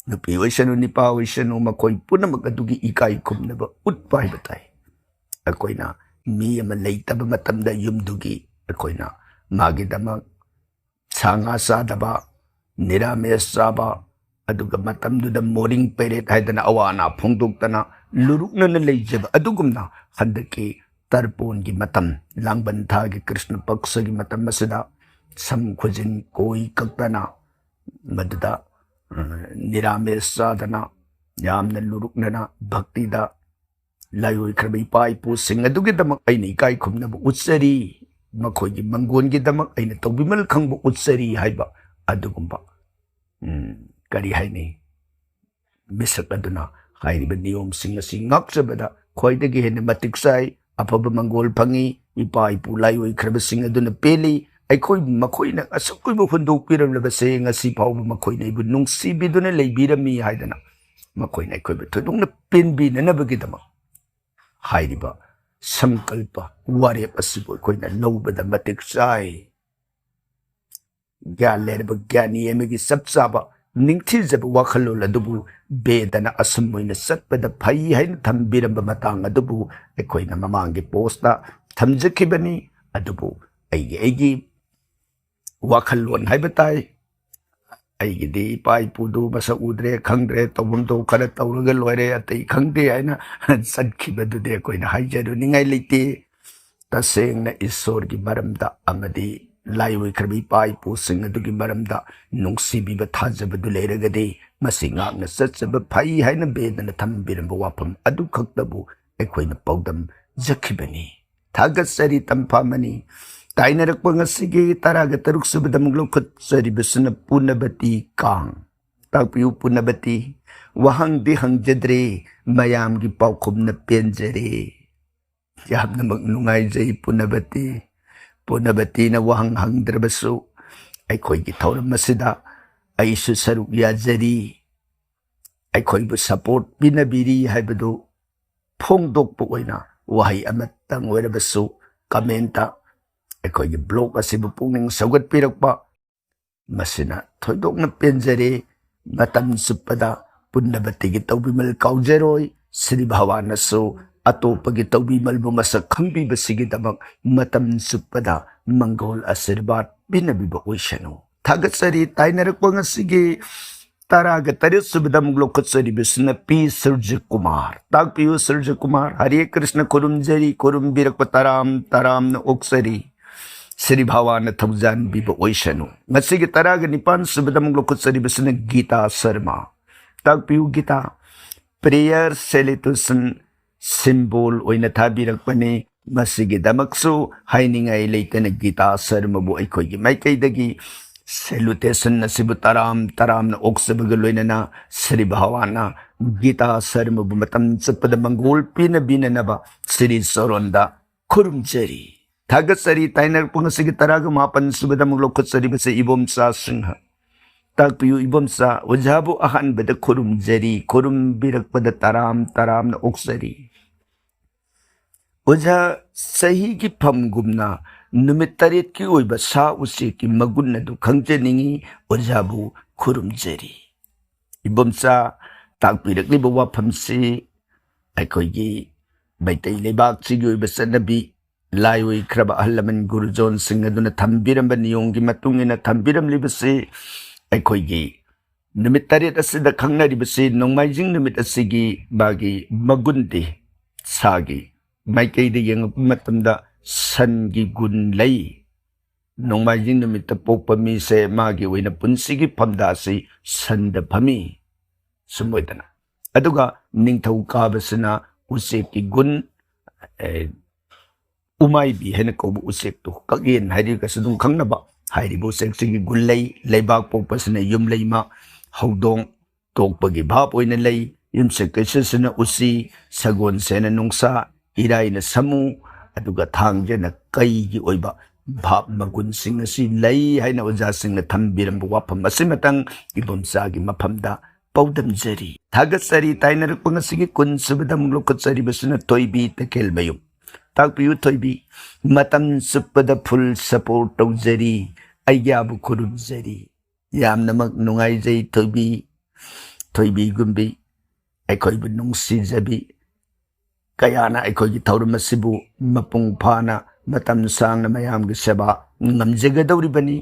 ꯅꯨꯄꯤ ꯑꯣꯏꯁꯅꯨ, ꯅꯨꯄꯥ ꯑꯣꯏꯁꯅꯨ, ꯃꯈꯣꯏ ꯄꯨꯝꯅꯃꯛ ꯑꯗꯨꯒꯤ ꯏꯀꯥꯏ ꯈꯨꯝꯅꯕ ꯎꯠꯄ ꯍꯥꯏꯕ ꯇꯥꯏ꯫ ꯑꯩꯈꯣꯏꯅ ꯃꯤ ꯑꯃ ꯂꯩꯇꯕ ꯃꯇꯝꯗ ꯌꯨꯝꯗꯨꯒꯤ ꯑꯩꯈꯣꯏꯅ ꯃꯥꯒꯤꯗꯃꯛ ꯁꯥ ꯉꯥ ꯆꯥꯗꯕ, ꯅꯤꯔꯥꯃꯦꯁ ꯆꯥꯕ, ꯑꯗꯨꯒ ꯃꯇꯝꯗꯨꯗ ꯃꯣꯔꯅꯤꯡ ꯄꯦꯔꯦꯠ ꯍꯥꯏꯗꯅ ꯑꯋꯥ ꯑꯅꯥ ꯐꯣꯡꯗꯣꯛꯇꯅ ꯂꯨꯔꯨꯛꯅꯅ ꯂꯩꯖꯕ ꯑꯗꯨꯒꯨꯝꯅ ꯍꯟꯗꯛꯀꯤ ꯇꯔꯄꯣꯟꯒꯤ ꯃꯇꯝ, ꯂꯥꯡꯕꯟ ꯊꯥꯒꯤ ꯀ꯭ꯔꯤꯁꯅ ꯄꯛꯁꯒꯤ ꯃꯇꯝ ꯑꯁꯤꯗ ꯁꯝ ꯈꯨꯖꯤꯟ ꯀꯣꯏ ꯀꯛꯇꯅ ꯃꯗꯨꯗ, ꯑ, ꯅꯤꯔꯥꯃꯦꯁ ꯆꯥꯗꯅ ꯌꯥꯝꯅ ꯂꯨꯔꯨꯛꯅꯅ ꯚꯛꯇꯤꯗ ꯂꯥꯏꯑꯣꯏꯈ꯭ꯔꯕ ꯏꯄꯥ ꯏꯄꯨꯁꯤꯡ ꯑꯗꯨꯒꯤꯗꯃꯛ ꯑꯩꯅ ꯏꯀꯥꯏ ꯈꯨꯝꯅꯕ ꯎꯠꯆꯔꯤ, ꯃꯈꯣꯏꯒꯤ ꯃꯪꯒꯣꯟꯒꯤꯗꯃꯛ ꯑꯩꯅ ꯇꯧꯕꯤꯃꯜ ꯈꯪꯕ ꯎꯠꯆꯔꯤ ꯍꯥꯏꯕ ꯑꯗꯨꯒꯨꯝꯕ, ꯎꯝ, ꯀꯔꯤ ꯍꯥꯏꯅꯤ, ꯃꯤꯁꯛ ꯑꯗꯨꯅ ꯍꯥꯏꯔꯤꯕ ꯅꯤꯌꯣꯝꯁꯤꯡ ꯑꯁꯤ ꯉꯥꯛꯆꯕꯗ ꯈ꯭ꯋꯥꯏꯗꯒꯤ ꯍꯦꯟꯅ ꯃꯇꯤꯛ ꯆꯥꯏ, ꯑꯐꯕ ꯃꯪꯒꯣꯜ ꯐꯪꯏ, ꯏꯄꯥ ꯏꯄꯨ ꯂꯥꯏꯑꯣꯏꯈ꯭ꯔꯕꯁꯤꯡ ꯑꯗꯨꯅ ꯄꯦꯜꯂꯤ꯫ ꯑꯩꯈꯣꯏ ꯃꯈꯣꯏꯅ ꯑꯁꯨꯛ ꯀꯨꯏꯕ ꯍꯨꯟꯗꯣꯛꯄꯤꯔꯝꯂꯕꯁꯦ, ꯉꯁꯤ ꯐꯥꯎꯕ ꯃꯈꯣꯏꯅ ꯑꯩꯕꯨ ꯅꯨꯡꯁꯤꯕꯤꯗꯨꯅ ꯂꯩꯕꯤꯔꯝꯃꯤ ꯍꯥꯏꯗꯅ ꯃꯈꯣꯏꯅ ꯑꯩꯈꯣꯏꯕꯨ ꯊꯣꯏꯗꯣꯛꯅ ꯄꯦꯟꯕꯤꯅꯅꯕꯒꯤꯗꯃꯛ ꯍꯥꯏꯔꯤꯕ ꯁꯪꯀꯜꯄ ꯋꯥꯔꯦꯞ ꯑꯁꯤꯕꯨ ꯑꯩꯈꯣꯏꯅ ꯂꯧꯕꯗ ꯃꯇꯤꯛ ꯆꯥꯏ꯫ ꯒ꯭ꯌꯥꯟ ꯂꯩꯔꯕ ꯒ꯭ꯌꯥꯅꯤ ꯑꯃꯒꯤ ꯆꯞ ꯆꯥꯕ ꯅꯤꯡꯊꯤꯖꯕ ꯋꯥꯈꯜꯂꯣꯟ ꯑꯗꯨꯕꯨ ꯕꯦꯗꯅ ꯑꯁꯨꯝ ꯑꯣꯏꯅ ꯆꯠꯄꯗ ꯐꯩ ꯍꯥꯏꯅ ꯊꯝꯕꯤꯔꯝꯕ ꯃꯇꯥꯡ ꯑꯗꯨꯕꯨ ꯑꯩꯈꯣꯏꯅ ꯃꯃꯥꯡꯒꯤ ꯄꯣꯁꯇ ꯊꯝꯖꯈꯤꯕꯅꯤ꯫ ꯑꯗꯨꯕꯨ ꯑꯩꯒꯤ, ꯑꯩꯒꯤ ꯋꯥꯈꯜꯂꯣꯟ ꯍꯥꯏꯕ ꯇꯥꯏ꯫ ꯑꯩꯒꯤꯗꯤ ꯏꯄꯥ ꯏꯄꯨꯗꯨ ꯃꯁꯛ ꯎꯗ꯭ꯔꯦ, ꯈꯪꯗ꯭ꯔꯦ, ꯇꯧꯐꯝ ꯊꯣꯛ ꯈꯔ ꯇꯧꯔꯒ ꯂꯣꯏꯔꯦ, ꯑꯇꯩ ꯈꯪꯗꯦ ꯍꯥꯏꯅ ꯆꯠꯈꯤꯕꯗꯨꯗꯤ ꯑꯩꯈꯣꯏꯅ ꯍꯥꯏꯖꯔꯨꯅꯤꯡꯉꯥꯏ ꯂꯩꯇꯦ꯫ ꯇꯁꯦꯡꯅ ꯏꯁꯣꯔꯒꯤ ꯃꯔꯝꯗ ꯑꯃꯗꯤ ꯂꯥꯏꯑꯣꯏꯈ꯭ꯔꯕ ꯏꯄꯥ ꯏꯄꯨꯁꯤꯡ ꯑꯗꯨꯒꯤ ꯃꯔꯝꯗ ꯅꯨꯡꯁꯤꯕꯤꯕ ꯊꯥꯖꯕꯗꯨ ꯂꯩꯔꯒꯗꯤ ꯃꯁꯤ ꯉꯥꯛꯅ ꯆꯠꯆꯕ ꯐꯩ ꯍꯥꯏꯅ ꯕꯦꯗꯅ ꯊꯝꯕꯤꯔꯝꯕ ꯋꯥꯐꯝ ꯑꯗꯨꯈꯛꯇꯕꯨ ꯑꯩꯈꯣꯏꯅ ꯄꯥꯎꯗꯝꯖꯈꯤꯕꯅꯤ꯫ ꯊꯥꯒꯠꯆꯔꯤ ꯇꯝꯐꯥꯃꯅꯤ꯫ ꯇꯥꯏꯅꯔꯛꯄ ꯉꯁꯤꯒꯤ ꯇꯔꯥꯒ ꯇꯔꯨꯛ ꯁꯨꯕꯗ ꯑꯃꯨꯛ ꯂꯧꯈꯠꯆꯔꯤꯕꯁꯤꯅ ꯄꯨꯅꯕꯇꯤ ꯀꯥꯡ꯫ ꯇꯥꯛꯄꯤꯌꯨ ꯄꯨꯅꯕꯇꯤ꯫ ꯋꯥꯍꯪꯗꯤ ꯍꯪꯖꯗ꯭ꯔꯦ, ꯃꯌꯥꯝꯒꯤ ꯄꯥꯎꯈꯨꯝꯅ ꯄꯦꯟꯖꯔꯦ꯫ ꯌꯥꯝꯅꯃꯛ ꯅꯨꯡꯉꯥꯏꯖꯩ ꯄꯨꯅꯕꯇꯤ꯫ ꯄꯨꯅꯕꯇꯤꯅ ꯋꯥꯍꯪ ꯍꯪꯗ꯭ꯔꯕꯁꯨ ꯑꯩꯈꯣꯏꯒꯤ ꯊꯧꯔꯝ ꯑꯁꯤꯗ ꯑꯩꯁꯨ ꯁꯔꯨꯛ ꯌꯥꯖꯔꯤ꯫ ꯑꯩꯈꯣꯏꯕꯨ ꯁꯄꯣꯔꯠ ꯄꯤꯅꯕꯤꯔꯤ ꯍꯥꯏꯕꯗꯨ ꯐꯣꯡꯗꯣꯛꯄ ꯑꯣꯏꯅ ꯋꯥꯍꯩ ꯑꯃꯇꯪ ꯑꯣꯏꯔꯕꯁꯨ ꯀꯃꯦꯟꯇ ꯑꯩꯈꯣꯏꯒꯤ ꯕ꯭ꯂꯣꯛ ꯑꯁꯤꯕꯨ ꯄꯨꯛꯅꯤꯡ ꯁꯧꯒꯠꯄꯤꯔꯛꯄ, ꯃꯁꯤꯅ ꯊꯣꯏꯗꯣꯛꯅ ꯄꯦꯟꯖꯔꯦ꯫ ꯃꯇꯝ ꯆꯨꯞꯄꯗ ꯄꯨꯝꯅꯃꯛꯇꯒꯤ ꯇꯧꯕꯤꯃꯜ ꯀꯥꯎꯖꯔꯣꯏ꯫ ꯁ꯭ꯔꯤ ꯚꯒꯋꯥꯟꯅꯁꯨ ꯑꯇꯣꯞꯄꯒꯤ ꯇꯧꯕꯤꯃꯜꯕꯨ ꯃꯁꯛ ꯈꯪꯕꯤꯕꯁꯤꯒꯤꯗꯃꯛ ꯃꯇꯝ ꯆꯨꯞꯄꯗ ꯃꯪꯒꯣꯜ ꯑꯥꯁꯤꯔꯕꯥꯗ ꯄꯤꯅꯕꯤꯕ ꯑꯣꯏꯁꯅꯨ꯫ ꯊꯥꯒꯠꯆꯔꯤ꯫ ꯇꯥꯏꯅꯔꯛꯄ ꯉꯁꯤꯒꯤ ꯇꯔꯥꯒ ꯇꯔꯦꯠ ꯁꯨꯕꯗ ꯑꯃꯨꯛ ꯂꯧꯈꯠꯆꯔꯤꯕꯁꯤꯅ ꯄꯤ ꯁꯨꯔꯖ ꯀꯨꯃꯥꯔ꯫ ꯇꯥꯛꯄꯤꯌꯨ ꯁꯨꯔꯖ ꯀꯨꯃꯥꯔ꯫ ꯍꯔꯦ ꯀ꯭ꯔꯤꯁꯅ꯫ ꯈꯨꯔꯨꯝꯖꯔꯤ, ꯈꯨꯔꯨꯝꯕꯤꯔꯛꯄ ꯇꯔꯥꯝ ꯇꯔꯥꯝꯅ ꯑꯣꯛꯆꯔꯤ꯫ ꯁ꯭ꯔꯤ ꯚꯒꯋꯥꯟꯅ ꯊꯧꯖꯥꯟꯕꯤꯕ ꯑꯣꯏꯁꯅꯨ꯫ ꯉꯁꯤꯒꯤ ꯇꯔꯥꯒ ꯅꯤꯄꯥꯟ ꯁꯨꯕꯗ ꯑꯃꯨꯛ ꯂꯧꯈꯠꯆꯔꯤꯕꯁꯤꯅ ꯒꯤꯇꯥ ꯁꯔꯃ꯫ ꯇꯥꯛꯄꯤꯌꯨ ꯒꯤꯇꯥ꯫ Prayer salutation symbol ꯑꯣꯏꯅ ꯊꯥꯕꯤꯔꯛꯄꯅꯤ꯫ ꯃꯁꯤꯒꯤꯗꯃꯛꯁꯨ ꯍꯥꯏꯅꯤꯡꯉꯥꯏ ꯂꯩꯇꯅ ꯒꯤꯇꯥ ꯁꯔꯃꯕꯨ ꯑꯩꯈꯣꯏꯒꯤ ꯃꯥꯏꯀꯩꯗꯒꯤ salutation ꯑꯁꯤꯕꯨ ꯇꯔꯥꯝ ꯇꯔꯥꯝꯅ ꯑꯣꯛꯆꯕꯒ ꯂꯣꯏꯅꯅ ꯁ꯭ꯔꯤ ꯚꯒꯋꯥꯟꯅ ꯒꯤꯇꯥ ꯁꯔꯃꯕꯨ ꯃꯇꯝ ꯆꯨꯞꯄꯗ ꯃꯪꯒꯣꯜ ꯄꯤꯅꯕꯤꯅꯅꯕ ꯁ꯭ꯔꯤ ꯆꯔꯣꯟꯗ ꯈꯨꯔꯨꯝꯖꯔꯤ꯫ ꯊꯥꯒꯠꯆꯔꯤ꯫ ꯇꯥꯏꯅꯔꯛꯄ ꯉꯁꯤꯒꯤ ꯇꯔꯥꯒ ꯃꯥꯄꯟ ꯁꯨꯕꯗ ꯑꯃꯨꯛ ꯂꯧꯈꯠꯆꯔꯤꯕꯁꯤ ꯏꯕꯣꯝꯆꯥ ꯁꯤꯡꯍ꯫ ꯇꯥꯛꯄꯤꯌꯨ ꯏꯕꯣꯝꯆꯥ꯫ ꯑꯣꯖꯥꯕꯨ ꯑꯍꯥꯟꯕꯗ ꯈꯨꯔꯨꯝꯖꯔꯤ, ꯈꯨꯔꯨꯝꯕꯤꯔꯛꯄꯗ ꯇꯔꯥꯝ ꯇꯔꯥꯝꯅ ꯑꯣꯛꯆꯔꯤ꯫ ꯑꯣꯖꯥ, ꯆꯍꯤꯒꯤ ꯐꯝꯒꯨꯝꯅ ꯅꯨꯃꯤꯠ ꯇꯔꯦꯠꯀꯤ ꯑꯣꯏꯕ ꯁꯥ ꯎꯆꯦꯛꯀꯤ ꯃꯒꯨꯟ ꯑꯗꯨ ꯈꯪꯖꯅꯤꯡꯏ꯫ ꯑꯣꯖꯥꯕꯨ ꯈꯨꯔꯨꯝꯖꯔꯤ꯫ ꯏꯕꯣꯝꯆꯥ, ꯇꯥꯛꯄꯤꯔꯛꯂꯤꯕ ꯋꯥꯐꯝꯁꯤ ꯑꯩꯈꯣꯏꯒꯤ ꯃꯩꯇꯩ ꯂꯩꯕꯥꯛꯁꯤꯒꯤ ꯑꯣꯏꯕ ꯆꯠꯅꯕꯤ, ꯂꯥꯏ ꯑꯣꯏꯈ꯭ꯔꯕ ꯑꯍꯜ ꯂꯃꯟ ꯒꯨꯔꯨꯖꯣꯟꯁꯤꯡ ꯑꯗꯨꯅ ꯊꯝꯕꯤꯔꯝꯕ ꯅꯤꯌꯣꯝꯒꯤ ꯃꯇꯨꯡ ꯏꯟꯅ ꯊꯝꯕꯤꯔꯝꯂꯤꯕꯁꯤ ꯑꯩꯈꯣꯏꯒꯤ ꯅꯨꯃꯤꯠ ꯇꯔꯦꯠ ꯑꯁꯤꯗ ꯈꯪꯅꯔꯤꯕꯁꯤ ꯅꯣꯡꯃꯥꯏꯖꯤꯡ ꯅꯨꯃꯤꯠ ꯑꯁꯤꯒꯤ ꯃꯥꯒꯤ ꯃꯒꯨꯟꯗꯤ ꯁꯥꯒꯤ ꯃꯥꯏꯀꯩꯗ ꯌꯦꯡꯉꯛꯄ ꯃꯇꯝꯗ ꯁꯟꯒꯤ ꯒꯨꯟ ꯂꯩ꯫ ꯅꯣꯡꯃꯥꯏꯖꯤꯡ ꯅꯨꯃꯤꯠꯇ ꯄꯣꯛꯄ ꯃꯤꯁꯦ ꯃꯥꯒꯤ ꯑꯣꯏꯅ ꯄꯨꯟꯁꯤꯒꯤ ꯐꯝꯗꯥꯁꯤ ꯁꯟꯗ ꯐꯝꯃꯤ꯫ ꯁꯨꯝ ꯑꯣꯏꯗꯅ꯫ ꯑꯗꯨꯒ ꯅꯤꯡꯊꯧꯀꯥꯕꯁꯤꯅ ꯎꯆꯦꯛꯀꯤ ꯒꯨꯟ, ꯑꯦ, ꯎꯃꯥꯏꯕꯤ ꯍꯥꯏꯅ ꯀꯧꯕ ꯎꯆꯦꯛꯇꯨ, ꯀꯛꯌꯦꯟ ꯍꯥꯏꯔꯒꯁꯨ ꯑꯗꯨꯝ ꯈꯪꯅꯕ, ꯍꯥꯏꯔꯤꯕ ꯎꯆꯦꯛꯁꯤꯒꯤ ꯒꯨꯟ ꯂꯩ꯫ ꯂꯩꯕꯥꯛ ꯄꯣꯛꯄꯁꯤꯅ ꯌꯨꯝꯂꯩꯃ, ꯍꯧꯗꯣꯡ, ꯇꯣꯛꯄꯒꯤ ꯚꯥꯞ ꯑꯣꯏꯅ ꯂꯩ꯫ ꯌꯨꯝꯁꯀꯩꯁꯁꯤꯅ ꯎꯆꯤ, ꯁꯒꯣꯜꯁꯦꯟꯅ ꯅꯣꯡꯁꯥ, ꯏꯔꯥꯏꯅ ꯁꯥꯃꯨ, ꯑꯗꯨꯒ ꯊꯥꯡꯖꯅ ꯀꯩꯒꯤ ꯑꯣꯏꯕ ꯚꯥꯞ ꯃꯒꯨꯟꯁꯤꯡ ꯑꯁꯤ ꯂꯩ ꯍꯥꯏꯅ ꯑꯣꯖꯥꯁꯤꯡꯅ ꯊꯝꯕꯤꯔꯝꯕ ꯋꯥꯐꯝ ꯑꯁꯤꯃꯇꯪ ꯏꯕꯣꯝꯆꯥꯒꯤ ꯃꯐꯝꯗ ꯄꯥꯎꯗꯝꯖꯔꯤ꯫ ꯊꯥꯒꯠꯆꯔꯤ꯫ ꯇꯥꯏꯅꯔꯛꯄ ꯉꯁꯤꯒꯤ ꯀꯨꯟ ꯁꯨꯕꯗ ꯑꯃꯨꯛ ꯂꯧꯈꯠꯆꯔꯤꯕꯁꯤꯅ ꯊꯣꯏꯕꯤ ꯇꯈꯦꯜꯃꯌꯨꯝ꯫ ꯇꯥꯛꯄꯤꯌꯨ ꯊꯣꯏꯕꯤ꯫ ꯃꯇꯝ ꯆꯨꯞꯄꯗ full support ꯇꯧꯖꯔꯤ, ꯑꯩꯒꯤꯕꯨ ꯈꯨꯔꯨꯝꯖꯔꯤ꯫ ꯌꯥꯝꯅꯃꯛ ꯅꯨꯡꯉꯥꯏꯖꯩ ꯊꯣꯏꯕꯤ, ꯊꯣꯏꯕꯤꯒꯨꯝꯕꯤ, ꯑꯩꯈꯣꯏꯕꯨ ꯅꯨꯡꯁꯤꯖꯕꯤ ꯀꯌꯥꯅ ꯑꯩꯈꯣꯏꯒꯤ ꯊꯧꯔꯝ ꯑꯁꯤꯕꯨ ꯃꯄꯨꯡ ꯐꯥꯅ ꯃꯇꯝ ꯁꯥꯡꯅ ꯃꯌꯥꯝꯒꯤ ꯁꯦꯕꯥ ꯉꯝꯖꯒꯗꯧꯔꯤꯕꯅꯤ꯫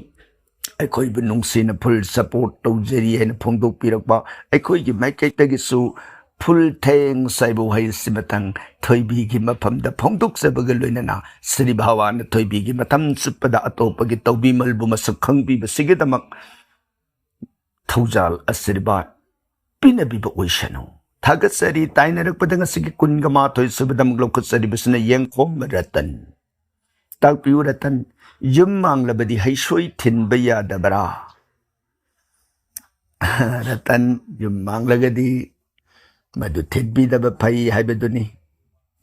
ꯑꯩꯈꯣꯏꯕꯨ ꯅꯨꯡꯁꯤꯅ full support ꯇꯧꯖꯔꯤ ꯍꯥꯏꯅ ꯐꯣꯡꯗꯣꯛꯄꯤꯔꯛꯄ, ꯑꯩꯈꯣꯏꯒꯤ ꯃꯥꯏꯀꯩꯗꯒꯤꯁꯨ full thanks ꯍꯥꯏꯕ ꯋꯥꯍꯩ ꯑꯁꯤꯃꯇꯪ ꯊꯣꯏꯕꯤꯒꯤ ꯃꯐꯝꯗ ꯐꯣꯡꯗꯣꯛꯆꯕꯒ ꯂꯣꯏꯅꯅ ꯁ꯭ꯔꯤ ꯚꯒꯋꯥꯟꯅ ꯊꯣꯏꯕꯤꯒꯤ ꯃꯇꯝ ꯆꯨꯞꯄꯗ ꯑꯇꯣꯞꯄꯒꯤ ꯇꯧꯕꯤꯃꯜꯕꯨ ꯃꯁꯛ ꯈꯪꯕꯤꯕꯁꯤꯒꯤꯗꯃꯛ ꯊꯧꯖꯥꯜ ꯑꯁꯤꯔꯕꯥꯗ ꯄꯤꯅꯕꯤꯕ ꯑꯣꯏꯁꯅꯨ꯫ ꯊꯥꯒꯠꯆꯔꯤ꯫ ꯇꯥꯏꯅꯔꯛꯄꯗ ꯉꯁꯤꯒꯤ ꯀꯨꯟꯒ ꯃꯥꯊꯣꯏ ꯁꯨꯕꯗꯃꯛ ꯂꯧꯈꯠꯆꯔꯤꯕꯁꯤꯅ ꯌꯦꯡꯈꯣꯝ ꯔꯇꯟ꯫ ꯇꯥꯛꯄꯤꯌꯨ ꯔꯇꯟ, ꯌꯨꯝ ꯃꯥꯡꯂꯕꯗꯤ ꯍꯩꯁꯣꯏ ꯊꯤꯟꯕ ꯌꯥꯗꯕ꯭ꯔꯥ? ꯔꯇꯟ, ꯌꯨꯝ ꯃꯥꯡꯂꯒꯗꯤ ꯃꯗꯨ ꯊꯤꯟꯕꯤꯗꯕ ꯐꯩ ꯍꯥꯏꯕꯗꯨꯅꯤ꯫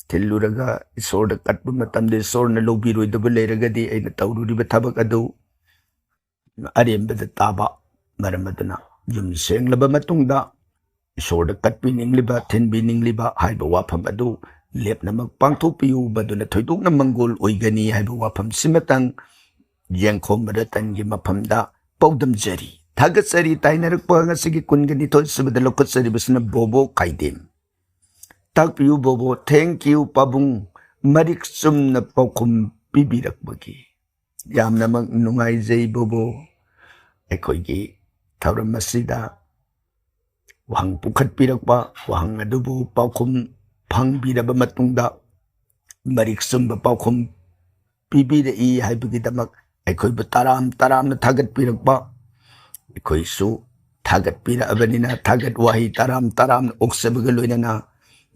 ꯊꯤꯜꯂꯨꯔꯒ ꯏꯁꯣꯔꯗ ꯀꯠꯄ ꯃꯇꯝꯗ ꯏꯁꯣꯔꯅ ꯂꯧꯕꯤꯔꯣꯏꯗꯕ ꯂꯩꯔꯒꯗꯤ ꯑꯩꯅ ꯇꯧꯔꯨꯔꯤꯕ ꯊꯕꯛ ꯑꯗꯨ ꯑꯔꯦꯝꯕꯗ ꯇꯥꯕ꯫ ꯃꯔꯝ ꯑꯗꯨꯅ ꯌꯨꯝ ꯁꯦꯡꯂꯕ ꯃꯇꯨꯡꯗ ꯏꯁꯣꯔꯗ ꯀꯠꯄꯤꯅꯤꯡꯂꯤꯕ, ꯊꯤꯟꯕꯤꯅꯤꯡꯂꯤꯕ ꯍꯥꯏꯕ ꯋꯥꯐꯝ ꯑꯗꯨ ꯂꯦꯞꯅꯃꯛ ꯄꯥꯡꯊꯣꯛꯄꯤꯌꯨ, ꯃꯗꯨꯅ ꯊꯣꯏꯗꯣꯛꯅ ꯃꯪꯒꯣꯜ ꯑꯣꯏꯒꯅꯤ ꯍꯥꯏꯕ ꯋꯥꯐꯝꯁꯤꯃꯇꯪ ꯌꯦꯡꯈꯣꯝ ꯔꯇꯟꯒꯤ ꯃꯐꯝꯗ ꯄꯥꯎꯗꯝꯖꯔꯤ꯫ ꯊꯥꯒꯠꯆꯔꯤ꯫ ꯇꯥꯏꯅꯔꯛꯄ ꯉꯁꯤꯒꯤ ꯀꯨꯟꯒ ꯅꯤꯊꯣꯏ ꯁꯨꯕꯗ ꯂꯧꯈꯠꯆꯔꯤꯕꯁꯤꯅ ꯕꯣꯕꯣ ꯈꯥꯏꯗꯦꯝ꯫ ꯇꯥꯛꯄꯤꯌꯨ ꯕꯣꯕꯣ꯫ Thank you ꯄꯥꯕꯨꯡ, ꯃꯔꯤꯛ ꯆꯨꯝꯅ ꯄꯥꯎꯈꯨꯝ ꯄꯤꯕꯤꯔꯛꯄꯒꯤ꯫ ꯌꯥꯝꯅꯃꯛ ꯅꯨꯡꯉꯥꯏꯖꯩ ꯕꯣꯕꯣ꯫ ꯑꯩꯈꯣꯏꯒꯤ ꯊꯧꯔꯝ ꯑꯁꯤꯗ ꯋꯥꯍꯪ ꯄꯨꯈꯠꯄꯤꯔꯛꯄ, ꯋꯥꯍꯪ ꯑꯗꯨꯕꯨ ꯄꯥꯎꯈꯨꯝ ꯐꯪꯕꯤꯔꯕ ꯃꯇꯨꯡꯗ ꯃꯔꯤꯛ ꯆꯨꯝꯕ ꯄꯥꯎꯈꯨꯝ ꯄꯤꯕꯤꯔꯛꯏ ꯍꯥꯏꯕꯒꯤꯗꯃꯛ ꯑꯩꯈꯣꯏꯕꯨ ꯇꯔꯥꯝ ꯇꯔꯥꯝꯅ ꯊꯥꯒꯠꯄꯤꯔꯛꯄ, ꯑꯩꯈꯣꯏꯁꯨ ꯊꯥꯒꯠꯄꯤꯔꯛꯑꯕꯅꯤꯅ ꯊꯥꯒꯠ ꯋꯥꯍꯩ ꯇꯔꯥꯝ ꯇꯔꯥꯝꯅ ꯑꯣꯛꯆꯕꯒ ꯂꯣꯏꯅꯅ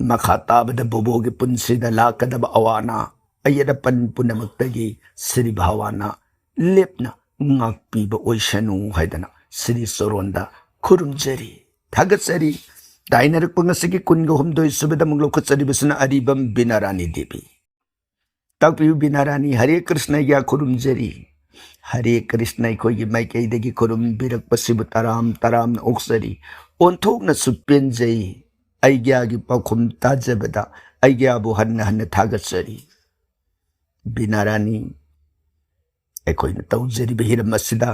ꯃꯈꯥ ꯇꯥꯕꯗ ꯕꯣꯕꯣꯒꯤ ꯄꯨꯟꯁꯤꯗ ꯂꯥꯛꯀꯗꯕ ꯑꯋꯥ ꯑꯅꯥ ꯑꯌꯦꯠ ꯑꯄꯟ ꯄꯨꯝꯅꯃꯛꯇꯒꯤ ꯁ꯭ꯔꯤ ꯚꯒꯋꯥꯟꯅ ꯂꯦꯞꯅ ꯉꯥꯛꯄꯤꯕ ꯑꯣꯏꯁꯅꯨ ꯍꯥꯏꯗꯅ ꯁ꯭ꯔꯤ ꯆꯣꯔꯣꯟꯗ ꯈꯨꯔꯨꯝꯖꯔꯤ, ꯊꯥꯒꯠꯆꯔꯤ꯫ ꯇꯥꯏꯅꯔꯛꯄ ꯉꯁꯤꯒꯤ ꯀꯨꯟꯒ ꯍꯨꯝꯗꯣꯏ ꯁꯨꯕꯗ ꯑꯃꯨꯛ ꯂꯧꯈꯠꯆꯔꯤꯕꯁꯤꯅ ꯑꯔꯤꯕꯝ ꯕꯤꯅꯥ ꯔꯥꯅꯤ ꯗꯦꯕꯤ꯫ ꯇꯥꯛꯄꯤꯌꯨ ꯕꯤꯅꯥ ꯔꯥꯅꯤ, ꯍꯔꯦ ꯀ꯭ꯔꯤꯁꯅ ꯑꯩꯒ꯭ꯌꯥ ꯈꯨꯔꯨꯝꯖꯔꯤ꯫ ꯍꯔꯦ ꯀ꯭ꯔꯤꯁꯅ ꯑꯩꯈꯣꯏꯒꯤ ꯃꯥꯏꯀꯩꯗꯒꯤ ꯈꯨꯔꯨꯝꯕꯤꯔꯛꯄꯁꯤꯕꯨ ꯇꯔꯥꯝ ꯇꯔꯥꯝꯅ ꯑꯣꯛꯆꯔꯤ꯫ ꯑꯣꯟꯊꯣꯛꯅꯁꯨ ꯄꯦꯟꯖꯩ꯫ ꯑꯩꯒ꯭ꯌꯥꯒꯤ ꯄꯥꯎꯈꯨꯝ ꯇꯥꯖꯕꯗ ꯑꯩꯒ꯭ꯌꯥꯕꯨ ꯍꯟꯅ ꯍꯟꯅ ꯊꯥꯒꯠꯆꯔꯤ꯫ ꯕꯤꯅꯥ ꯔꯥꯅꯤ, ꯑꯩꯈꯣꯏꯅ ꯇꯧꯖꯔꯤꯕ ꯍꯤꯔꯝ ꯑꯁꯤꯗ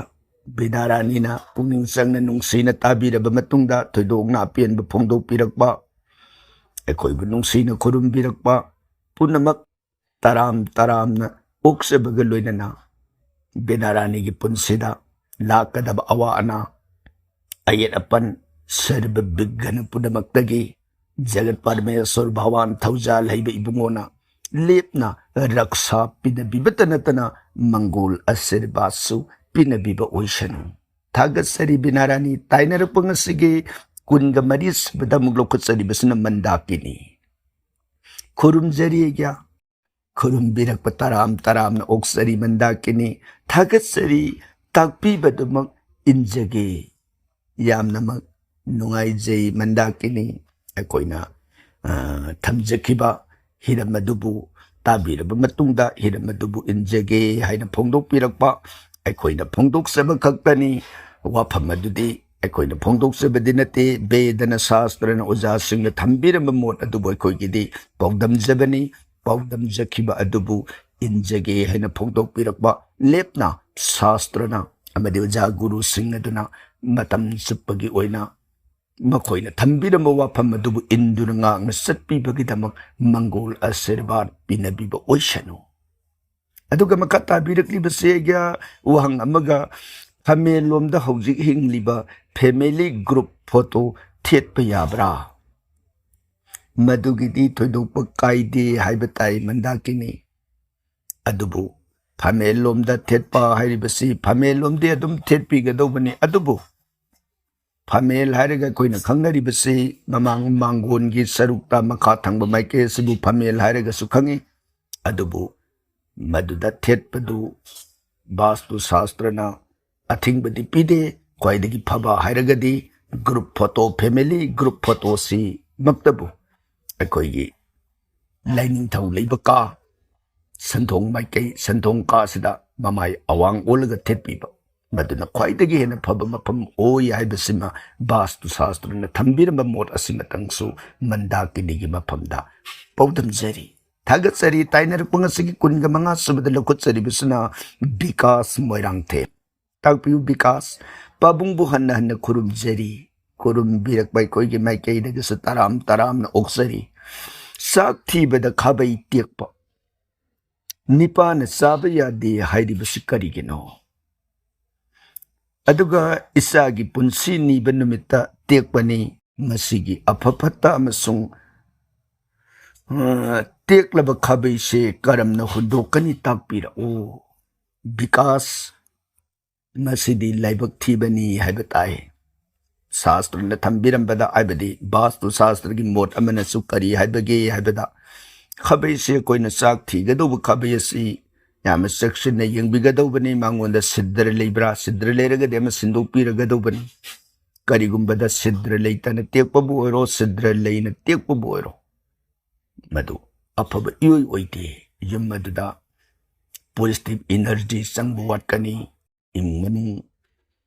ꯕꯤꯅꯥꯔꯥꯅꯤꯅ ꯄꯨꯛꯅꯤꯡ ꯆꯪꯅ ꯅꯨꯡꯁꯤꯅ ꯇꯥꯕꯤꯔꯕ ꯃꯇꯨꯡꯗ ꯊꯣꯏꯗꯣꯛꯅ ꯑꯄꯦꯟꯕ ꯐꯣꯡꯗꯣꯛꯄꯤꯔꯛꯄ, ꯑꯩꯈꯣꯏꯕꯨ ꯅꯨꯡꯁꯤꯅ ꯈꯨꯔꯨꯝꯕꯤꯔꯛꯄ ꯄꯨꯝꯅꯃꯛ ꯇꯔꯥꯝ ꯇꯔꯥꯝꯅ ꯑꯣꯛꯆꯕꯒ ꯂꯣꯏꯅꯅ ꯕꯤꯅꯥꯔꯥꯅꯤꯒꯤ ꯄꯨꯟꯁꯤꯗ ꯂꯥꯛꯀꯗꯕ ꯑꯋꯥ ꯑꯅꯥ, ꯑꯌꯦꯠ ꯑꯄꯟ, ꯁꯔꯕ ꯕꯤꯘꯅ ꯄꯨꯝꯅꯃꯛꯇꯒꯤ ꯖꯒꯠ ꯄꯔꯃꯦꯁꯣꯔ ꯚꯒꯋꯥꯟ ꯊꯧꯖꯥꯜ ꯍꯩꯕ ꯏꯕꯨꯡꯉꯣꯅ ꯂꯦꯞꯅ ꯔꯛꯁꯥ ꯄꯤꯅꯕꯤꯕꯇ ꯅꯠꯇꯅ ꯃꯪꯒꯣꯜ ꯑꯁꯤꯔꯕꯥꯗꯁꯨ ꯄꯤꯅꯕꯤꯕ ꯑꯣꯏꯁꯅꯨ꯫ ꯊꯥꯒꯠꯆꯔꯤ ꯕꯤꯅꯥꯔꯥꯅꯤ꯫ ꯇꯥꯏꯅꯔꯛꯄ ꯉꯁꯤꯒꯤ ꯀꯨꯟꯒ ꯃꯔꯤ ꯁꯨꯕꯗ ꯑꯃꯨꯛ ꯂꯧꯈꯠꯆꯔꯤꯕꯁꯤꯅ ꯃꯟꯗꯥꯀꯤꯅꯤ꯫ ꯈꯨꯔꯨꯝꯖꯔꯤ ꯑꯩꯒ꯭ꯌꯥ꯫ ꯈꯨꯔꯨꯝꯕꯤꯔꯛꯄ ꯇꯔꯥꯝ ꯇꯔꯥꯝꯅ ꯑꯣꯛꯆꯔꯤ ꯃꯟꯗꯥꯀꯤꯅꯤ꯫ ꯊꯥꯒꯠꯆꯔꯤ, ꯇꯥꯛꯄꯤꯕꯗꯨꯃꯛ ꯏꯟꯖꯒꯦ꯫ ꯌꯥꯝꯅꯃꯛ ꯅꯨꯡꯉꯥꯏꯖꯩ ꯃꯟꯗꯥꯀꯤꯅꯤ꯫ ꯑꯩꯈꯣꯏꯅ, ꯑ, ꯊꯝꯖꯈꯤꯕ ꯍꯤꯔꯝ ꯑꯗꯨꯕꯨ ꯇꯥꯕꯤꯔꯕ ꯃꯇꯨꯡꯗ ꯍꯤꯔꯝ ꯑꯗꯨꯕꯨ ꯏꯟꯖꯒꯦ ꯍꯥꯏꯅ ꯐꯣꯡꯗꯣꯛꯄꯤꯔꯛꯄ, ꯑꯩꯈꯣꯏꯅ ꯐꯣꯡꯗꯣꯛꯆꯕ ꯈꯛꯇꯅꯤ꯫ ꯋꯥꯐꯝ ꯑꯗꯨꯗꯤ ꯑꯩꯈꯣꯏꯅ ꯐꯣꯡꯗꯣꯛꯆꯕꯗꯤ ꯅꯠꯇꯦ꯫ ꯕꯦꯗꯅ ꯁꯥꯁꯇ꯭ꯔꯅ ꯑꯣꯖꯥꯁꯤꯡꯅ ꯊꯝꯕꯤꯔꯝꯕ ꯃꯣꯠ ꯑꯗꯨꯕꯨ ꯑꯩꯈꯣꯏꯒꯤꯗꯤ ꯄꯥꯎꯗꯝꯖꯕꯅꯤ꯫ ꯄꯥꯎꯗꯝꯖꯈꯤꯕ ꯑꯗꯨꯕꯨ ꯏꯟꯖꯒꯦ ꯍꯥꯏꯅ ꯐꯣꯡꯗꯣꯛꯄꯤꯔꯛꯄ ꯂꯦꯞꯅ ꯁꯥꯁꯇ꯭ꯔꯅ ꯑꯃꯗꯤ ꯑꯣꯖꯥ ꯒꯨꯔꯨꯁꯤꯡ ꯑꯗꯨꯅ ꯃꯇꯝ ꯆꯨꯞꯄꯒꯤ ꯑꯣꯏꯅ ꯃꯈꯣꯏꯅ ꯊꯝꯕꯤꯔꯝꯕ ꯋꯥꯐꯝ ꯑꯗꯨꯕꯨ ꯏꯟꯗꯨꯅ ꯉꯥꯛꯅ ꯆꯠꯄꯤꯕꯒꯤꯗꯃꯛ ꯃꯪꯒꯣꯜ ꯑꯁꯤꯔꯕꯥꯗ ꯄꯤꯅꯕꯤꯕ ꯑꯣꯏꯁꯅꯨ꯫ ꯑꯗꯨꯒ ꯃꯈꯥ ꯇꯥꯕꯤꯔꯛꯂꯤꯕꯁꯤ ꯑꯩꯒꯤ ꯋꯥꯍꯪ ꯑꯃꯒ, ꯐꯃꯦꯜꯂꯣꯝꯗ ꯍꯧꯖꯤꯛ ꯍꯤꯡꯂꯤꯕ family group photo ꯊꯦꯠꯄ ꯌꯥꯕ꯭ꯔꯥ? ꯃꯗꯨꯒꯤꯗꯤ ꯊꯣꯏꯗꯣꯛꯄ ꯀꯥꯏꯗꯦ ꯍꯥꯏꯕ ꯇꯥꯏ ꯃꯟꯗꯥꯀꯤꯅꯤ꯫ ꯑꯗꯨꯕꯨ ꯐꯃꯦꯜꯂꯣꯝꯗ ꯊꯦꯠꯄ ꯍꯥꯏꯔꯤꯕꯁꯤ ꯐꯃꯦꯜꯂꯣꯝꯗꯤ ꯑꯗꯨꯝ ꯊꯦꯠꯄꯤꯒꯗꯧꯕꯅꯤ꯫ ꯑꯗꯨꯕꯨ ꯐꯃꯦꯜ ꯍꯥꯏꯔꯒ ꯑꯩꯈꯣꯏꯅ ꯈꯪꯅꯔꯤꯕꯁꯤ ꯃꯃꯥꯡ ꯃꯥꯡꯒꯣꯟꯒꯤ ꯁꯔꯨꯛꯇ ꯃꯈꯥ ꯊꯪꯕ ꯃꯥꯏꯀꯩ ꯑꯁꯤꯕꯨ ꯐꯃꯦꯜ ꯍꯥꯏꯔꯒꯁꯨ ꯈꯪꯉꯤ꯫ ꯑꯗꯨꯕꯨ ꯃꯗꯨꯗ ꯊꯦꯠꯄꯗꯨ ꯕꯥꯁꯇꯨ ꯁꯥꯁꯇ꯭ꯔꯅ ꯑꯊꯤꯡꯕꯗꯤ ꯄꯤꯗꯦ꯫ ꯈ꯭ꯋꯥꯏꯗꯒꯤ ꯐꯕ ꯍꯥꯏꯔꯒꯗꯤ group photo, family group photo ꯁꯤꯃꯛꯇꯕꯨ ꯑꯩꯈꯣꯏꯒꯤ ꯂꯥꯏꯅꯤꯡꯊꯧ ꯂꯩꯕ ꯀꯥ, ꯁꯟꯊꯣꯡ ꯃꯥꯏꯀꯩ, ꯁꯟꯊꯣꯡ ꯀꯥꯁꯤꯗ ꯃꯃꯥꯏ ꯑꯋꯥꯡ ꯑꯣꯜꯂꯒ ꯊꯦꯠꯄꯤꯕ, ꯃꯗꯨꯅ ꯈ꯭ꯋꯥꯏꯗꯒꯤ ꯍꯦꯟꯅ ꯐꯕ ꯃꯐꯝ ꯑꯣꯏ ꯍꯥꯏꯕꯁꯤꯃ ꯕꯥꯁꯇꯨ ꯁꯥꯁꯇ꯭ꯔꯅ ꯊꯝꯕꯤꯔꯝꯕ ꯃꯣꯠ ꯑꯁꯤꯃꯇꯪꯁꯨ ꯃꯟꯗꯥꯀꯤꯅꯤꯒꯤ ꯃꯐꯝꯗ ꯄꯥꯎꯗꯝꯖꯔꯤ꯫ ꯊꯥꯒꯠꯆꯔꯤ꯫ ꯇꯥꯏꯅꯔꯛꯄ ꯉꯁꯤꯒꯤ ꯀꯨꯟꯒ ꯃꯉꯥ ꯁꯨꯕꯗ ꯂꯧꯈꯠꯆꯔꯤꯕꯁꯤꯅ ꯕꯤꯀꯥꯁ ꯃꯣꯏꯔꯥꯡꯊꯦꯝ꯫ ꯇꯥꯛꯄꯤꯌꯨ ꯕꯤꯀꯥꯁ꯫ ꯄꯥꯕꯨꯡꯕꯨ ꯍꯟꯅ ꯍꯟꯅ ꯈꯨꯔꯨꯝꯖꯔꯤ꯫ ꯈꯨꯔꯨꯝꯕꯤꯔꯛꯄ ꯑꯩꯈꯣꯏꯒꯤ ꯃꯥꯏꯀꯩꯗꯒꯤꯁꯨ ꯇꯔꯥꯝ ꯇꯔꯥꯝꯅ ꯑꯣꯛꯆꯔꯤ꯫ ꯆꯥꯛ ꯊꯤꯕꯗ ꯈꯥꯕꯩ ꯇꯦꯛꯄ, ꯅꯤꯄꯥꯅ ꯆꯥꯕ ꯌꯥꯗꯦ ꯍꯥꯏꯔꯤꯕꯁꯤ ꯀꯔꯤꯒꯤꯅꯣ? ꯑꯗꯨꯒ ꯏꯆꯥꯒꯤ ꯄꯨꯟꯁꯤ ꯅꯤꯕ ꯅꯨꯃꯤꯠꯇ ꯇꯦꯛꯄꯅꯤ꯫ ꯃꯁꯤꯒꯤ ꯑꯐ ꯐꯠꯇ ꯑꯃꯁꯨꯡ, ꯑ, ꯇꯦꯛꯂꯕ ꯈꯥꯕꯩꯁꯦ ꯀꯔꯝꯅ ꯍꯨꯟꯗꯣꯛꯀꯅꯤ ꯇꯥꯛꯄꯤꯔꯛꯎ꯫ ꯕꯤꯀꯥꯁ, ꯃꯁꯤꯗꯤ ꯂꯥꯏꯕꯛ ꯊꯤꯕꯅꯤ ꯍꯥꯏꯕ ꯇꯥꯏ꯫ ꯁꯥꯁꯇ꯭ꯔꯅ ꯊꯝꯕꯤꯔꯝꯕꯗ, ꯍꯥꯏꯕꯗꯤ ꯚꯥꯁꯇꯨ ꯁꯥꯁꯇ꯭ꯔꯒꯤ ꯃꯣꯠ ꯑꯃꯅꯁꯨ ꯀꯔꯤ ꯍꯥꯏꯕꯒꯦ ꯍꯥꯏꯕꯗ, ꯈꯥꯕꯩꯁꯦ ꯑꯩꯈꯣꯏꯅ ꯆꯥꯛ ꯊꯤꯒꯗꯧꯕ ꯈꯥꯕꯩ ꯑꯁꯤ ꯌꯥꯝꯅ ꯆꯦꯛꯁꯤꯟꯅ ꯌꯦꯡꯕꯤꯒꯗꯧꯕꯅꯤ꯫ ꯃꯉꯣꯟꯗ ꯁꯤꯗ꯭ꯔ ꯂꯩꯕ꯭ꯔꯥ? ꯁꯤꯗ꯭ꯔ ꯂꯩꯔꯒꯗꯤ ꯑꯃ ꯁꯤꯟꯗꯣꯛꯄꯤꯔꯒꯗꯧꯕꯅꯤ꯫ ꯀꯔꯤꯒꯨꯝꯕꯗ ꯁꯤꯗ꯭ꯔ ꯂꯩꯇꯅ ꯇꯦꯛꯄꯕꯨ ꯑꯣꯏꯔꯣ, ꯁꯤꯗ꯭ꯔ ꯂꯩꯅ ꯇꯦꯛꯄꯕꯨ ꯑꯣꯏꯔꯣ, ꯃꯗꯨ ꯑꯐꯕ ꯏꯑꯣꯏ ꯑꯣꯏꯗꯦ꯫ ꯌꯨꯝ ꯑꯗꯨꯗ positive energy ꯆꯪꯕ ꯋꯥꯠꯀꯅꯤ꯫ ꯏꯃꯨꯡ ꯃꯅꯨꯡ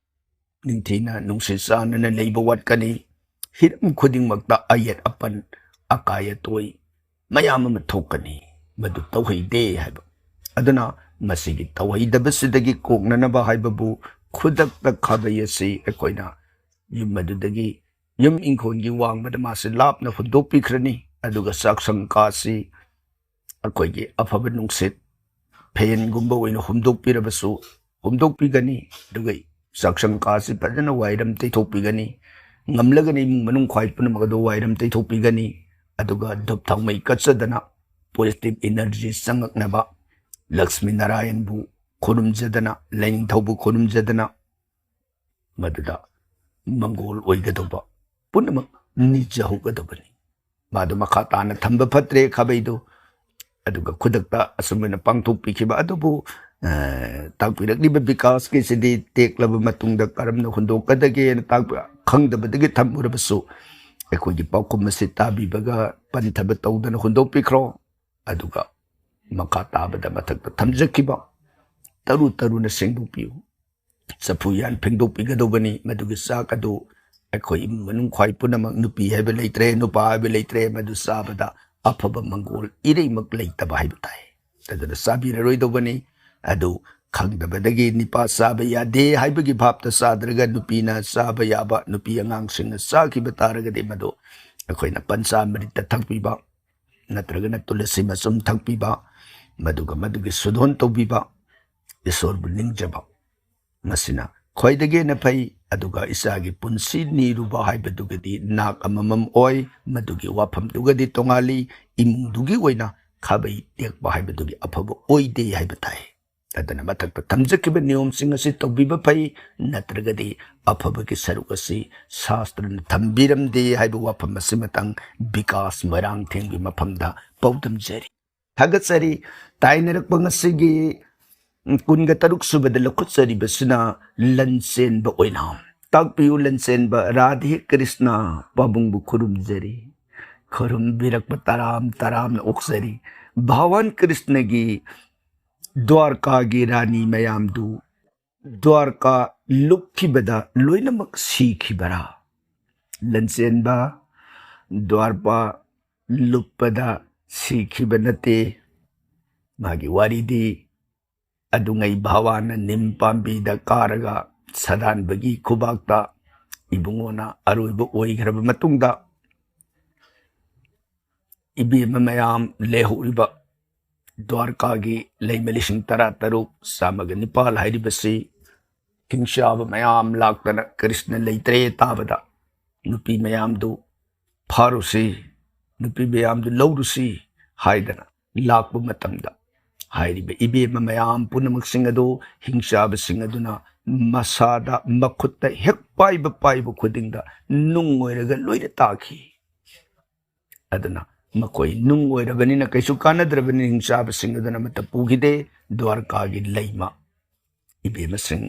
ꯅꯤꯡꯊꯤꯅ ꯅꯨꯡꯁꯤ ꯆꯥꯟꯅꯅ ꯂꯩꯕ ꯋꯥꯠꯀꯅꯤ꯫ ꯍꯤꯔꯝ ꯈꯨꯗꯤꯡꯃꯛꯇ ꯑꯌꯦꯠ ꯑꯄꯟ, ꯑꯀꯥꯏ ꯑꯇꯣꯏ ꯃꯌꯥꯝ ꯑꯃ ꯊꯣꯛꯀꯅꯤ꯫ ꯃꯗꯨ ꯇꯧꯍꯩꯗꯦ ꯍꯥꯏꯕ꯫ ꯑꯗꯨꯅ ꯃꯁꯤꯒꯤ ꯇꯧꯍꯩꯗꯕꯁꯤꯗꯒꯤ ꯀꯣꯛꯅꯅꯕ ꯍꯥꯏꯕꯕꯨ, ꯈꯨꯗꯛꯇ ꯈꯥꯕꯩ ꯑꯁꯤ ꯑꯩꯈꯣꯏꯅ ꯌꯨꯝ ꯑꯗꯨꯗꯒꯤ, ꯌꯨꯝ ꯏꯪꯈꯣꯜꯒꯤ ꯋꯥꯡꯃꯗ ꯃꯥꯁꯤ ꯂꯥꯞꯅ ꯍꯨꯟꯗꯣꯛꯄꯤꯈ꯭ꯔꯅꯤ꯫ ꯑꯗꯨꯒ ꯆꯥꯛꯁꯪ ꯀꯥꯁꯤ ꯑꯩꯈꯣꯏꯒꯤ ꯑꯐꯕ ꯅꯨꯡꯁꯤꯠ, ꯐꯦꯟꯒꯨꯝꯕ ꯑꯣꯏꯅ ꯍꯨꯝꯗꯣꯛꯄꯤꯔꯕꯁꯨ ꯍꯨꯝꯗꯣꯛꯄꯤꯒꯅꯤ꯫ ꯑꯗꯨꯒ ꯆꯥꯛꯁꯪ ꯀꯥꯁꯤ ꯐꯖꯅ ꯋꯥꯏꯔꯝ ꯇꯩꯊꯣꯛꯄꯤꯒꯅꯤ꯫ ꯉꯝꯂꯒꯅ ꯏꯃꯨꯡ ꯃꯅꯨꯡ ꯈ꯭ꯋꯥꯏ ꯄꯨꯝꯅꯃꯛ ꯑꯗꯨ ꯋꯥꯏꯔꯝ ꯇꯩꯊꯣꯛꯄꯤꯒꯅꯤ꯫ ꯑꯗꯨꯒ ꯙꯨꯞ ꯊꯥꯎꯃꯩ ꯀꯠꯆꯗꯅ, positive energy ꯆꯪꯉꯛꯅꯕ ꯂꯛꯁꯃꯤ ꯅꯥꯔꯥꯌꯟꯕꯨ ꯈꯨꯔꯨꯝꯖꯗꯅ, ꯂꯥꯏꯅꯤꯡꯊꯧꯕꯨ ꯈꯨꯔꯨꯝꯖꯗꯅ, ꯃꯗꯨꯗ ꯃꯪꯒꯣꯜ ꯑꯣꯏꯒꯗꯧꯕ ꯄꯨꯝꯅꯃꯛ ꯅꯤꯖꯍꯧꯒꯗꯕꯅꯤ꯫ ꯃꯥꯗꯨ ꯃꯈꯥ ꯇꯥꯅ ꯊꯝꯕ ꯐꯠꯇ꯭ꯔꯦ ꯈꯥꯕꯩꯗꯨ꯫ ꯑꯗꯨꯒ ꯈꯨꯗꯛꯇ ꯑꯁꯨꯝ ꯑꯣꯏꯅ ꯄꯥꯡꯊꯣꯛꯄꯤꯈꯤꯕ ꯑꯗꯨꯕꯨ, ꯑ, ꯇꯥꯛꯄꯤꯔꯛꯂꯤꯕ ꯕꯤꯀꯥꯁꯀꯤꯁꯤꯗꯤ ꯇꯦꯛꯂꯕ ꯃꯇꯨꯡꯗ ꯀꯔꯝꯅ ꯍꯨꯟꯗꯣꯛꯀꯗꯒꯦꯅ ꯇꯥꯛꯄ ꯈꯪꯗꯕꯗꯒꯤ ꯊꯝꯃꯨꯔꯕꯁꯨ, ꯑꯩꯈꯣꯏꯒꯤ ꯄꯥꯎꯈꯨꯝ ꯑꯁꯤ ꯇꯥꯕꯤꯕꯒ ꯄꯟꯊꯕ ꯇꯧꯗꯅ ꯍꯨꯟꯗꯣꯛꯄꯤꯈ꯭ꯔꯣ꯫ ꯑꯗꯨꯒ ꯃꯈꯥ ꯇꯥꯕꯗ ꯃꯊꯛꯇ ꯊꯝꯖꯈꯤꯕ ꯇꯔꯨ ꯇꯔꯨꯅ ꯁꯦꯡꯗꯣꯛꯄꯤꯌꯨ꯫ ꯆꯐꯨ ꯌꯥꯟ ꯐꯦꯡꯗꯣꯛꯄꯤꯒꯗꯧꯕꯅꯤ꯫ ꯃꯗꯨꯒꯤ ꯆꯥꯛ ꯑꯗꯨ ꯑꯩꯈꯣꯏ ꯏꯃꯨꯡ ꯃꯅꯨꯡ ꯈ꯭ꯋꯥꯏ ꯄꯨꯝꯅꯃꯛ, ꯅꯨꯄꯤ ꯍꯥꯏꯕ ꯂꯩꯇ꯭ꯔꯦ, ꯅꯨꯄꯥ ꯍꯥꯏꯕ ꯂꯩꯇ꯭ꯔꯦ, ꯃꯗꯨ ꯆꯥꯕꯗ ꯑꯐꯕ ꯃꯪꯒꯣꯜ ꯏꯔꯩꯃꯛ ꯂꯩꯇꯕ ꯍꯥꯏꯕ ꯇꯥꯏ꯫ ꯑꯗꯨꯅ ꯆꯥꯕꯤꯔꯔꯣꯏꯗꯧꯕꯅꯤ꯫ ꯑꯗꯨ ꯈꯪꯗꯕꯗꯒꯤ ꯅꯤꯄꯥ ꯆꯥꯕ ꯌꯥꯗꯦ ꯍꯥꯏꯕꯒꯤ ꯚꯥꯞꯇ ꯆꯥꯗ꯭ꯔꯒ ꯅꯨꯄꯤꯅ ꯆꯥꯕ ꯌꯥꯕ, ꯅꯨꯄꯤ ꯑꯉꯥꯡꯁꯤꯡꯅ ꯆꯥꯈꯤꯕ ꯇꯥꯔꯒꯗꯤ ꯃꯗꯨ ꯑꯩꯈꯣꯏꯅ ꯄꯟꯆꯥꯃ꯭ꯔꯤꯇ ꯊꯛꯄꯤꯕ, ꯅꯠꯇ꯭ꯔꯒꯅ ꯇꯨꯂꯁꯤ ꯃꯆꯨꯝ ꯊꯛꯄꯤꯕ, ꯃꯗꯨꯒ ꯃꯗꯨꯒꯤ ꯁꯨꯗꯣꯟ ꯇꯧꯕꯤꯕ, ꯏꯁꯣꯔꯕꯨ ꯅꯤꯡꯖꯕ, ꯃꯁꯤꯅ ꯈ꯭ꯋꯥꯏꯗꯒꯤ ꯍꯦꯟꯅ ꯐꯩ꯫ ꯑꯗꯨꯒ ꯏꯆꯥꯒꯤ ꯄꯨꯟꯁꯤ ꯅꯤꯔꯨꯕ ꯍꯥꯏꯕꯗꯨꯒꯗꯤ ꯅꯥꯛ ꯑꯃꯃꯝ ꯑꯣꯏ, ꯃꯗꯨꯒꯤ ꯋꯥꯐꯝꯗꯨꯒꯗꯤ ꯇꯣꯉꯥꯜꯂꯤ꯫ ꯏꯃꯨꯡꯗꯨꯒꯤ ꯑꯣꯏꯅ ꯈꯥꯕꯩ ꯇꯦꯛꯄ ꯍꯥꯏꯕꯗꯨꯒꯤ ꯑꯐꯕ ꯑꯣꯏꯗꯦ ꯍꯥꯏꯕ ꯇꯥꯏ꯫ ꯑꯗꯨꯅ ꯃꯊꯛꯇ ꯊꯝꯖꯈꯤꯕ ꯅꯤꯌꯣꯝꯁꯤꯡ ꯑꯁꯤ ꯇꯧꯕꯤꯕ ꯐꯩ, ꯅꯠꯇ꯭ꯔꯒꯗꯤ ꯑꯐꯕꯒꯤ ꯁꯔꯨꯛ ꯑꯁꯤ ꯁꯥꯁꯇ꯭ꯔꯅ ꯊꯝꯕꯤꯔꯝꯗꯦ ꯍꯥꯏꯕ ꯋꯥꯐꯝ ꯑꯁꯤꯃꯇꯪ ꯕꯤꯀꯥꯁ ꯃꯣꯏꯔꯥꯡꯊꯦꯝꯒꯤ ꯃꯐꯝꯗ ꯄꯥꯎꯗꯝꯖꯔꯤ꯫ ꯊꯥꯒꯠꯆꯔꯤ꯫ ꯇꯥꯏꯅꯔꯛꯄ ꯉꯁꯤꯒꯤ ꯀꯨꯟꯒ ꯇꯔꯨꯛ ꯁꯨꯕꯗ ꯂꯧꯈꯠꯆꯔꯤꯕꯁꯤꯅ ꯂꯟꯆꯦꯟꯕ ꯑꯣꯏꯅ ꯇꯥꯛꯄꯤꯌꯨ꯫ ꯂꯟꯆꯦꯟꯕ ꯔꯥꯙꯦ ꯀ꯭ꯔꯤꯁꯅ ꯄꯥꯕꯨꯡꯕꯨ ꯈꯨꯔꯨꯝꯖꯔꯤ, ꯈꯨꯔꯨꯝꯕꯤꯔꯛꯄ ꯇꯔꯥꯝ ꯇꯔꯥꯝꯅ ꯑꯣꯛꯆꯔꯤ꯫ ꯚꯒꯋꯥꯟ ꯀ꯭ꯔꯤꯁꯅꯒꯤ ꯗ꯭ꯋꯥꯔꯀꯥꯒꯤ ꯔꯥꯅꯤ ꯃꯌꯥꯝꯗꯨ ꯗ꯭ꯋꯥꯔꯀꯥ ꯂꯨꯞꯈꯤꯕꯗ ꯂꯣꯏꯅꯃꯛ ꯁꯤꯈꯤꯕꯔꯥ? ꯂꯟꯆꯦꯟꯕ ꯗ꯭ꯋꯥꯔꯄꯥ ꯂꯨꯞꯄꯗ ꯁꯤꯈꯤꯕ ꯅꯠꯇꯦ꯫ ꯃꯥꯒꯤ ꯋꯥꯔꯤꯗꯤ ꯑꯗꯨꯉꯩ ꯚꯒꯋꯥꯟꯅ ꯅꯤꯝ ꯄꯥꯝꯕꯤꯗ ꯀꯥꯔꯒ ꯁꯗꯥꯟꯕꯒꯤ ꯈꯨꯕꯥꯛꯇ ꯏꯕꯨꯡꯉꯣꯅ ꯑꯔꯣꯏꯕ ꯑꯣꯏꯈ꯭ꯔꯕ ꯃꯇꯨꯡꯗ ꯏꯕꯦꯝꯃ ꯃꯌꯥꯝ ꯂꯩꯍꯧꯔꯤꯕ ꯗ꯭ꯋꯥꯔꯀꯥꯒꯤ ꯂꯩꯃ ꯂꯤꯁꯤꯡ ꯇꯔꯥ ꯇꯔꯨꯛ ꯆꯥꯝꯃꯒ ꯅꯤꯄꯥꯜ ꯍꯥꯏꯔꯤꯕꯁꯤ ꯍꯤꯡꯆꯥꯕ ꯃꯌꯥꯝ ꯂꯥꯛꯇꯅ ꯀ꯭ꯔꯤꯁꯅ ꯂꯩꯇ꯭ꯔꯦ ꯇꯥꯕꯗ ꯅꯨꯄꯤ ꯃꯌꯥꯝꯗꯨ ꯐꯥꯔꯨꯁꯤ, ꯅꯨꯄꯤ ꯃꯌꯥꯝꯗꯨ ꯂꯧꯔꯨꯁꯤ ꯍꯥꯏꯗꯅ ꯂꯥꯛꯄ ꯃꯇꯝꯗ ꯍꯥꯏꯔꯤꯕ ꯏꯕꯦꯝꯃ ꯃꯌꯥꯝ ꯄꯨꯝꯅꯃꯛꯁꯤꯡ ꯑꯗꯨ ꯍꯤꯡꯆꯥꯕꯁꯤꯡ ꯑꯗꯨꯅ ꯃꯁꯥꯗ ꯃꯈꯨꯠꯇ ꯍꯦꯛ ꯄꯥꯏꯕ ꯄꯥꯏꯕ ꯈꯨꯗꯤꯡꯗ ꯅꯨꯡ ꯑꯣꯏꯔꯒ ꯂꯣꯏꯅ ꯇꯥꯈꯤ꯫ ꯑꯗꯨꯅ ꯃꯈꯣꯏ ꯅꯨꯡ ꯑꯣꯏꯔꯕꯅꯤꯅ ꯀꯩꯁꯨ ꯀꯥꯟꯅꯗ꯭ꯔꯕꯅꯤꯅ ꯍꯤꯡꯆꯥꯕꯁꯤꯡ ꯑꯗꯨꯅ ꯑꯃꯠꯇ ꯄꯨꯈꯤꯗꯦ꯫ ꯗ꯭ꯋꯥꯔꯀꯥꯒꯤ ꯂꯩꯃ ꯏꯕꯦꯝꯃꯁꯤꯡ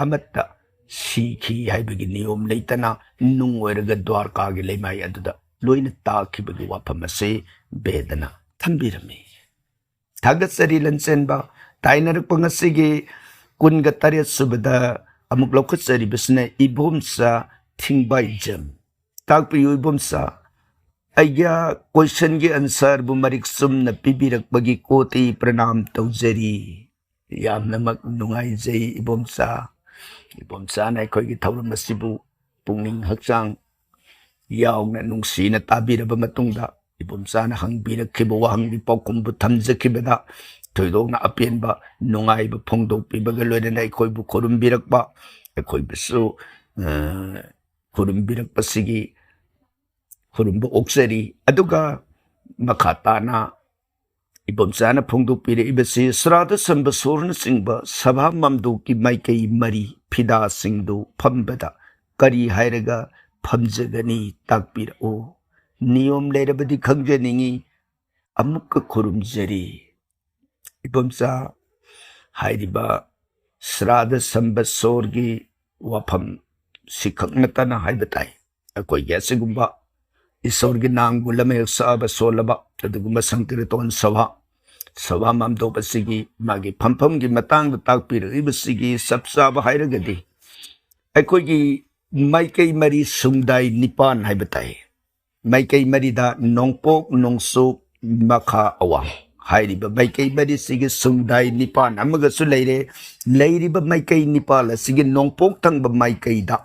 ꯑꯃꯠꯇ ꯁꯤꯈꯤ ꯍꯥꯏꯕꯒꯤ ꯅꯤꯌꯣꯝ ꯂꯩꯇꯅ ꯅꯨꯡ ꯑꯣꯏꯔꯒ ꯗ꯭ꯋꯥꯔꯀꯥꯒꯤ ꯂꯩꯃꯥꯏ ꯑꯗꯨꯗ ꯂꯣꯏꯅ ꯇꯥꯈꯤꯕꯒꯤ ꯋꯥꯐꯝ ꯑꯁꯤ ꯕꯦꯗꯅ ꯊꯝꯕꯤꯔꯝꯃꯤ꯫ ꯊꯥꯒꯠꯆꯔꯤ ꯂꯟꯆꯦꯟꯕ꯫ ꯇꯥꯏꯅꯔꯛꯄ ꯉꯁꯤꯒꯤ ꯀꯨꯟꯒ ꯇꯔꯦꯠ ꯁꯨꯕꯗ ꯑꯃꯨꯛ ꯂꯧꯈꯠꯆꯔꯤꯕꯁꯤꯅ ꯏꯕꯣꯝꯆꯥ ꯊꯤꯡꯕꯥꯏꯖꯝ꯫ ꯇꯥꯛꯄꯤꯌꯨ ꯏꯕꯣꯝꯆꯥ꯫ ꯑꯩꯒꯤ ꯀꯣꯏꯁꯟꯒꯤ ꯑꯟꯁꯔꯕꯨ ꯃꯔꯤꯛ ꯆꯨꯝꯅ ꯄꯤꯕꯤꯔꯛꯄꯒꯤ ꯀꯣꯇꯤ ꯄ꯭ꯔꯅꯥꯝ ꯇꯧꯖꯔꯤ꯫ ꯌꯥꯝꯅꯃꯛ ꯅꯨꯡꯉꯥꯏꯖꯩ ꯏꯕꯣꯝꯆꯥ꯫ ꯏꯕꯣꯝꯆꯥꯅ ꯑꯩꯈꯣꯏꯒꯤ ꯊꯧꯔꯝ ꯑꯁꯤꯕꯨ ꯄꯨꯛꯅꯤꯡ ꯍꯛꯆꯥꯡ ꯌꯥꯎꯅ ꯅꯨꯡꯁꯤꯅ ꯇꯥꯕꯤꯔꯕ ꯃꯇꯨꯡꯗ, ꯏꯕꯣꯝꯆꯥꯅ ꯍꯪꯕꯤꯔꯛꯈꯤꯕ ꯋꯥꯍꯪꯒꯤ ꯄꯥꯎꯈꯨꯝꯕꯨ ꯊꯝꯖꯈꯤꯕꯗ ꯊꯣꯏꯗꯣꯛꯅ ꯑꯄꯦꯟꯕ, ꯅꯨꯡꯉꯥꯏꯕ ꯐꯣꯡꯗꯣꯛꯄꯤꯕꯒ ꯂꯣꯏꯅꯅ ꯑꯩꯈꯣꯏꯕꯨ ꯈꯨꯔꯨꯝꯕꯤꯔꯛꯄ, ꯑꯩꯈꯣꯏꯕꯨꯁꯨ, ꯑ, ꯈꯨꯔꯨꯝꯕꯤꯔꯛꯄꯁꯤꯒꯤ ꯈꯨꯔꯨꯝꯕ ꯑꯣꯛꯆꯔꯤ꯫ ꯑꯗꯨꯒ ꯃꯈꯥ ꯇꯥꯅ ꯏꯕꯣꯝꯆꯥꯅ ꯐꯣꯡꯗꯣꯛꯄꯤꯔꯛꯏꯕꯁꯤ, ꯁ꯭ꯔꯥꯗ ꯁꯝꯕꯁꯣꯔꯅꯆꯤꯡꯕ ꯁꯚꯥ ꯃꯥꯝꯗꯣꯞꯀꯤ ꯃꯥꯏꯀꯩ ꯃꯔꯤ ꯐꯤꯗꯥꯁꯤꯡꯗꯨ ꯐꯝꯕꯗ ꯀꯔꯤ ꯍꯥꯏꯔꯒ ꯐꯝꯖꯒꯅꯤ? ꯇꯥꯛꯄꯤꯔꯛꯎ꯫ ꯅꯤꯌꯣꯝ ꯂꯩꯔꯕꯗꯤ ꯈꯪꯖꯅꯤꯡꯏ, ꯑꯃꯨꯛꯀ ꯈꯨꯔꯨꯝꯖꯔꯤ꯫ ꯏꯕꯣꯝꯆꯥ, ꯍꯥꯏꯔꯤꯕ ꯁ꯭ꯔꯥꯗ ꯁꯝꯕꯁꯣꯔꯒꯤ ꯋꯥꯐꯝ ꯁꯤꯈꯛ ꯅꯠꯇꯅ ꯍꯥꯏꯕ ꯇꯥꯏ꯫ ꯑꯩꯈꯣꯏꯒꯤ ꯑꯁꯤꯒꯨꯝꯕ ꯏꯁꯣꯔꯒꯤ ꯅꯥꯝꯕꯨ ꯂꯝꯍꯦꯛ ꯁꯛꯑꯕ ꯁꯣꯜꯂꯕ ꯑꯗꯨꯒꯨꯝꯕ ꯁꯪꯀꯤꯔꯇꯣꯟ ꯁꯚꯥ, ꯁꯚꯥ ꯃꯥꯝꯗꯣꯞ ꯑꯁꯤꯒꯤ ꯃꯥꯒꯤ ꯐꯝꯐꯝꯒꯤ ꯃꯇꯥꯡꯗ ꯇꯥꯛꯄꯤꯔꯛꯂꯤꯕꯁꯤꯒꯤ ꯆꯞ ꯆꯥꯕ ꯍꯥꯏꯔꯒꯗꯤ, ꯑꯩꯈꯣꯏꯒꯤ ꯃꯥꯏꯀꯩ ꯃꯔꯤ ꯁꯨꯡꯗꯥꯏ ꯅꯤꯄꯥꯟ ꯍꯥꯏꯕ ꯇꯥꯏ꯫ ꯃꯥꯏꯀꯩ ꯃꯔꯤꯗ ꯅꯣꯡꯄꯣꯛ, ꯅꯣꯡꯆꯨꯞ, ꯃꯈꯥ, ꯑꯋꯥꯡ ꯍꯥꯏꯔꯤꯕ ꯃꯥꯏꯀꯩ ꯃꯔꯤꯁꯤꯒꯤ ꯁꯨꯡꯗꯥꯏ ꯅꯤꯄꯥꯟ ꯑꯃꯒꯁꯨ ꯂꯩꯔꯦ꯫ ꯂꯩꯔꯤꯕ ꯃꯥꯏꯀꯩ ꯅꯤꯄꯥꯟ ꯑꯁꯤꯒꯤ ꯅꯣꯡꯄꯣꯛ ꯊꯪꯕ ꯃꯥꯏꯀꯩꯗ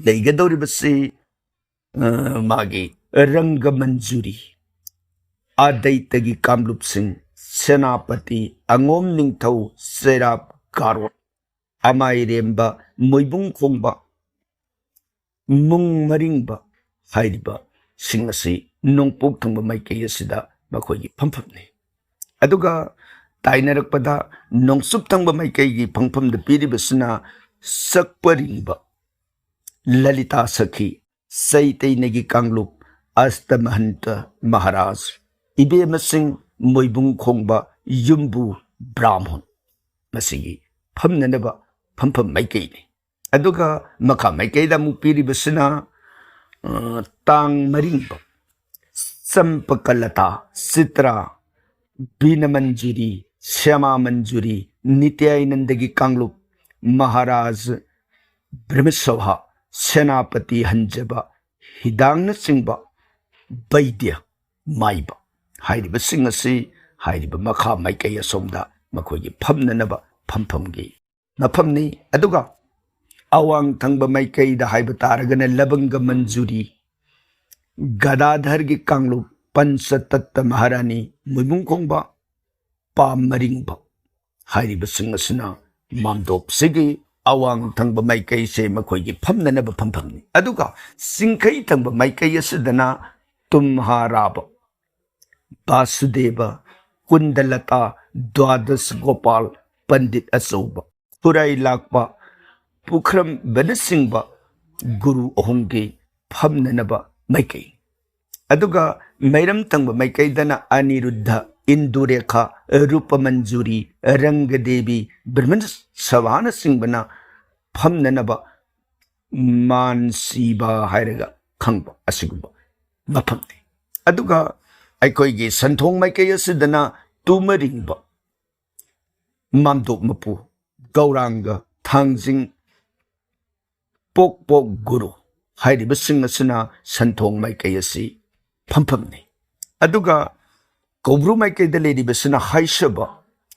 ꯂꯩꯒꯗꯧꯔꯤꯕꯁꯤ, ꯑ, ꯃꯥꯒꯤ ꯔꯪꯒꯃꯟꯖꯨꯔꯤ, ꯑꯗꯩꯇꯒꯤ ꯀꯥꯡꯂꯨꯞꯁꯤꯡ, ꯁꯦꯅꯥꯄꯇꯤ, ꯑꯉꯣꯝ ꯅꯤꯡꯊꯧ, ꯆꯩꯔꯥꯞ ꯒꯥꯔꯣꯠ, ꯑꯃꯥꯏꯔꯦꯝꯕ, ꯃꯣꯏꯕꯨꯡ ꯈꯣꯡꯕ, ꯃꯨꯡ ꯃꯔꯤꯡꯕ ꯍꯥꯏꯔꯤꯕꯁꯤꯡ ꯑꯁꯤ ꯅꯣꯡꯄꯣꯛ ꯊꯪꯕ ꯃꯥꯏꯀꯩ ꯑꯁꯤꯗ ꯃꯈꯣꯏꯒꯤ ꯐꯝꯐꯝꯅꯤ꯫ ꯑꯗꯨꯒ ꯇꯥꯏꯅꯔꯛꯄꯗ ꯅꯣꯡꯆꯨꯞ ꯊꯪꯕ ꯃꯥꯏꯀꯩꯒꯤ ꯐꯝꯐꯝꯗ ꯄꯤꯔꯤꯕꯁꯤꯅ ꯁꯛꯄꯔꯤꯡꯕ, ꯂꯂꯤꯇꯥ ꯁꯈꯤ, ꯆꯩꯇꯩꯅꯒꯤ ꯀꯥꯡꯂꯨꯞ, ꯑꯁꯇꯃꯍꯟꯇ ꯃꯍꯥꯔꯥꯖ, ꯏꯕꯦꯝꯃꯁꯤꯡ, ꯃꯣꯏꯕꯨꯡ ꯈꯣꯡꯕ, ꯌꯨꯝꯕꯨ, ꯕ꯭ꯔꯥꯍꯃꯟ, ꯃꯁꯤꯒꯤ ꯐꯝꯅꯅꯕ ꯐꯝꯐꯝ ꯃꯥꯏꯀꯩꯅꯤ꯫ ꯑꯗꯨꯒ ꯃꯈꯥ ꯃꯥꯏꯀꯩꯗ ꯑꯃꯨꯛ ꯄꯤꯔꯤꯕꯁꯤꯅ, ꯑ, ꯇꯥꯡ ꯃꯔꯤꯡꯕ, ꯆꯝꯄꯀꯂꯇꯥ, ꯆꯤꯇ꯭ꯔꯥ, ꯕꯤꯅꯃꯟꯖꯨꯔꯤ, ꯁ꯭ꯌꯥꯃꯥꯃꯟꯖꯨꯔꯤ, ꯅꯤꯇ꯭ꯌꯥꯅꯟꯗꯒꯤ ꯀꯥꯡꯂꯨꯞ, ꯃꯍꯥꯔꯥꯖ, ꯕ꯭ꯔꯍꯃꯁꯚꯥ, ꯁꯦꯅꯥꯄꯇꯤ ꯍꯟꯖꯕ, ꯍꯤꯗꯥꯡꯅꯆꯤꯡꯕ, ꯕꯩꯗ꯭ꯌ, ꯃꯥꯏꯕ ꯍꯥꯏꯔꯤꯕꯁꯤꯡ ꯑꯁꯤ ꯍꯥꯏꯔꯤꯕ ꯃꯈꯥ ꯃꯥꯏꯀꯩ ꯑꯁꯣꯝꯗ ꯃꯈꯣꯏꯒꯤ ꯐꯝꯅꯅꯕ ꯐꯝꯐꯝꯒꯤ ꯃꯐꯝꯅꯤ꯫ ꯑꯗꯨꯒ ꯑꯋꯥꯡ ꯊꯪꯕ ꯃꯥꯏꯀꯩꯗ ꯍꯥꯏꯕ ꯇꯥꯔꯒꯅ ꯂꯕꯪꯒ ꯃꯟꯖꯨꯔꯤ, ꯒꯗꯥꯙꯔꯒꯤ ꯀꯥꯡꯂꯨꯞ, ꯄꯟꯆꯇꯠꯇ ꯃꯍꯥꯔꯥꯅꯤ, ꯃꯣꯏꯕꯨꯡ ꯈꯣꯡꯕ, ꯄꯥꯝ ꯃꯔꯤꯡꯕ ꯍꯥꯏꯔꯤꯕꯁꯤꯡ ꯑꯁꯤꯅ ꯃꯥꯝꯗꯣꯞꯁꯤꯒꯤ ꯑꯋꯥꯡ ꯊꯪꯕ ꯃꯥꯏꯀꯩꯁꯦ ꯃꯈꯣꯏꯒꯤ ꯐꯝꯅꯅꯕ ꯐꯝꯐꯝꯅꯤ꯫ ꯑꯗꯨꯒ ꯆꯤꯡꯈꯩ ꯊꯪꯕ ꯃꯥꯏꯀꯩ ꯑꯁꯤꯗꯅ ꯇꯨꯝꯍꯥꯔꯥꯕ, ꯕꯥꯁꯨꯗꯦꯕ, ꯀꯨꯟꯗꯂꯇꯥ, ꯗ꯭ꯋꯥꯗꯁ ꯒꯣꯄꯥꯜ, ꯄꯟꯗꯤꯠ ꯑꯆꯧꯕ, ꯈꯨꯔꯥꯏ ꯂꯥꯛꯄ, ꯄꯨꯈ꯭ꯔꯝꯕꯅꯆꯤꯡꯕ ꯒꯨꯔꯨ ꯑꯍꯨꯝꯒꯤ ꯐꯝꯅꯅꯕ ꯃꯥꯏꯀꯩ꯫ ꯑꯗꯨꯒ ꯃꯩꯔꯝ ꯊꯪꯕ ꯃꯥꯏꯀꯩꯗꯅ ꯑꯅꯤꯔꯨꯗꯙ, ꯏꯟꯗꯨꯔꯦꯈꯥ, ꯔꯨꯄꯃꯟꯖꯨꯔꯤ, ꯔꯪꯒꯗꯦꯕꯤ, ꯕ꯭ꯔꯍ꯭ꯃꯟ ꯁꯚꯥꯅꯆꯤꯡꯕꯅ ꯐꯝꯅꯅꯕ ꯃꯥꯟꯁꯤꯕ ꯍꯥꯏꯔꯒ ꯈꯪꯕ ꯑꯁꯤꯒꯨꯝꯕ ꯃꯐꯝꯅꯤ꯫ ꯑꯗꯨꯒ ꯑꯩꯈꯣꯏꯒꯤ ꯁꯟꯊꯣꯡ ꯃꯥꯏꯀꯩ ꯑꯁꯤꯗꯅ ꯇꯨꯃꯔꯤꯡꯕ, ꯃꯥꯝꯗꯣꯞ ꯃꯄꯨ, ꯒꯧꯔꯥꯡꯒ, ꯊꯥꯡꯖꯤꯡ, ꯄꯣꯛ ꯄꯣꯛ ꯒꯨꯔꯨ ꯍꯥꯏꯔꯤꯕꯁꯤꯡ ꯑꯁꯤꯅ ꯁꯟꯊꯣꯡ ꯃꯥꯏꯀꯩ ꯑꯁꯤ ꯐꯝꯐꯝꯅꯤ꯫ ꯑꯗꯨꯒ ꯀꯧꯕ꯭ꯔꯨ ꯃꯥꯏꯀꯩꯗ ꯂꯩꯔꯤꯕꯁꯤꯅ ꯍꯥꯏꯁꯕ,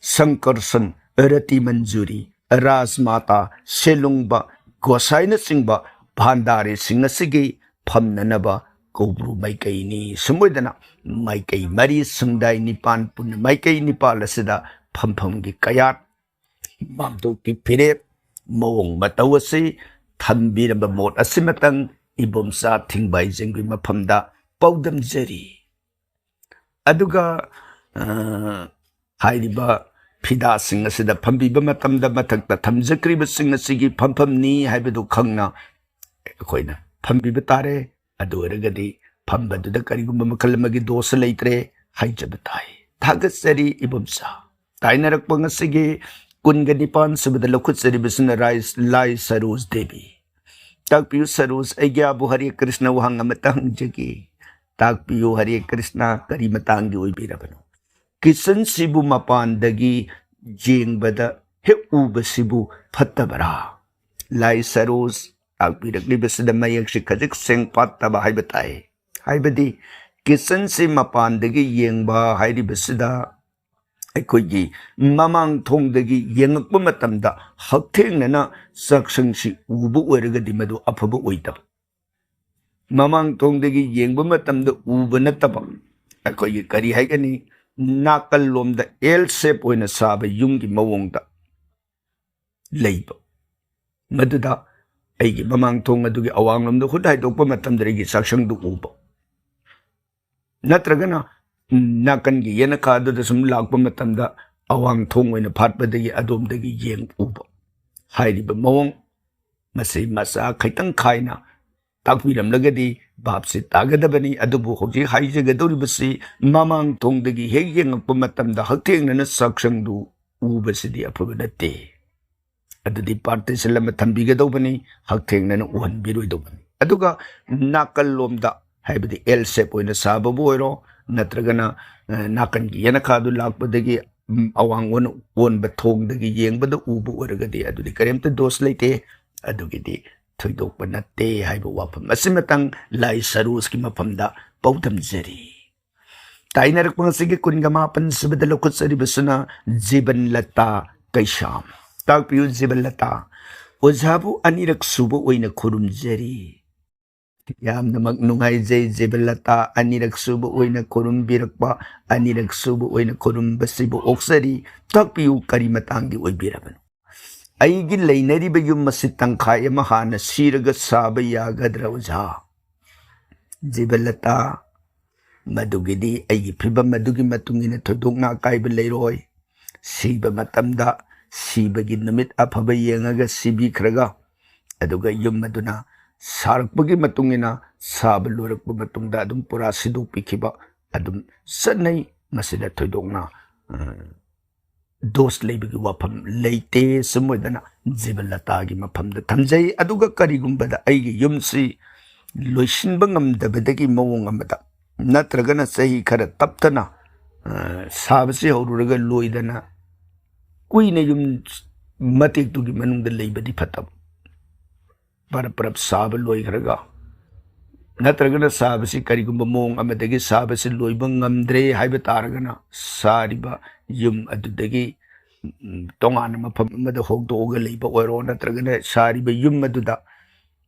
ꯁꯪꯀꯔꯁꯟ, ꯔꯇꯤ ꯃꯟꯖꯨꯔꯤ, ꯔꯥꯖꯃꯥꯇꯥ, ꯁꯦꯂꯨꯡꯕ, ꯒꯣꯁꯥꯏꯅꯆꯤꯡꯕ ꯚꯥꯟꯗꯥꯔꯤꯁꯤꯡ ꯑꯁꯤꯒꯤ ꯐꯝꯅꯅꯕ ꯀꯧꯕ꯭ꯔꯨ ꯃꯥꯏꯀꯩꯅꯤ꯫ ꯁꯨꯝ ꯑꯣꯏꯗꯅ ꯃꯥꯏꯀꯩ ꯃꯔꯤ, ꯁꯪꯗꯥꯏ ꯅꯤꯄꯥꯟ ꯄꯨꯟꯅ ꯃꯥꯏꯀꯩ ꯅꯤꯄꯥꯜ ꯑꯁꯤꯗ ꯐꯝꯐꯝꯒꯤ ꯀꯌꯥꯠ, ꯃꯥꯝꯗꯣꯞꯀꯤ ꯐꯤꯔꯦꯞ, ꯃꯑꯣꯡ ꯃꯇꯧ ꯑꯁꯤ ꯊꯝꯕꯤꯔꯝꯕ ꯃꯣꯠ ꯑꯁꯤꯃꯇꯪ ꯏꯕꯣꯝꯆꯥ ꯊꯤꯡꯕꯥꯏꯖꯦꯡꯒꯤ ꯃꯐꯝꯗ ꯄꯥꯎꯗꯝꯖꯔꯤ꯫ ꯑꯗꯨꯒ, ꯑ, ꯍꯥꯏꯔꯤꯕ ꯐꯤꯗꯥꯁꯤꯡ ꯑꯁꯤꯗ ꯐꯝꯕꯤꯕ ꯃꯇꯝꯗ ꯃꯊꯛꯇ ꯊꯝꯖꯈ꯭ꯔꯤꯕꯁꯤꯡ ꯑꯁꯤꯒꯤ ꯐꯝꯐꯝꯅꯤ ꯍꯥꯏꯕꯗꯨ ꯈꯪꯅ ꯑꯩꯈꯣꯏꯅ ꯐꯝꯕꯤꯕ ꯇꯥꯔꯦ꯫ ꯑꯗꯨ ꯑꯣꯏꯔꯒꯗꯤ ꯐꯝꯕꯗꯨꯗ ꯀꯔꯤꯒꯨꯝꯕ ꯃꯈꯜ ꯑꯃꯒꯤ ꯗꯣꯁ ꯂꯩꯇ꯭ꯔꯦ ꯍꯥꯏꯖꯕ ꯇꯥꯏ꯫ ꯊꯥꯒꯠꯆꯔꯤ ꯏꯕꯣꯝꯆꯥ꯫ ꯇꯥꯏꯅꯔꯛꯄ ꯉꯁꯤꯒꯤ ꯀꯨꯟꯒ ꯅꯤꯄꯥꯟ ꯁꯨꯕꯗ ꯂꯧꯈꯠꯆꯔꯤꯕꯁꯤꯅ ꯔꯥꯏ-, ꯂꯥꯏ ꯁꯔꯣꯖ ꯗꯦꯕꯤ꯫ ꯇꯥꯛꯄꯤꯌꯨ ꯁꯔꯣꯖ, ꯑꯩꯒꯤ ꯑꯕꯨ ꯍꯔꯦ ꯀ꯭ꯔꯤꯁꯅ ꯋꯥꯍꯪ ꯑꯃꯇ ꯍꯪꯖꯒꯦ꯫ ꯇꯥꯛꯄꯤꯌꯨ ꯍꯔꯦ ꯀ꯭ꯔꯤꯁꯅ, ꯀꯔꯤ ꯃꯇꯥꯡꯒꯤ ꯑꯣꯏꯕꯤꯔꯕꯅꯣ? ꯀꯤꯆꯟꯁꯤꯕꯨ ꯃꯄꯥꯟꯗꯒꯤ ꯌꯦꯡꯕꯗ ꯍꯦꯛ ꯎꯕꯁꯤꯕꯨ ꯐꯠꯇꯕꯔꯥ? ꯂꯥꯏ ꯁꯔꯣꯖ ꯇꯥꯛꯄꯤꯔꯛꯂꯤꯕꯁꯤꯗ ꯃꯌꯦꯛꯁꯤ ꯈꯖꯤꯛ ꯁꯦꯡ ꯄꯥꯠꯇꯕ ꯍꯥꯏꯕ ꯇꯥꯏ꯫ ꯍꯥꯏꯕꯗꯤ ꯀꯤꯆꯟꯁꯤ ꯃꯄꯥꯟꯗꯒꯤ ꯌꯦꯡꯕ ꯍꯥꯏꯔꯤꯕꯁꯤꯗ ꯑꯩꯈꯣꯏꯒꯤ ꯃꯃꯥꯡ ꯊꯣꯡꯗꯒꯤ ꯌꯦꯡꯉꯛꯄ ꯃꯇꯝꯗ ꯍꯛꯊꯦꯡꯅꯅ ꯆꯥꯛꯁꯪꯁꯤ ꯎꯕ ꯑꯣꯏꯔꯒꯗꯤ ꯃꯗꯨ ꯑꯐꯕ ꯑꯣꯏꯗꯕ꯫ ꯃꯃꯥꯡ ꯊꯣꯡꯗꯒꯤ ꯌꯦꯡꯕ ꯃꯇꯝꯗ ꯎꯕ ꯅꯠꯇꯕ, ꯑꯩꯈꯣꯏꯒꯤ ꯀꯔꯤ ꯍꯥꯏꯒꯅꯤ, ꯅꯥꯀꯜꯂꯣꯝꯗ L shape ꯑꯣꯏꯅ ꯁꯥꯕ ꯌꯨꯝꯒꯤ ꯃꯑꯣꯡꯗ ꯂꯩꯕ꯫ ꯃꯗꯨꯗ ꯑꯩꯒꯤ ꯃꯃꯥꯡ ꯊꯣꯡ ꯑꯗꯨꯒꯤ ꯑꯋꯥꯡꯂꯣꯝꯗ ꯈꯨꯠ ꯍꯥꯏꯗꯣꯛꯄ ꯃꯇꯝꯗ ꯑꯩꯒꯤ ꯆꯥꯛꯁꯪꯗꯨ ꯎꯕ꯫ ꯅꯠꯇ꯭ꯔꯒꯅ ꯅꯥꯀꯟꯒꯤ ꯌꯦꯅꯈꯥꯗꯨꯗ ꯁꯨꯝ ꯂꯥꯛꯄ ꯃꯇꯝꯗ ꯑꯋꯥꯡ ꯊꯣꯡ ꯑꯣꯏꯅ ꯐꯥꯠꯄꯗꯒꯤ ꯑꯗꯣꯝꯗꯒꯤ ꯌꯦꯡ ꯎꯕ꯫ ꯍꯥꯏꯔꯤꯕ ꯃꯑꯣꯡ ꯃꯁꯤ ꯃꯆꯥ ꯈꯤꯇꯪ ꯈꯥꯏꯅ ꯇꯥꯛꯄꯤꯔꯝꯂꯒꯗꯤ ꯚꯥꯞꯁꯤ ꯇꯥꯒꯗꯕꯅꯤ꯫ ꯑꯗꯨꯕꯨ ꯍꯧꯖꯤꯛ ꯍꯥꯏꯖꯒꯗꯧꯔꯤꯕꯁꯤ ꯃꯃꯥꯡ ꯊꯣꯡꯗꯒꯤ ꯍꯦꯛ ꯌꯦꯡꯉꯛꯄ ꯃꯇꯝꯗ ꯍꯛꯊꯦꯡꯅꯅ ꯆꯥꯛꯁꯪꯗꯨ ꯎꯕꯁꯤꯗꯤ ꯑꯐꯕ ꯅꯠꯇꯦ꯫ ꯑꯗꯨꯗꯤ partition ꯑꯃ ꯊꯝꯕꯤꯒꯗꯧꯕꯅꯤ, ꯍꯛꯊꯦꯡꯅꯅ ꯎꯍꯟꯕꯤꯔꯣꯏꯗꯧꯕꯅꯤ꯫ ꯑꯗꯨꯒ ꯅꯥꯀꯜꯂꯣꯝꯗ, ꯍꯥꯏꯕꯗꯤ L shape ꯑꯣꯏꯅ ꯁꯥꯕꯕꯨ ꯑꯣꯏꯔꯣ, ꯅꯠꯇ꯭ꯔꯒꯅ, ꯑ, ꯅꯥꯀꯟꯒꯤ ꯌꯦꯅꯈꯥꯗꯨ ꯂꯥꯛꯄꯗꯒꯤ, ꯎꯝ, ꯑꯋꯥꯡ ꯑꯣꯟ-, ꯑꯣꯟꯕ ꯊꯣꯡꯗꯒꯤ ꯌꯦꯡꯕꯗ ꯎꯕ ꯑꯣꯏꯔꯒꯗꯤ ꯑꯗꯨꯗꯤ ꯀꯔꯤꯝꯇ ꯗꯣꯁ ꯂꯩꯇꯦ, ꯑꯗꯨꯒꯤꯗꯤ ꯊꯣꯏꯗꯣꯛꯄ ꯅꯠꯇꯦ ꯍꯥꯏꯕ ꯋꯥꯐꯝ ꯑꯁꯤꯃꯇꯪ ꯂꯥꯏ ꯁꯔꯣꯖꯀꯤ ꯃꯐꯝꯗ ꯄꯥꯎꯗꯝꯖꯔꯤ꯫ ꯇꯥꯏꯅꯔꯛꯄ ꯉꯁꯤꯒꯤ ꯀꯨꯟꯒ ꯃꯥꯄꯟ ꯁꯨꯕꯗ ꯂꯧꯈꯠꯆꯔꯤꯕꯁꯤꯅ ꯖꯤꯕꯟꯂꯇꯥ ꯀꯩꯁꯥꯝ꯫ ꯇꯥꯛꯄꯤꯌꯨ ꯖꯤꯕꯟꯂꯇꯥ꯫ ꯑꯣꯖꯥꯕꯨ ꯑꯅꯤꯔꯛ ꯁꯨꯕ ꯑꯣꯏꯅ ꯈꯨꯔꯨꯝꯖꯔꯤ꯫ ꯌꯥꯝꯅꯃꯛ ꯅꯨꯡꯉꯥꯏꯖꯩ ꯖꯤꯕꯟꯂꯇꯥ, ꯑꯅꯤꯔꯛ ꯁꯨꯕ ꯑꯣꯏꯅ ꯈꯨꯔꯨꯝꯕꯤꯔꯛꯄ, ꯑꯅꯤꯔꯛ ꯁꯨꯕ ꯑꯣꯏꯅ ꯈꯨꯔꯨꯝꯕꯁꯤꯕꯨ ꯑꯣꯛꯆꯔꯤ꯫ ꯇꯥꯛꯄꯤꯌꯨ ꯀꯔꯤ ꯃꯇꯥꯡꯒꯤ ꯑꯣꯏꯕꯤꯔꯕꯅꯣ? ꯑꯩꯒꯤ ꯂꯩꯅꯔꯤꯕ ꯌꯨꯝ ꯑꯁꯤ ꯇꯪꯈꯥꯏ ꯑꯃ ꯍꯥꯟꯅ ꯁꯤꯔꯒ ꯁꯥꯕ ꯌꯥꯒꯗ꯭ꯔꯥ ꯑꯣꯖꯥ? ꯖꯤꯕꯟꯂꯇꯥ, ꯃꯗꯨꯒꯤꯗꯤ ꯑꯩꯒꯤ ꯐꯤꯕꯝ ꯑꯗꯨꯒꯤ ꯃꯇꯨꯡ ꯏꯟꯅ ꯊꯣꯏꯗꯣꯛꯅ ꯑꯀꯥꯏꯕ ꯂꯩꯔꯣꯏ꯫ ꯁꯤꯕ ꯃꯇꯝꯗ ꯁꯤꯕꯒꯤ ꯅꯨꯃꯤꯠ ꯑꯐꯕ ꯌꯦꯡꯉꯒ ꯁꯤꯕꯤꯈ꯭ꯔꯒ, ꯑꯗꯨꯒ ꯌꯨꯝ ꯑꯗꯨꯅ ꯁꯥꯔꯛꯄꯒꯤ ꯃꯇꯨꯡ ꯏꯟꯅ ꯁꯥꯕ ꯂꯣꯏꯔꯛꯄ ꯃꯇꯨꯡꯗ ꯑꯗꯨꯝ ꯄꯨꯔꯥ ꯁꯤꯗꯣꯛꯄꯤꯈꯤꯕ ꯑꯗꯨꯝ ꯆꯠꯅꯩ꯫ ꯃꯁꯤꯗ ꯊꯣꯏꯗꯣꯛꯅ, ꯑ, ꯗꯣꯁ ꯂꯩꯕꯒꯤ ꯋꯥꯐꯝ ꯂꯩꯇꯦ꯫ ꯁꯨꯝ ꯑꯣꯏꯗꯅ ꯖꯤꯕꯟꯂꯇꯥꯒꯤ ꯃꯐꯝꯗ ꯊꯝꯖꯩ꯫ ꯑꯗꯨꯒ ꯀꯔꯤꯒꯨꯝꯕꯗ ꯑꯩꯒꯤ ꯌꯨꯝꯁꯤ ꯂꯣꯏꯁꯤꯟꯕ ꯉꯝꯗꯕꯗꯒꯤ ꯃꯑꯣꯡ ꯑꯃꯗ, ꯅꯠꯇ꯭ꯔꯒꯅ ꯆꯍꯤ ꯈꯔ ꯇꯞꯇꯅ, ꯑ, ꯁꯥꯕꯁꯤ ꯍꯧꯔꯨꯔꯒ ꯂꯣꯏꯗꯅ ꯀꯨꯏꯅ ꯌꯨꯝ ꯃꯇꯦꯛꯇꯨꯒꯤ ꯃꯅꯨꯡꯗ ꯂꯩꯕꯗꯤ ꯐꯠꯇꯕ꯫ ꯄꯔꯞ ꯄꯔꯞ ꯁꯥꯕ ꯂꯣꯏꯈ꯭ꯔꯒ ꯅꯠꯇ꯭ꯔꯒꯅ ꯁꯥꯕꯁꯤ ꯀꯔꯤꯒꯨꯝꯕ ꯃꯑꯣꯡ ꯑꯃꯗꯒꯤ ꯁꯥꯕꯁꯤ ꯂꯣꯏꯕ ꯉꯝꯗ꯭ꯔꯦ ꯍꯥꯏꯕ ꯇꯥꯔꯒꯅ, ꯁꯥꯔꯤꯕ ꯌꯨꯝ ꯑꯗꯨꯗꯒꯤ, ꯎꯝ, ꯇꯣꯉꯥꯟꯅ ꯃꯐꯝ ꯑꯃꯗ ꯍꯣꯡꯗꯣꯛꯑꯒ ꯂꯩꯕ ꯑꯣꯏꯔꯣ, ꯅꯠꯇ꯭ꯔꯒꯅ ꯁꯥꯔꯤꯕ ꯌꯨꯝ ꯑꯗꯨꯗ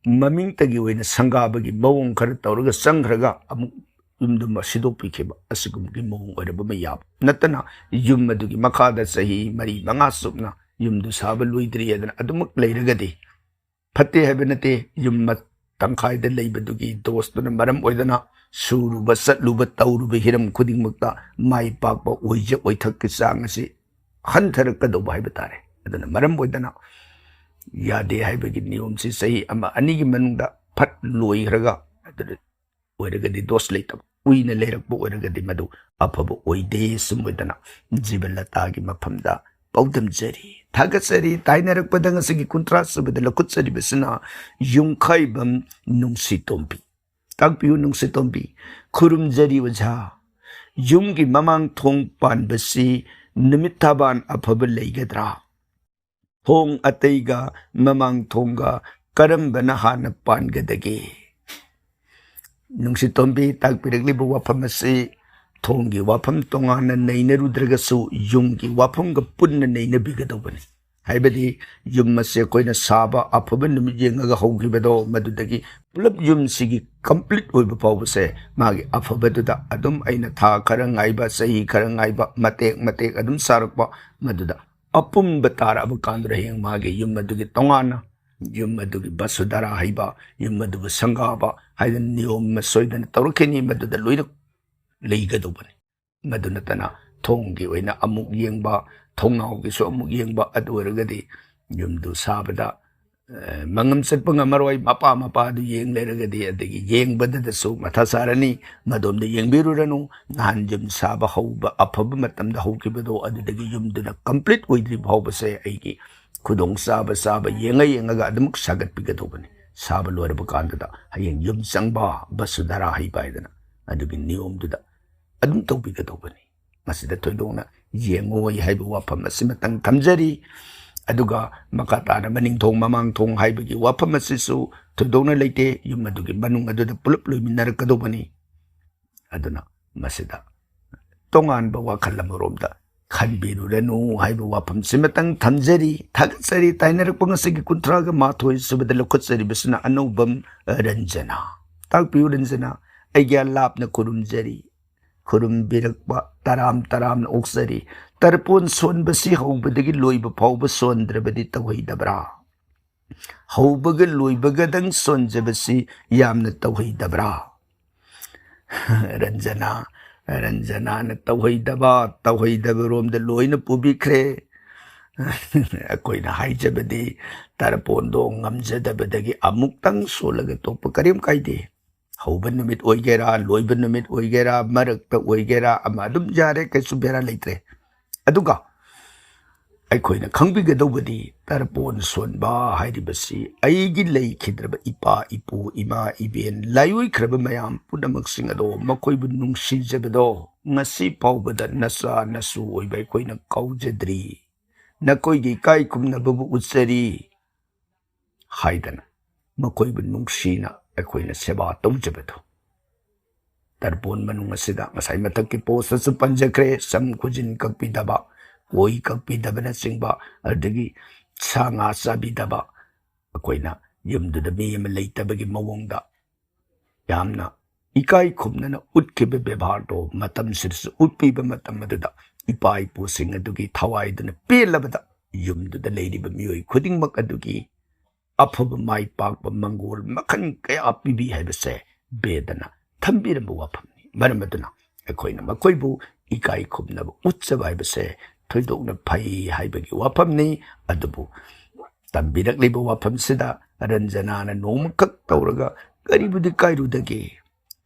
ꯃꯃꯤꯡꯇꯒꯤ ꯑꯣꯏꯅ ꯁꯪꯒꯥꯕꯒꯤ ꯃꯑꯣꯡ ꯈꯔ ꯇꯧꯔꯒ ꯆꯪꯈ꯭ꯔꯒ ꯑꯃꯨꯛ ꯌꯨꯝꯗꯨꯃ ꯁꯤꯗꯣꯛꯄꯤꯈꯤꯕ, ꯑꯁꯤꯒꯨꯝꯕꯒꯤ ꯃꯑꯣꯡ ꯑꯣꯏꯔꯕ ꯑꯃ ꯌꯥꯕ ꯅꯠꯇꯅ, ꯌꯨꯝ ꯑꯗꯨꯒꯤ ꯃꯈꯥꯗ ꯆꯍꯤ ꯃꯔꯤ ꯃꯉꯥ ꯆꯨꯞꯅ ꯌꯨꯝꯗꯨ ꯁꯥꯕ ꯂꯣꯏꯗ꯭ꯔꯤ ꯍꯥꯏꯗꯅ ꯑꯗꯨꯃꯛ ꯂꯩꯔꯒꯗꯤ, ꯐꯠꯇꯦ ꯍꯥꯏꯕ ꯅꯠꯇꯦ, ꯌꯨꯝ ꯃ-, ꯇꯪꯈꯥꯏꯗ ꯂꯩꯕꯗꯨꯒꯤ ꯗꯣꯁꯇꯨꯅ ꯃꯔꯝ ꯑꯣꯏꯗꯅ ꯁꯨꯔꯨꯕ, ꯆꯠꯂꯨꯕ, ꯇꯧꯔꯨꯕ ꯍꯤꯔꯝ ꯈꯨꯗꯤꯡꯃꯛꯇ ꯃꯥꯏ ꯄꯥꯛꯄ ꯑꯣꯏꯖ ꯑꯣꯏꯊꯛꯀꯤ ꯆꯥꯡ ꯑꯁꯤ ꯍꯟꯊꯔꯛꯀꯗꯧꯕ ꯍꯥꯏꯕ ꯇꯥꯔꯦ꯫ ꯑꯗꯨꯅ ꯃꯔꯝ ꯑꯣꯏꯗꯅ ꯌꯥꯗꯦ ꯍꯥꯏꯕꯒꯤ ꯅꯤꯌꯣꯝꯁꯤ ꯆꯍꯤ ꯑꯃ ꯑꯅꯤꯒꯤ ꯃꯅꯨꯡꯗ ꯐꯠ ꯂꯣꯏꯈ꯭ꯔꯒ, ꯑꯗꯨꯗ ꯑꯣꯏꯔꯒꯗꯤ ꯗꯣꯁ ꯂꯩꯇꯕ, ꯀꯨꯏꯅ ꯂꯩꯔꯛꯄ ꯑꯣꯏꯔꯒꯗꯤ ꯃꯗꯨ ꯑꯐꯕ ꯑꯣꯏꯗꯦ꯫ ꯁꯨꯝ ꯑꯣꯏꯗꯅ ꯖꯤꯕ ꯂꯇꯥꯒꯤ ꯃꯐꯝꯗ ꯄꯥꯎꯗꯝꯖꯔꯤ, ꯊꯥꯒꯠꯆꯔꯤ꯫ ꯇꯥꯏꯅꯔꯛꯄꯗ ꯉꯁꯤꯒꯤ ꯀꯨꯟꯊ꯭ꯔꯥ ꯁꯨꯕꯗ ꯂꯧꯈꯠꯆꯔꯤꯕꯁꯤꯅ ꯌꯨꯝꯈꯥꯏꯕꯝ ꯅꯨꯡꯁꯤꯇꯣꯝꯕꯤ꯫ ꯇꯥꯛꯄꯤꯌꯨ ꯅꯨꯡꯁꯤꯇꯣꯝꯕꯤ꯫ ꯈꯨꯔꯨꯝꯖꯔꯤ ꯑꯣꯖꯥ꯫ ꯌꯨꯝꯒꯤ ꯃꯃꯥꯡ ꯊꯣꯡ ꯄꯥꯟꯕꯁꯤ ꯅꯨꯃꯤꯠ ꯊꯥꯕꯥꯟ ꯑꯐꯕ ꯂꯩꯒꯗ꯭ꯔꯥ? ꯊꯣꯡ ꯑꯇꯩꯒ ꯃꯃꯥꯡ ꯊꯣꯡꯒ ꯀꯔꯝꯕꯅ ꯍꯥꯟꯅ ꯄꯥꯟꯒꯗꯒꯦ? ꯅꯨꯡꯁꯤꯇꯣꯝꯕꯤ, ꯇꯥꯛꯄꯤꯔꯛꯂꯤꯕ ꯋꯥꯐꯝ ꯑꯁꯤ ꯊꯣꯡꯒꯤ ꯋꯥꯐꯝ ꯇꯣꯉꯥꯟꯅ ꯅꯩꯅꯔꯨꯗ꯭ꯔꯒꯁꯨ ꯌꯨꯝꯒꯤ ꯋꯥꯐꯝꯒ ꯄꯨꯟꯅ ꯅꯩꯅꯕꯤꯒꯗꯧꯕꯅꯤ꯫ ꯍꯥꯏꯕꯗꯤ ꯌꯨꯝ ꯑꯁꯦ ꯑꯩꯈꯣꯏꯅ ꯁꯥꯕ ꯑꯐꯕ ꯅꯨꯃꯤꯠ ꯌꯦꯡꯉꯒ ꯍꯧꯈꯤꯕꯗꯣ, ꯃꯗꯨꯗꯒꯤ ꯄꯨꯂꯞ ꯌꯨꯝꯁꯤꯒꯤ complete ꯑꯣꯏꯕ ꯐꯥꯎꯕꯁꯦ ꯃꯥꯒꯤ ꯑꯐꯕꯗꯨꯗ ꯑꯗꯨꯝ ꯑꯩꯅ ꯊꯥ ꯈꯔ ꯉꯥꯏꯕ, ꯆꯍꯤ ꯈꯔ ꯉꯥꯏꯕ, ꯃꯇꯦꯛ ꯃꯇꯦꯛ ꯑꯗꯨꯝ ꯁꯥꯔꯛꯄ, ꯃꯗꯨꯗ ꯑꯄꯨꯝꯕ ꯇꯥꯔꯛꯑꯕ ꯀꯥꯟꯗꯨꯗ ꯍꯌꯦꯡ ꯃꯥꯒꯤ ꯌꯨꯝ ꯑꯗꯨꯒꯤ ꯇꯣꯉꯥꯟꯅ, ꯌꯨꯝ ꯑꯗꯨꯒꯤ ꯕꯁꯨꯙꯔꯥ ꯍꯩꯕ, ꯌꯨꯝ ꯑꯗꯨꯕꯨ ꯁꯪꯒꯥꯕ ꯍꯥꯏꯗꯅ ꯅꯤꯌꯣꯝ ꯑꯃ ꯁꯣꯏꯗꯅ ꯇꯧꯔꯛꯈꯤꯅꯤ, ꯃꯗꯨꯗ ꯂꯣꯏꯅ ꯂꯩꯒꯗꯧꯕꯅꯤ꯫ ꯃꯗꯨ ꯅꯠꯇꯅ ꯊꯣꯡꯒꯤ ꯑꯣꯏꯅ ꯑꯃꯨꯛ ꯌꯦꯡꯕ, ꯊꯣꯡꯅꯥꯎꯒꯤꯁꯨ ꯑꯃꯨꯛ ꯌꯦꯡꯕ, ꯑꯗꯨ ꯑꯣꯏꯔꯒꯗꯤ ꯌꯨꯝꯗꯨ ꯁꯥꯕꯗ, ꯑ, ꯃꯉꯝ ꯆꯠꯄ ꯉꯝꯃꯔꯣꯏ꯫ ꯃꯄꯥ ꯃꯄꯥꯗꯨ ꯌꯦꯡ ꯂꯩꯔꯒꯗꯤ, ꯑꯗꯒꯤ ꯌꯦꯡꯕꯗꯗꯁꯨ ꯃꯊꯥ ꯁꯥꯔꯅꯤ꯫ ꯃꯗꯣꯝꯗ ꯌꯦꯡꯕꯤꯔꯨꯔꯅꯨ꯫ ꯅꯍꯥꯟ ꯌꯨꯝ ꯁꯥꯕ ꯍꯧꯕ ꯑꯐꯕ ꯃꯇꯝꯗ ꯍꯧꯈꯤꯕꯗꯣ, ꯑꯗꯨꯗꯒꯤ ꯌꯨꯝꯗꯨꯅ complete ꯑꯣꯏꯗ꯭ꯔꯤ ꯐꯥꯎꯕꯁꯦ ꯑꯩꯒꯤ ꯈꯨꯗꯣꯡ ꯆꯥꯕ ꯆꯥꯕ ꯌꯦꯡꯉ ꯌꯦꯡꯉꯒ ꯑꯗꯨꯃꯛ ꯁꯥꯒꯠꯄꯤꯒꯗꯧꯕꯅꯤ꯫ ꯁꯥꯕ ꯂꯣꯏꯔꯕ ꯀꯥꯟꯗꯨꯗ ꯍꯌꯦꯡ ꯌꯨꯝ ꯆꯪꯕ ꯕꯁꯨꯙꯔꯥ ꯍꯩꯕ ꯍꯥꯏꯗꯅ ꯑꯗꯨꯒꯤ ꯅꯤꯌꯣꯝꯗꯨꯗ ꯑꯗꯨꯝ ꯇꯧꯕꯤꯒꯗꯧꯕꯅꯤ꯫ ꯃꯁꯤꯗ ꯊꯣꯏꯗꯣꯛꯅ ꯌꯦꯡꯉꯣꯏ ꯍꯥꯏꯕ ꯋꯥꯐꯝ ꯑꯁꯤꯃꯇꯪ ꯊꯝꯖꯔꯤ꯫ ꯑꯗꯨꯒ ꯃꯈꯥ ꯇꯥꯅ ꯃꯅꯤꯡ ꯊꯣꯡ ꯃꯃꯥꯡ ꯊꯣꯡ ꯍꯥꯏꯕꯒꯤ ꯋꯥꯐꯝ ꯑꯁꯤꯁꯨ ꯊꯣꯏꯗꯣꯛꯅ ꯂꯩꯇꯦ꯫ ꯌꯨꯝ ꯑꯗꯨꯒꯤ ꯃꯅꯨꯡ ꯑꯗꯨꯗ ꯄꯨꯂꯞ ꯂꯣꯏꯃꯤꯟꯅꯔꯛꯀꯗꯧꯕꯅꯤ꯫ ꯑꯗꯨꯅ ꯃꯁꯤꯗ ꯇꯣꯉꯥꯟꯕ ꯋꯥꯈꯜ ꯑꯃꯔꯣꯝꯗ ꯈꯟꯕꯤꯔꯨꯔꯅꯨ ꯍꯥꯏꯕ ꯋꯥꯐꯝꯁꯤꯃꯇꯪ ꯊꯝꯖꯔꯤ꯫ ꯊꯥꯒꯠꯆꯔꯤ꯫ ꯇꯥꯏꯅꯔꯛꯄ ꯉꯁꯤꯒꯤ ꯀꯨꯟꯊ꯭ꯔꯥꯒ ꯃꯥꯊꯣꯏ ꯁꯨꯕꯗ ꯂꯧꯈꯠꯆꯔꯤꯕꯁꯤꯅ ꯑꯅꯧꯕꯝ ꯔꯟꯖꯅꯥ꯫ ꯇꯥꯛꯄꯤꯌꯨ ꯔꯟꯖꯅꯥ, ꯑꯩ ꯒ꯭ꯌꯥꯟ ꯂꯥꯞꯅ ꯈꯨꯔꯨꯝꯖꯔꯤ꯫ ꯈꯨꯔꯨꯝꯕꯤꯔꯛꯄ ꯇꯔꯥꯝ ꯇꯔꯥꯝꯅ ꯑꯣꯛꯆꯔꯤ꯫ ꯇꯔꯄꯣꯟ ꯁꯣꯟꯕꯁꯤ ꯍꯧꯕꯗꯒꯤ ꯂꯣꯏꯕ ꯐꯥꯎꯕ ꯁꯣꯟꯗ꯭ꯔꯕꯗꯤ ꯇꯧꯍꯩꯗꯕ꯭ꯔꯥ? ꯍꯧꯕꯒ ꯂꯣꯏꯕꯒꯗꯪ ꯁꯣꯟꯖꯕꯁꯤ ꯌꯥꯝꯅ ꯇꯧꯍꯩꯗꯕ꯭ꯔꯥ? ꯔꯟꯖꯅꯥ, ꯔꯟꯖꯅꯥꯅ ꯇꯧꯍꯩꯗꯕ, ꯇꯧꯍꯩꯗꯕ ꯔꯣꯝꯗ ꯂꯣꯏꯅ ꯄꯨꯕꯤꯈ꯭ꯔꯦ꯫ ꯑꯩꯈꯣꯏꯅ ꯍꯥꯏꯖꯕꯗꯤ ꯇꯔꯄꯣꯟꯗꯣ ꯉꯝꯖꯗꯕꯗꯒꯤ ꯑꯃꯨꯛꯇꯪ ꯁꯣꯜꯂꯒ ꯇꯣꯛꯄ ꯀꯔꯤꯝ ꯀꯥꯏꯗꯦ꯫ ꯍꯧꯕ ꯅꯨꯃꯤꯠ ꯑꯣꯏꯒꯦꯔꯥ, ꯂꯣꯏꯕ ꯅꯨꯃꯤꯠ ꯑꯣꯏꯒꯦꯔꯥ, ꯃꯔꯛꯇ ꯑꯣꯏꯒꯦꯔꯥ, ꯑꯃ ꯑꯗꯨꯝ ꯌꯥꯔꯦ, ꯀꯩꯁꯨ ꯕꯦꯔꯥ ꯂꯩꯇ꯭ꯔꯦ꯫ ꯑꯗꯨꯒ ꯑꯩꯈꯣꯏꯅ ꯈꯪꯕꯤꯒꯗꯧꯕꯗꯤ ꯇꯔꯄꯣꯟ ꯁꯣꯟꯕ ꯍꯥꯏꯔꯤꯕꯁꯤ ꯑꯩꯒꯤ ꯂꯩꯈꯤꯗ꯭ꯔꯕ ꯏꯄꯥ ꯏꯄꯨ ꯏꯃꯥ ꯏꯕꯦꯟ ꯂꯥꯏꯑꯣꯏꯈ꯭ꯔꯕ ꯃꯌꯥꯝ ꯄꯨꯝꯅꯃꯛꯁꯤꯡ ꯑꯗꯣ ꯃꯈꯣꯏꯕꯨ ꯅꯨꯡꯁꯤꯖꯕꯗꯣ ꯉꯁꯤ ꯐꯥꯎꯕꯗ ꯅꯆꯥ ꯅꯁꯨ ꯑꯣꯏꯕ ꯑꯩꯈꯣꯏꯅ ꯀꯥꯎꯖꯗ꯭ꯔꯤ꯫ ꯅꯈꯣꯏꯒꯤ ꯏꯀꯥꯏ ꯈꯨꯝꯅꯕꯕꯨ ꯎꯠꯆꯔꯤ ꯍꯥꯏꯗꯅ ꯃꯈꯣꯏꯕꯨ ꯅꯨꯡꯁꯤꯅ ꯑꯩꯈꯣꯏꯅ ꯁꯦꯕꯥ ꯇꯧꯖꯕꯗꯣ꯫ ꯇꯔꯄꯣꯟ ꯃꯅꯨꯡ ꯑꯁꯤꯗ ꯉꯁꯥꯏ ꯃꯊꯛꯀꯤ ꯄꯣꯁꯇꯁꯨ ꯄꯟꯖꯈ꯭ꯔꯦ, ꯁꯝ ꯈꯨꯖꯤꯟ ꯀꯛꯄꯤꯗꯕ, ꯀꯣꯏ ꯀꯛꯄꯤꯗꯕꯅꯆꯤꯡꯕ, ꯑꯗꯨꯗꯒꯤ ꯁꯥ ꯉꯥ ꯆꯥꯕꯤꯗꯕ, ꯑꯩꯈꯣꯏꯅ ꯌꯨꯝꯗꯨꯗ ꯃꯤ ꯑꯃ ꯂꯩꯇꯕꯒꯤ ꯃꯑꯣꯡꯗ ꯌꯥꯝꯅ ꯏꯀꯥꯏ ꯈꯨꯝꯅꯅ ꯎꯠꯈꯤꯕ ꯕꯦꯕꯥꯔꯗꯣ ꯃꯇꯝꯁꯤꯗꯁꯨ ꯎꯠꯄꯤꯕ ꯃꯇꯝ ꯑꯗꯨꯗ ꯏꯄꯥ ꯏꯄꯨꯁꯤꯡ ꯑꯗꯨꯒꯤ ꯊꯋꯥꯏꯗꯨꯅ ꯄꯦꯜꯂꯕꯗ ꯌꯨꯝꯗꯨꯗ ꯂꯩꯔꯤꯕ ꯃꯤꯑꯣꯏ ꯈꯨꯗꯤꯡꯃꯛ ꯑꯗꯨꯒꯤ ꯑꯐꯕ ꯃꯥꯏ ꯄꯥꯛꯄ ꯃꯪꯒꯣꯜ ꯃꯈꯜ ꯀꯌꯥ ꯄꯤꯕꯤ ꯍꯥꯏꯕꯁꯦ ꯕꯦꯗꯅ ꯊꯝꯕꯤꯔꯝꯕ ꯋꯥꯐꯝꯅꯤ꯫ ꯃꯔꯝ ꯑꯗꯨꯅ ꯑꯩꯈꯣꯏꯅ ꯃꯈꯣꯏꯕꯨ ꯏꯀꯥꯏ ꯈꯨꯝꯅꯕ ꯎꯠꯆꯕ ꯍꯥꯏꯕꯁꯦ ꯊꯣꯏꯗꯣꯛꯅ ꯐꯩ ꯍꯥꯏꯕꯒꯤ ꯋꯥꯐꯝꯅꯤ꯫ ꯑꯗꯨꯕꯨ ꯇꯝꯕꯤꯔꯛꯂꯤꯕ ꯋꯥꯐꯝꯁꯤꯗ ꯔꯟꯖꯅꯥꯅ ꯅꯣꯡꯃꯈꯛ ꯇꯧꯔꯒ ꯀꯔꯤꯕꯨꯗꯤ ꯀꯥꯏꯔꯨꯗꯒꯦ?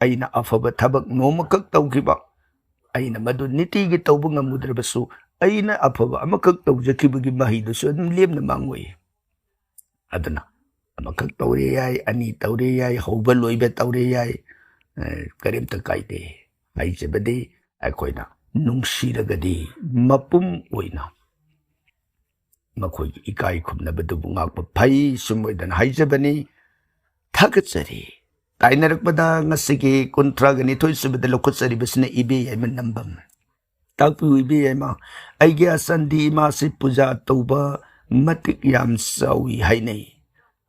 ꯑꯩꯅ ꯑꯐꯕ ꯊꯕꯛ ꯅꯣꯡꯃꯈꯛ ꯇꯧꯈꯤꯕ, ꯑꯩꯅ ꯃꯗꯨ ꯅꯤꯇꯤꯒꯤ ꯇꯧꯕ ꯉꯝꯃꯨꯗ꯭ꯔꯕꯁꯨ, ꯑꯩꯅ ꯑꯐꯕ ꯑꯃꯈꯛ ꯇꯧꯖꯈꯤꯕꯒꯤ ꯃꯍꯩꯗꯨꯁꯨ ꯑꯗꯨꯝ ꯂꯦꯝꯅ ꯃꯥꯡꯉꯣꯏ꯫ ꯑꯗꯨꯅ ꯑꯃꯈꯛ ꯇꯧꯔꯦ ꯌꯥꯏ, ꯑꯅꯤ ꯇꯧꯔꯦ ꯌꯥꯏ, ꯍꯧꯕ ꯂꯣꯏꯕ ꯇꯧꯔꯦ ꯌꯥꯏ, ꯑꯦ, ꯀꯔꯤꯝꯇ ꯀꯥꯏꯗꯦ꯫ ꯍꯥꯏꯖꯕꯗꯤ ꯑꯩꯈꯣꯏꯅ ꯅꯨꯡꯁꯤꯔꯒꯗꯤ ꯃꯄꯨꯝ ꯑꯣꯏꯅ ꯃꯈꯣꯏꯒꯤ ꯏꯀꯥꯏ ꯈꯨꯝꯅꯕꯗꯨꯕꯨ ꯉꯥꯛꯄ ꯐꯩ꯫ ꯁꯨꯝ ꯑꯣꯏꯗꯅ ꯍꯥꯏꯖꯕꯅꯤ꯫ ꯊꯥꯒꯠꯆꯔꯤ꯫ ꯇꯥꯏꯅꯔꯛꯄꯗ ꯉꯁꯤꯒꯤ ꯀꯨꯟꯊ꯭ꯔꯥꯒ ꯅꯤꯊꯣꯏ ꯁꯨꯕꯗ ꯂꯧꯈꯠꯆꯔꯤꯕꯁꯤꯅ ꯏꯕꯦ ꯌꯥꯏꯃ ꯅꯝꯕꯝ꯫ ꯇꯥꯛꯄꯤꯌꯨ ꯏꯕꯦ ꯌꯥꯏꯃ, ꯑꯩꯒꯤ ꯑꯁꯟꯗꯤ ꯏꯃꯥꯁꯤ ꯄꯨꯖꯥ ꯇꯧꯕ ꯃꯇꯤꯛ ꯌꯥꯝ ꯆꯥꯎꯏ ꯍꯥꯏꯅꯩ꯫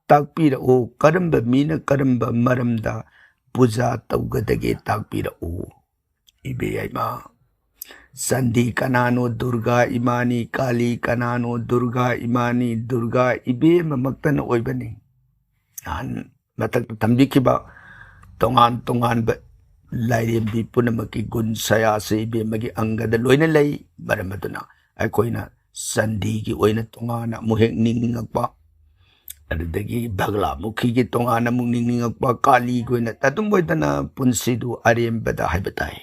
ꯇꯥꯛꯄꯤꯔꯛꯎ, ꯀꯔꯝꯕ ꯃꯤꯅ ꯀꯔꯝꯕ ꯃꯔꯝꯗ ꯄꯨꯖꯥ ꯇꯧꯒꯗꯒꯦ ꯇꯥꯛꯄꯤꯔꯛꯎ꯫ ꯏꯕꯦ ꯌꯥꯏꯃ, ꯆꯥꯟꯗꯤ ꯀꯅꯥꯅꯣ? ꯗꯨꯔꯒꯥ ꯏꯃꯥꯅꯤ꯫ ꯀꯥꯂꯤ ꯀꯅꯥꯅꯣ? ꯗꯨꯔꯒꯥ ꯏꯃꯥꯅꯤ꯫ ꯗꯨꯔꯒꯥ ꯏꯕꯦꯝꯃꯃꯛꯇꯅ ꯑꯣꯏꯕꯅꯤ꯫ ꯅꯍꯥꯟ ꯃꯊꯛꯇ ꯊꯝꯕꯤꯈꯤꯕ ꯇꯣꯉꯥꯟ ꯇꯣꯉꯥꯟꯕ ꯂꯥꯏꯔꯦꯝꯕꯤ ꯄꯨꯝꯅꯃꯛꯀꯤ ꯒꯨꯟ ꯁꯌꯥꯁꯤ ꯏꯕꯦꯝꯃꯒꯤ ꯑꯪꯒꯗ ꯂꯣꯏꯅ ꯂꯩ꯫ ꯃꯔꯝ ꯑꯗꯨꯅ ꯑꯩꯈꯣꯏꯅ ꯆꯥꯟꯗꯤꯒꯤ ꯑꯣꯏꯅ ꯇꯣꯉꯥꯟꯅ ꯑꯃꯨꯛ ꯍꯦꯛ ꯅꯤꯡꯅꯤꯡꯉꯛꯄ, ꯑꯗꯨꯗꯒꯤ ꯕꯒꯂꯥꯃꯨꯈꯤꯒꯤ ꯇꯣꯉꯥꯟꯅ ꯑꯃꯨꯛ ꯅꯤꯡꯅꯤꯡꯉꯛꯄ, ꯀꯥꯂꯤꯒꯤ ꯑꯣꯏꯅ ꯑꯗꯨꯝ ꯑꯣꯏꯗꯅ ꯄꯨꯟꯁꯤꯗꯨ ꯑꯔꯦꯝꯕꯗ ꯍꯥꯏꯕ ꯇꯥꯏ꯫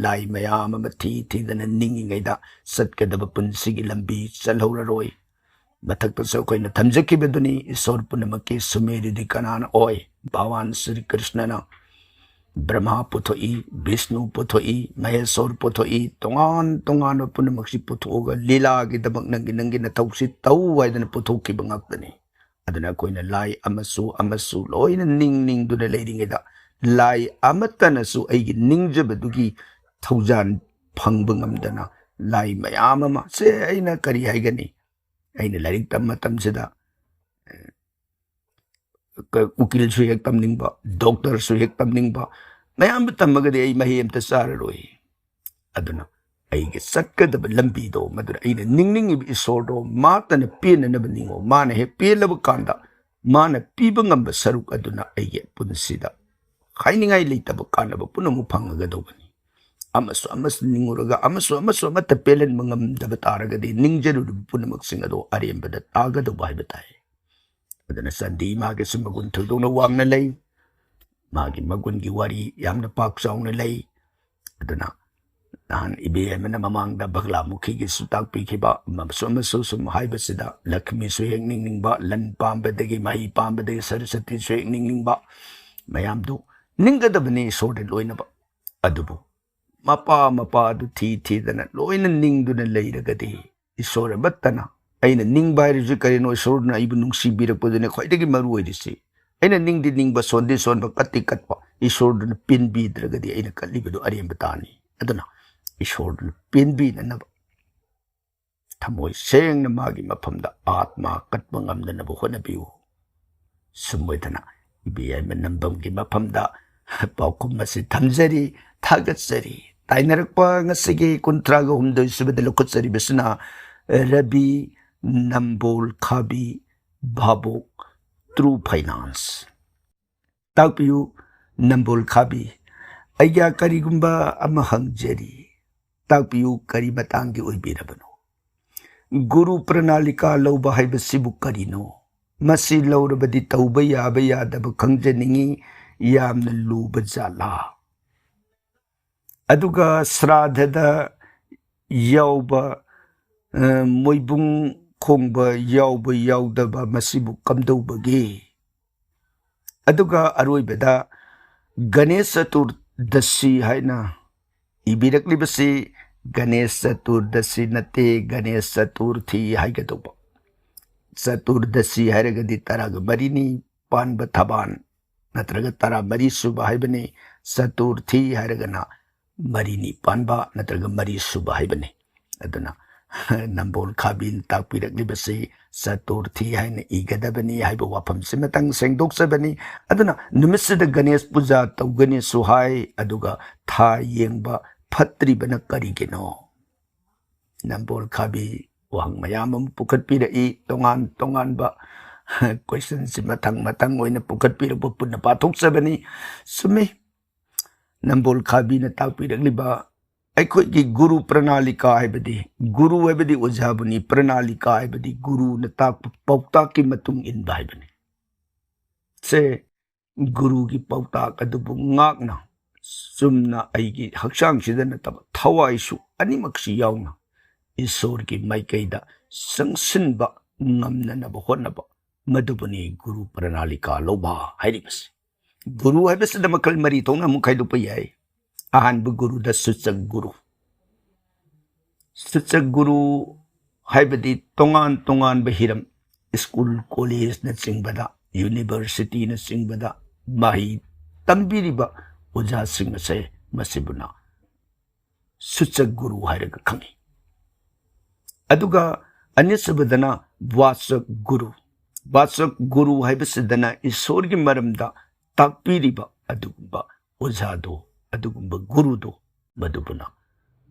ꯂꯥꯏ ꯃꯌꯥꯝ ꯑꯃ ꯊꯤ ꯊꯤꯗꯅ ꯅꯤꯡꯉꯤꯉꯩꯗ ꯆꯠꯀꯗꯕ ꯄꯨꯟꯁꯤꯒꯤ ꯂꯝꯕꯤ ꯆꯠꯍꯧꯔꯔꯣꯏ꯫ ꯃꯊꯛꯇꯁꯨ ꯑꯩꯈꯣꯏꯅ ꯊꯝꯖꯈꯤꯕꯗꯨꯅꯤ, ꯏꯁꯣꯔ ꯄꯨꯝꯅꯃꯛꯀꯤ ꯁꯨꯃꯦꯔꯨꯗꯤ ꯀꯅꯥꯅ ꯑꯣꯏ? ꯚꯒꯋꯥꯟ ꯁ꯭ꯔꯤ ꯀ꯭ꯔꯤꯁꯅꯅ ꯕ꯭ꯔꯍꯃꯥ ꯄꯨꯊꯣꯛꯏ, ꯕꯤꯁꯅꯨ ꯄꯨꯊꯣꯛꯏ, ꯃꯍꯦꯁꯣꯔ ꯄꯨꯊꯣꯛꯏ, ꯇꯣꯉꯥꯟ ꯇꯣꯉꯥꯟꯕ ꯄꯨꯝꯅꯃꯛꯁꯤ ꯄꯨꯊꯣꯛꯑꯒ ꯂꯤꯂꯥꯒꯤꯗꯃꯛ ꯅꯪꯒꯤ, ꯅꯪꯒꯤ ꯅꯊꯧꯁꯤ ꯇꯧ ꯍꯥꯏꯗꯅ ꯄꯨꯊꯣꯛꯈꯤꯕ ꯉꯥꯛꯇꯅꯤ꯫ ꯑꯗꯨꯅ ꯑꯩꯈꯣꯏꯅ ꯂꯥꯏ ꯑꯃꯁꯨ ꯑꯃꯁꯨ ꯂꯣꯏꯅ ꯅꯤꯡ ꯅꯤꯡꯗꯨꯅ ꯂꯩꯔꯤꯉꯩꯗ ꯂꯥꯏ ꯑꯃꯠꯇꯅꯁꯨ ꯑꯩꯒꯤ ꯅꯤꯡꯖꯕꯗꯨꯒꯤ ꯊꯧꯖꯥꯟ ꯐꯪꯕ ꯉꯝꯗꯅ ꯂꯥꯏ ꯃꯌꯥꯝ ꯑꯃ, ꯁꯦ ꯑꯩꯅ ꯀꯔꯤ ꯍꯥꯏꯒꯅꯤ? ꯑꯩꯅ ꯂꯥꯏꯔꯤꯛ ꯇꯝꯕ ꯃꯇꯝꯁꯤꯗ, ꯑꯦ, ꯀ-, ꯎꯀꯤꯜꯁꯨ ꯍꯦꯛ ꯇꯝꯅꯤꯡꯕ, ꯗꯣꯛꯇꯔꯁꯨ ꯍꯦꯛ ꯇꯝꯅꯤꯡꯕ, ꯃꯌꯥꯝꯗꯨ ꯇꯝꯃꯒꯗꯤ ꯑꯩ ꯃꯍꯩ ꯑꯝꯇ ꯆꯥꯔꯔꯣꯏ꯫ ꯑꯗꯨꯅ ꯑꯩꯒꯤ ꯆꯠꯀꯗꯕ ꯂꯝꯕꯤꯗꯣ, ꯃꯗꯨꯗ ꯑꯩꯅ ꯅꯤꯡꯅꯤꯡꯉꯤꯕ ꯏꯁꯣꯔꯗꯣ ꯃꯥꯇꯅ ꯄꯦꯟꯅꯅꯕ ꯅꯤꯡꯉꯣ꯫ ꯃꯥꯅ ꯍꯦꯛ ꯄꯦꯜꯂꯕ ꯀꯥꯟꯗ, ꯃꯥꯅ ꯄꯤꯕ ꯉꯝꯕ ꯁꯔꯨꯛ ꯑꯗꯨꯅ ꯑꯩꯒꯤ ꯄꯨꯟꯁꯤꯗ ꯍꯥꯏꯅꯤꯡꯉꯥꯏ ꯂꯩꯇꯕ ꯀꯥꯟꯅꯕ ꯄꯨꯝꯅꯃꯛ ꯐꯪꯉꯒꯗꯧꯕꯅꯤ꯫ ꯑꯃꯁꯨ ꯑꯃꯁꯨ ꯅꯤꯡꯉꯨꯔꯒ, ꯑꯃꯁꯨ ꯑꯃꯁꯨ ꯑꯃꯠꯇ ꯄꯦꯜꯍꯟꯕ ꯉꯝꯗꯕ ꯇꯥꯔꯒꯗꯤ, ꯅꯤꯡꯖꯔꯨꯔꯤꯕ ꯄꯨꯝꯅꯃꯛꯁꯤꯡ ꯑꯗꯣ ꯑꯔꯦꯝꯕꯗ ꯇꯥꯒꯗꯧꯕ ꯍꯥꯏꯕ ꯇꯥꯏ꯫ ꯑꯗꯨꯅ ꯆꯥꯟꯗꯤ ꯃꯥꯒꯤꯁꯨ ꯃꯒꯨꯟ ꯊꯣꯏꯗꯣꯛꯅ ꯋꯥꯡꯅ ꯂꯩ꯫ ꯃꯥꯒꯤ ꯃꯒꯨꯟꯒꯤ ꯋꯥꯔꯤ ꯌꯥꯝꯅ ꯄꯥꯛ ꯆꯥꯎꯅ ꯂꯩ꯫ ꯑꯗꯨꯅ ꯅꯍꯥꯟ ꯏꯕꯦ ꯑꯃꯅ ꯃꯃꯥꯡꯗ ꯕꯒꯂꯥꯃꯨꯈꯤꯒꯤꯁꯨ ꯇꯥꯛꯄꯤꯈꯤꯕ ꯑꯃꯁꯨ ꯑꯃꯁꯨ ꯁꯨꯝ ꯍꯥꯏꯕꯁꯤꯗ, ꯂꯛꯁꯃꯤꯁꯨ ꯍꯦꯛ ꯅꯤꯡꯅꯤꯡꯕ, ꯂꯟ ꯄꯥꯝꯕꯗꯒꯤ, ꯃꯍꯩ ꯄꯥꯝꯕꯗꯒꯤ ꯁꯔꯁꯇꯤꯁꯨ ꯍꯦꯛ ꯅꯤꯡꯅꯤꯡꯕ, ꯃꯌꯥꯝꯗꯨ ꯅꯤꯡꯒꯗꯕꯅꯤ ꯏꯁꯣꯔꯗ ꯂꯣꯏꯅꯕ꯫ ꯑꯗꯨꯕꯨ ꯃꯄꯥ ꯃꯄꯥ ꯑꯗꯨ ꯊꯤ ꯊꯤꯗꯅ ꯂꯣꯏꯅ ꯅꯤꯡꯗꯨꯅ ꯂꯩꯔꯒꯗꯤ, ꯏꯁꯣꯔ ꯑꯃꯠꯇꯅ, ꯑꯩꯅ ꯅꯤꯡꯕ ꯍꯥꯏꯔꯤꯁꯤ ꯀꯔꯤꯅꯣ? ꯏꯁꯣꯔꯅ ꯑꯩꯕꯨ ꯅꯨꯡꯁꯤꯕꯤꯔꯛꯄꯗꯨꯅ ꯈ꯭ꯋꯥꯏꯗꯒꯤ ꯃꯔꯨ ꯑꯣꯏꯔꯤꯁꯤ꯫ ꯑꯩꯅ ꯅꯤꯡꯗꯤ ꯅꯤꯡꯕ, ꯁꯣꯟꯗꯤ ꯁꯣꯟꯕ, ꯀꯠꯇꯤ ꯀꯠꯄ, ꯏꯁꯣꯔꯗꯨꯅ ꯄꯦꯟꯕꯤꯗ꯭ꯔꯒꯗꯤ ꯑꯩꯅ ꯀꯠꯂꯤꯕꯗꯨ ꯑꯔꯦꯝꯕ ꯇꯥꯅꯤ꯫ ꯑꯗꯨꯅ ꯏꯁꯣꯔꯗꯨꯅ ꯄꯦꯟꯕꯤꯅꯅꯕ ꯊꯃꯣꯏ ꯁꯦꯡꯅ ꯃꯥꯒꯤ ꯃꯐꯝꯗ ꯑꯥꯠꯃꯥ ꯀꯠꯄ ꯉꯝꯅꯅꯕ ꯍꯣꯠꯅꯕꯤꯌꯨ꯫ ꯁꯨꯝ ꯑꯣꯏꯗꯅ ꯏꯕꯦꯌꯥꯏꯃ ꯅꯝꯕꯝꯒꯤ ꯃꯐꯝꯗ ꯄꯥꯎꯈꯨꯝ ꯑꯁꯤ ꯊꯝꯖꯔꯤ, ꯊꯥꯒꯠꯆꯔꯤ꯫ ꯇꯥꯏꯅꯔꯛꯄ ꯉꯁꯤꯒꯤ ꯀꯨꯟꯊ꯭ꯔꯥꯒ ꯍꯨꯝꯗꯣꯏ ꯁꯨꯕꯗ ꯂꯧꯈꯠꯆꯔꯤꯕꯁꯤꯅ ꯔꯕꯤ ꯅꯝꯕꯣꯜ ꯈꯥꯕꯤ, ꯚꯥꯕꯣꯛ, True Finance꯫ ꯇꯥꯛꯄꯤꯌꯨ ꯅꯝꯕꯣꯜ ꯈꯥꯕꯤ, ꯑꯩꯒ ꯀꯔꯤꯒꯨꯝꯕ ꯑꯃ ꯍꯪꯖꯔꯤ꯫ ꯇꯥꯛꯄꯤꯌꯨ, ꯀꯔꯤ ꯃꯇꯥꯡꯒꯤ ꯑꯣꯏꯕꯤꯔꯕꯅꯣ? ꯒꯨꯔꯨ ꯄ꯭ꯔꯅꯥꯂꯤꯀꯥ ꯂꯧꯕ ꯍꯥꯏꯕꯁꯤꯕꯨ ꯀꯔꯤꯅꯣ? ꯃꯁꯤ ꯂꯧꯔꯕꯗꯤ ꯇꯧꯕ ꯌꯥꯕ ꯌꯥꯗꯕ ꯈꯪꯖꯅꯤꯡꯏ꯫ ꯌꯥꯝꯅ ꯂꯨꯕ ꯖꯥꯠꯂꯥ? ꯑꯗꯨꯒ ꯁ꯭ꯔꯥꯙꯗ ꯌꯥꯎꯕ, ꯑ, ꯃꯣꯏꯕꯨꯡ ꯈꯣꯡꯕ ꯌꯥꯎꯕ ꯌꯥꯎꯗꯕ ꯃꯁꯤꯕꯨ ꯀꯝꯗꯧꯕꯒꯦ? ꯑꯗꯨꯒ ꯑꯔꯣꯏꯕꯗ ꯒꯅꯦꯁ ꯆꯇꯨꯔꯗꯁꯤ ꯍꯥꯏꯅ ꯏꯕꯤꯔꯛꯂꯤꯕꯁꯤ ꯒꯅꯦꯁ ꯆꯇꯨꯔꯗꯁꯤ ꯅꯠꯇꯦ, ꯒꯅꯦꯁ ꯆꯇꯨꯔꯊꯤ ꯍꯥꯏꯒꯗꯧꯕ꯫ ꯆꯇꯨꯔꯗꯁꯤ ꯍꯥꯏꯔꯒꯗꯤ ꯇꯔꯥꯒ ꯃꯔꯤꯅꯤ ꯄꯥꯟꯕ ꯊꯕꯥꯟ ꯅꯠꯇ꯭ꯔꯒ ꯇꯔꯥꯃꯔꯤ ꯁꯨꯕ ꯍꯥꯏꯕꯅꯤ꯫ ꯆꯇꯨꯔꯊꯤ ꯍꯥꯏꯔꯒꯅ ꯃꯔꯤꯅꯤ ꯄꯥꯟꯕ ꯅꯠꯇ꯭ꯔꯒ ꯃꯔꯤ ꯁꯨꯕ ꯍꯥꯏꯕꯅꯤ꯫ ꯑꯗꯨꯅ ꯅꯝꯕꯣꯜ ꯈꯥꯕꯤꯅ ꯇꯥꯛꯄꯤꯔꯛꯂꯤꯕꯁꯤ ꯆꯇꯨꯔꯊꯤ ꯍꯥꯏꯅ ꯏꯒꯗꯕꯅꯤ ꯍꯥꯏꯕ ꯋꯥꯐꯝꯁꯤꯃꯇꯪ ꯁꯦꯡꯗꯣꯛꯆꯕꯅꯤ꯫ ꯑꯗꯨꯅ ꯅꯨꯃꯤꯠꯁꯤꯗ ꯒꯅꯦꯁ ꯄꯨꯖꯥ ꯇꯧꯒꯅꯤꯁꯨ ꯍꯥꯏ, ꯑꯗꯨꯒ ꯊꯥ ꯌꯦꯡꯕ ꯐꯠꯇ꯭ꯔꯤꯕꯅ ꯀꯔꯤꯒꯤꯅꯣ? ꯅꯝꯕꯣꯜ ꯈꯥꯕꯤ ꯋꯥꯍꯪ ꯃꯌꯥꯝ ꯑꯃ ꯄꯨꯈꯠꯄꯤꯔꯛꯏ, ꯇꯣꯉꯥꯟ ꯇꯣꯉꯥꯟꯕ ꯀꯣꯏꯁꯟꯁꯤ ꯃꯊꯪ ꯃꯊꯪ ꯑꯣꯏꯅ ꯄꯨꯈꯠꯄꯤꯔꯛꯄ ꯄꯨꯟꯅ ꯄꯥꯊꯣꯛꯆꯕꯅꯤ꯫ ꯆꯨꯝꯃꯤ, ꯅꯝꯕꯣꯜ ꯈꯥꯕꯤꯅ ꯇꯥꯛꯄꯤꯔꯛꯂꯤꯕ ꯑꯩꯈꯣꯏꯒꯤ ꯒꯨꯔꯨ ꯄ꯭ꯔꯅꯥꯂꯤꯀꯥ ꯍꯥꯏꯕꯗꯤ, ꯒꯨꯔꯨ ꯍꯥꯏꯕꯗꯤ ꯑꯣꯖꯥꯕꯨꯅꯤ, ꯄ꯭ꯔꯅꯥꯂꯤꯀꯥ ꯍꯥꯏꯕꯗꯤ ꯒꯨꯔꯨꯅ ꯇꯥꯛꯄ ꯄꯥꯎꯇꯥꯛꯀꯤ ꯃꯇꯨꯡ ꯏꯟꯕ ꯍꯥꯏꯕꯅꯤ꯫ ꯁꯦ, ꯒꯨꯔꯨꯒꯤ ꯄꯥꯎꯇꯥꯛ ꯑꯗꯨꯕꯨ ꯉꯥꯛꯅ ꯆꯨꯝꯅ ꯑꯩꯒꯤ ꯍꯛꯆꯥꯡꯁꯤꯗ ꯅꯠꯇꯕ ꯊꯋꯥꯏꯁꯨ ꯑꯅꯤꯃꯛꯁꯤ ꯌꯥꯎꯅ ꯏꯁꯣꯔꯒꯤ ꯃꯥꯏꯀꯩꯗ ꯆꯪꯁꯤꯟꯕ ꯉꯝꯅꯅꯕ ꯍꯣꯠꯅꯕ, ꯃꯗꯨꯕꯨꯅꯤ ꯒꯨꯔꯨ ꯄ꯭ꯔꯅꯥꯂꯤꯀꯥ ꯂꯧꯕ ꯍꯥꯏꯔꯤꯕꯁꯤ꯫ ꯒꯨꯔꯨ ꯍꯥꯏꯕꯁꯤꯗ ꯃꯈꯜ ꯃꯔꯤ ꯊꯣꯛꯅ ꯑꯃꯨꯛ ꯈꯥꯏꯗꯣꯛꯄ ꯌꯥꯏ꯫ ꯑꯍꯥꯟꯕ ꯒꯨꯔꯨꯗ ꯁꯨꯆꯛ ꯒꯨꯔꯨ꯫ ꯁꯨꯆꯛ ꯒꯨꯔꯨ ꯍꯥꯏꯕꯗꯤ ꯇꯣꯉꯥꯟ ꯇꯣꯉꯥꯟꯕ ꯍꯤꯔꯝ, ꯁ꯭ꯀꯨꯜ, ꯀꯣꯂꯦꯖꯅꯆꯤꯡꯕꯗ ꯌꯨꯅꯤꯚꯔꯁꯤꯇꯤꯅꯆꯤꯡꯕꯗ ꯃꯍꯩ ꯇꯝꯕꯤꯔꯤꯕ ꯑꯣꯖꯥꯁꯤꯡ ꯑꯁꯦ ꯃꯁꯤꯕꯨꯅ ꯁꯨꯆꯛ ꯒꯨꯔꯨ ꯍꯥꯏꯔꯒ ꯈꯪꯏ꯫ ꯑꯗꯨꯒ ꯑꯅꯤꯁꯨꯕꯗꯅ ꯋꯥꯆꯛ ꯒꯨꯔꯨ꯫ ꯋꯥꯆꯛ ꯒꯨꯔꯨ ꯍꯥꯏꯕꯁꯤꯗꯅ ꯏꯁꯣꯔꯒꯤ ꯃꯔꯝꯗ ꯇꯥꯛꯄꯤꯔꯤꯕ ꯑꯗꯨꯒꯨꯝꯕ ꯑꯣꯖꯥꯗꯣ, ꯑꯗꯨꯒꯨꯝꯕ ꯒꯨꯔꯨꯗꯣ, ꯃꯗꯨꯕꯨꯅ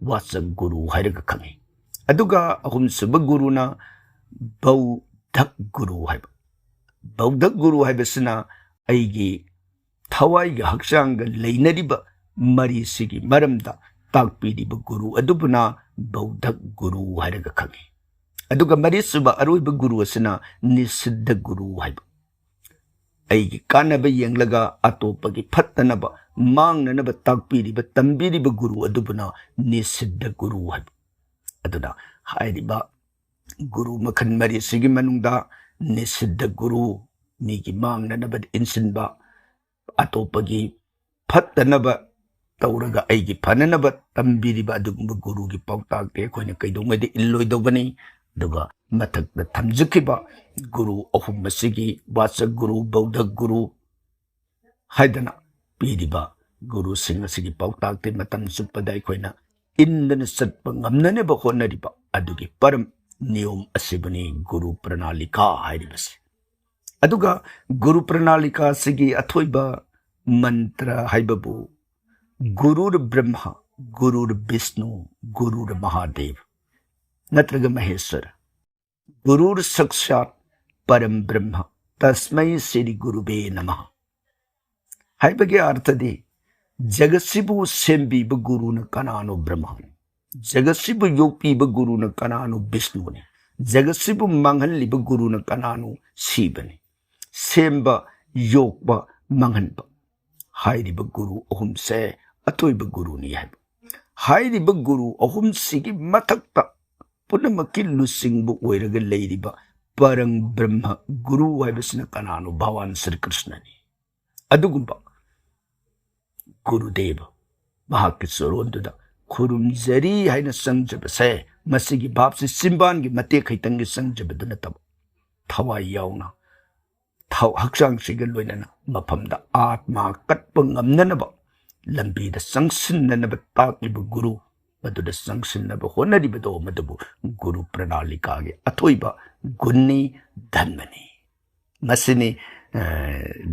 ꯋꯥꯆꯛ ꯒꯨꯔꯨ ꯍꯥꯏꯔꯒ ꯈꯪꯏ꯫ ꯑꯗꯨꯒ ꯑꯍꯨꯝꯁꯨꯕ ꯒꯨꯔꯨꯅ ꯕꯧꯙꯛ ꯒꯨꯔꯨ ꯍꯥꯏꯕ꯫ ꯕꯧꯙꯛ ꯒꯨꯔꯨ ꯍꯥꯏꯕꯁꯤꯅ ꯑꯩꯒꯤ ꯊꯋꯥꯏꯒ ꯍꯛꯆꯥꯡꯒ ꯂꯩꯅꯔꯤꯕ ꯃꯔꯤꯁꯤꯒꯤ ꯃꯔꯝꯗ ꯇꯥꯛꯄꯤꯔꯤꯕ ꯒꯨꯔꯨ ꯑꯗꯨꯕꯨꯅ ꯕꯧꯙꯛ ꯒꯨꯔꯨ ꯍꯥꯏꯔꯒ ꯈꯪꯏ꯫ ꯑꯗꯨꯒ ꯃꯔꯤꯁꯨꯕ ꯑꯔꯣꯏꯕ ꯒꯨꯔꯨ ꯑꯁꯤꯅ ꯅꯤꯁꯤꯗ ꯒꯨꯔꯨ ꯍꯥꯏꯕ꯫ ꯑꯩꯒꯤ ꯀꯥꯟꯅꯕ ꯌꯦꯡꯂꯒ ꯑꯇꯣꯞꯄꯒꯤ ꯐꯠꯇꯅꯕ, ꯃꯥꯡꯅꯅꯕ ꯇꯥꯛꯄꯤꯔꯤꯕ, ꯇꯝꯕꯤꯔꯤꯕ ꯒꯨꯔꯨ ꯑꯗꯨꯕꯨꯅ ꯅꯤꯁꯤꯗ ꯒꯨꯔꯨ ꯍꯥꯏꯕ꯫ ꯑꯗꯨꯅ ꯍꯥꯏꯔꯤꯕ ꯒꯨꯔꯨ ꯃꯈꯜ ꯃꯔꯤꯁꯤꯒꯤ ꯃꯅꯨꯡꯗ ꯅꯤꯁꯤꯗ ꯒꯨꯔꯨ, ꯃꯤꯒꯤ ꯃꯥꯡꯅꯅꯕ ꯏꯟꯁꯤꯟꯕ, ꯑꯇꯣꯞꯄꯒꯤ ꯐꯠꯇꯅꯕ ꯇꯧꯔꯒ ꯑꯩꯒꯤ ꯐꯅꯅꯕ ꯇꯝꯕꯤꯔꯤꯕ ꯑꯗꯨꯒꯨꯝꯕ ꯒꯨꯔꯨꯒꯤ ꯄꯥꯎꯇꯥꯛꯇꯤ ꯑꯩꯈꯣꯏꯅ ꯀꯩꯗꯧꯉꯩꯗ ꯏꯜꯂꯣꯏꯗꯧꯕꯅꯤ꯫ ꯑꯗꯨꯒ ꯃꯊꯛꯇ ꯊꯝꯖꯈꯤꯕ ꯒꯨꯔꯨ ꯑꯍꯨꯝ ꯑꯁꯤꯒꯤ, ꯋꯥꯆꯛ ꯒꯨꯔꯨ, ꯕꯧꯙ ꯒꯨꯔꯨ ꯍꯥꯏꯗꯅ ꯄꯤꯔꯤꯕ ꯒꯨꯔꯨꯁꯤꯡ ꯑꯁꯤꯒꯤ ꯄꯥꯎꯇꯥꯛꯇꯤ ꯃꯇꯝ ꯆꯨꯞꯄꯗ ꯑꯩꯈꯣꯏꯅ ꯏꯟꯗꯅ ꯆꯠꯄ ꯉꯝꯅꯅꯕ ꯍꯣꯠꯅꯔꯤꯕ ꯑꯗꯨꯒꯤ ꯄꯔꯝ ꯅꯤꯌꯣꯝ ꯑꯁꯤꯕꯨꯅꯤ ꯒꯨꯔꯨ ꯄ꯭ꯔꯅꯥꯂꯤꯀꯥ ꯍꯥꯏꯔꯤꯕꯁꯤ꯫ ꯑꯗꯨꯒ ꯒꯨꯔꯨ ꯄ꯭ꯔꯅꯥꯂꯤꯀꯥ ꯑꯁꯤꯒꯤ ꯑꯊꯣꯏꯕ ꯃꯟꯇ꯭ꯔ ꯍꯥꯏꯕꯕꯨ ꯒꯨꯔꯨꯔ ꯕ꯭ꯔꯍ꯭ꯃ, ꯒꯨꯔꯨꯔ ꯕꯤꯁꯅꯨ, ꯒꯨꯔꯨꯔ ꯃꯍꯥꯗꯦꯕ, ꯅꯠꯇ꯭ꯔꯒ ꯃꯍꯦꯁ꯭ꯋꯔ, ꯒꯨꯔꯨꯔ ꯁꯛꯁꯥꯠ ꯄꯔꯝ ꯕ꯭ꯔꯍ꯭ꯃ, ꯇꯁꯃꯩ ꯁ꯭ꯔꯤ ꯒꯨꯔꯨꯕꯦ ꯅꯃ ꯍꯥꯏꯕꯒꯤ ꯑꯔꯊꯗꯤ, ꯖꯒꯠꯁꯤꯕꯨ ꯁꯦꯝꯕꯤꯕ ꯒꯨꯔꯨꯅ ꯀꯅꯥꯅꯣ? ꯕ꯭ꯔꯍ꯭ꯃꯅꯤ꯫ ꯖꯒꯠꯁꯤꯕꯨ ꯌꯣꯛꯄꯤꯕ ꯒꯨꯔꯨꯅ ꯀꯅꯥꯅꯣ? ꯕꯤꯁꯅꯨꯅꯤ꯫ ꯖꯒꯠꯁꯤꯕꯨ ꯃꯥꯡꯍꯜꯂꯤꯕ ꯒꯨꯔꯨꯅ ꯀꯅꯥꯅꯣ? ꯁꯤꯕꯅꯤ꯫ ꯁꯦꯝꯕ, ꯌꯣꯛꯄ, ꯃꯥꯡꯍꯟꯕ ꯍꯥꯏꯔꯤꯕ ꯒꯨꯔꯨ ꯑꯍꯨꯝꯁꯦ ꯑꯇꯣꯏꯕ ꯒꯨꯔꯨꯅꯤ ꯍꯥꯏꯕ꯫ ꯍꯥꯏꯔꯤꯕ ꯒꯨꯔꯨ ꯑꯍꯨꯝꯁꯤꯒꯤ ꯃꯊꯛꯇ ꯄꯨꯝꯅꯃꯛꯀꯤ ꯂꯨꯆꯤꯡꯕ ꯑꯣꯏꯔꯒ ꯂꯩꯔꯤꯕ ꯄꯔꯝ ꯕ꯭ꯔꯍ꯭ꯃ ꯒꯨꯔꯨ ꯍꯥꯏꯕꯁꯤꯅ ꯀꯅꯥꯅꯣ? ꯚꯒꯋꯥꯟ ꯁ꯭ꯔꯤ ꯀ꯭ꯔꯤꯁꯅꯅꯤ꯫ ꯑꯗꯨꯒꯨꯝꯕ ꯒꯨꯔꯨꯗꯦꯕ ꯃꯍꯥꯛꯀꯤ ꯆꯔꯣꯟꯗꯨꯗ ꯈꯨꯔꯨꯝꯖꯔꯤ ꯍꯥꯏꯅ ꯆꯪꯖꯕꯁꯦ, ꯃꯁꯤꯒꯤ ꯚꯥꯞꯁꯤ ꯆꯤꯟꯕꯥꯟꯒꯤ ꯃꯇꯦꯛ ꯈꯛꯇꯪꯒꯤ ꯆꯪꯖꯕꯗꯨ ꯅꯠꯇꯕ, ꯊꯋꯥꯏ ꯌꯥꯎꯅ ꯊꯧ-, ꯍꯛꯆꯥꯡꯁꯤꯒ ꯂꯣꯏꯅꯅ ꯃꯐꯝꯗ ꯑꯥꯠꯃꯥ ꯀꯠꯄ ꯉꯝꯅꯅꯕ, ꯂꯝꯕꯤꯗ ꯆꯪꯁꯤꯟꯅꯅꯕ ꯇꯥꯛꯂꯤꯕ ꯒꯨꯔꯨ, ꯃꯗꯨꯗ ꯆꯪꯁꯤꯟꯅꯕ ꯍꯣꯠꯅꯔꯤꯕꯗꯣ, ꯃꯗꯨꯕꯨ ꯒꯨꯔꯨ ꯄ꯭ꯔꯅꯥꯂꯤꯀꯥꯒꯤ ꯑꯊꯣꯏꯕ ꯒꯨꯟꯅꯤ, ꯙꯟꯃꯅꯤ꯫ ꯃꯁꯤꯅꯤ, ꯑ,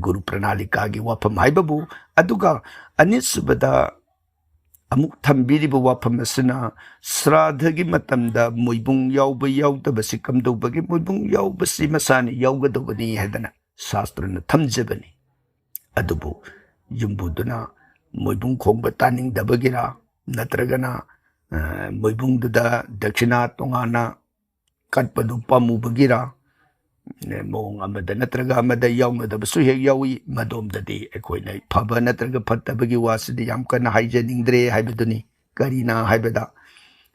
ꯒꯨꯔꯨ ꯄ꯭ꯔꯅꯥꯂꯤꯀꯥꯒꯤ ꯋꯥꯐꯝ ꯍꯥꯏꯕꯕꯨ꯫ ꯑꯗꯨꯒ ꯑꯅꯤꯁꯨꯕꯗ ꯑꯃꯨꯛ ꯊꯝꯕꯤꯔꯤꯕ ꯋꯥꯐꯝ ꯑꯁꯤꯅ, ꯁ꯭ꯔꯥꯙꯒꯤ ꯃꯇꯝꯗ ꯃꯣꯏꯕꯨꯡ ꯌꯥꯎꯕ ꯌꯥꯎꯗꯕꯁꯤ ꯀꯝꯗꯧꯕꯒꯤ? ꯃꯣꯏꯕꯨꯡ ꯌꯥꯎꯕꯁꯤ ꯃꯁꯥꯅ ꯌꯥꯎꯒꯗꯧꯕꯅꯤ ꯍꯥꯏꯗꯅ ꯁꯥꯁꯇ꯭ꯔꯅ ꯊꯝꯖꯕꯅꯤ꯫ ꯑꯗꯨꯕꯨ ꯌꯨꯝꯕꯨꯗꯨꯅ ꯃꯣꯏꯕꯨꯡ ꯈꯣꯡꯕ ꯇꯥꯅꯤꯡꯗꯕꯒꯤꯔꯥ, ꯅꯠꯇ꯭ꯔꯒꯅ, ꯑ, ꯃꯣꯏꯕꯨꯡꯗꯨꯗ ꯗꯈꯤꯅꯥ ꯇꯣꯉꯥꯟꯅ ꯀꯠꯄꯗꯨ ꯄꯥꯝꯃꯨꯕꯒꯤꯔꯥ, ꯃꯑꯣꯡ ꯑꯃꯗ ꯅꯠꯇ꯭ꯔꯒ ꯑꯃꯗ ꯌꯥꯎꯅꯗꯕꯁꯨ ꯍꯦꯛ ꯌꯥꯎꯏ꯫ ꯃꯗꯣꯝꯗꯗꯤ ꯑꯩꯈꯣꯏꯅ ꯐꯕ ꯅꯠꯇ꯭ꯔꯒ ꯐꯠꯇꯕꯒꯤ ꯋꯥꯁꯤꯗꯤ ꯌꯥꯝ ꯀꯟꯅ ꯍꯥꯏꯖꯅꯤꯡꯗ꯭ꯔꯦ ꯍꯥꯏꯕꯗꯨꯅꯤ꯫ ꯀꯔꯤꯅ ꯍꯥꯏꯕꯗ,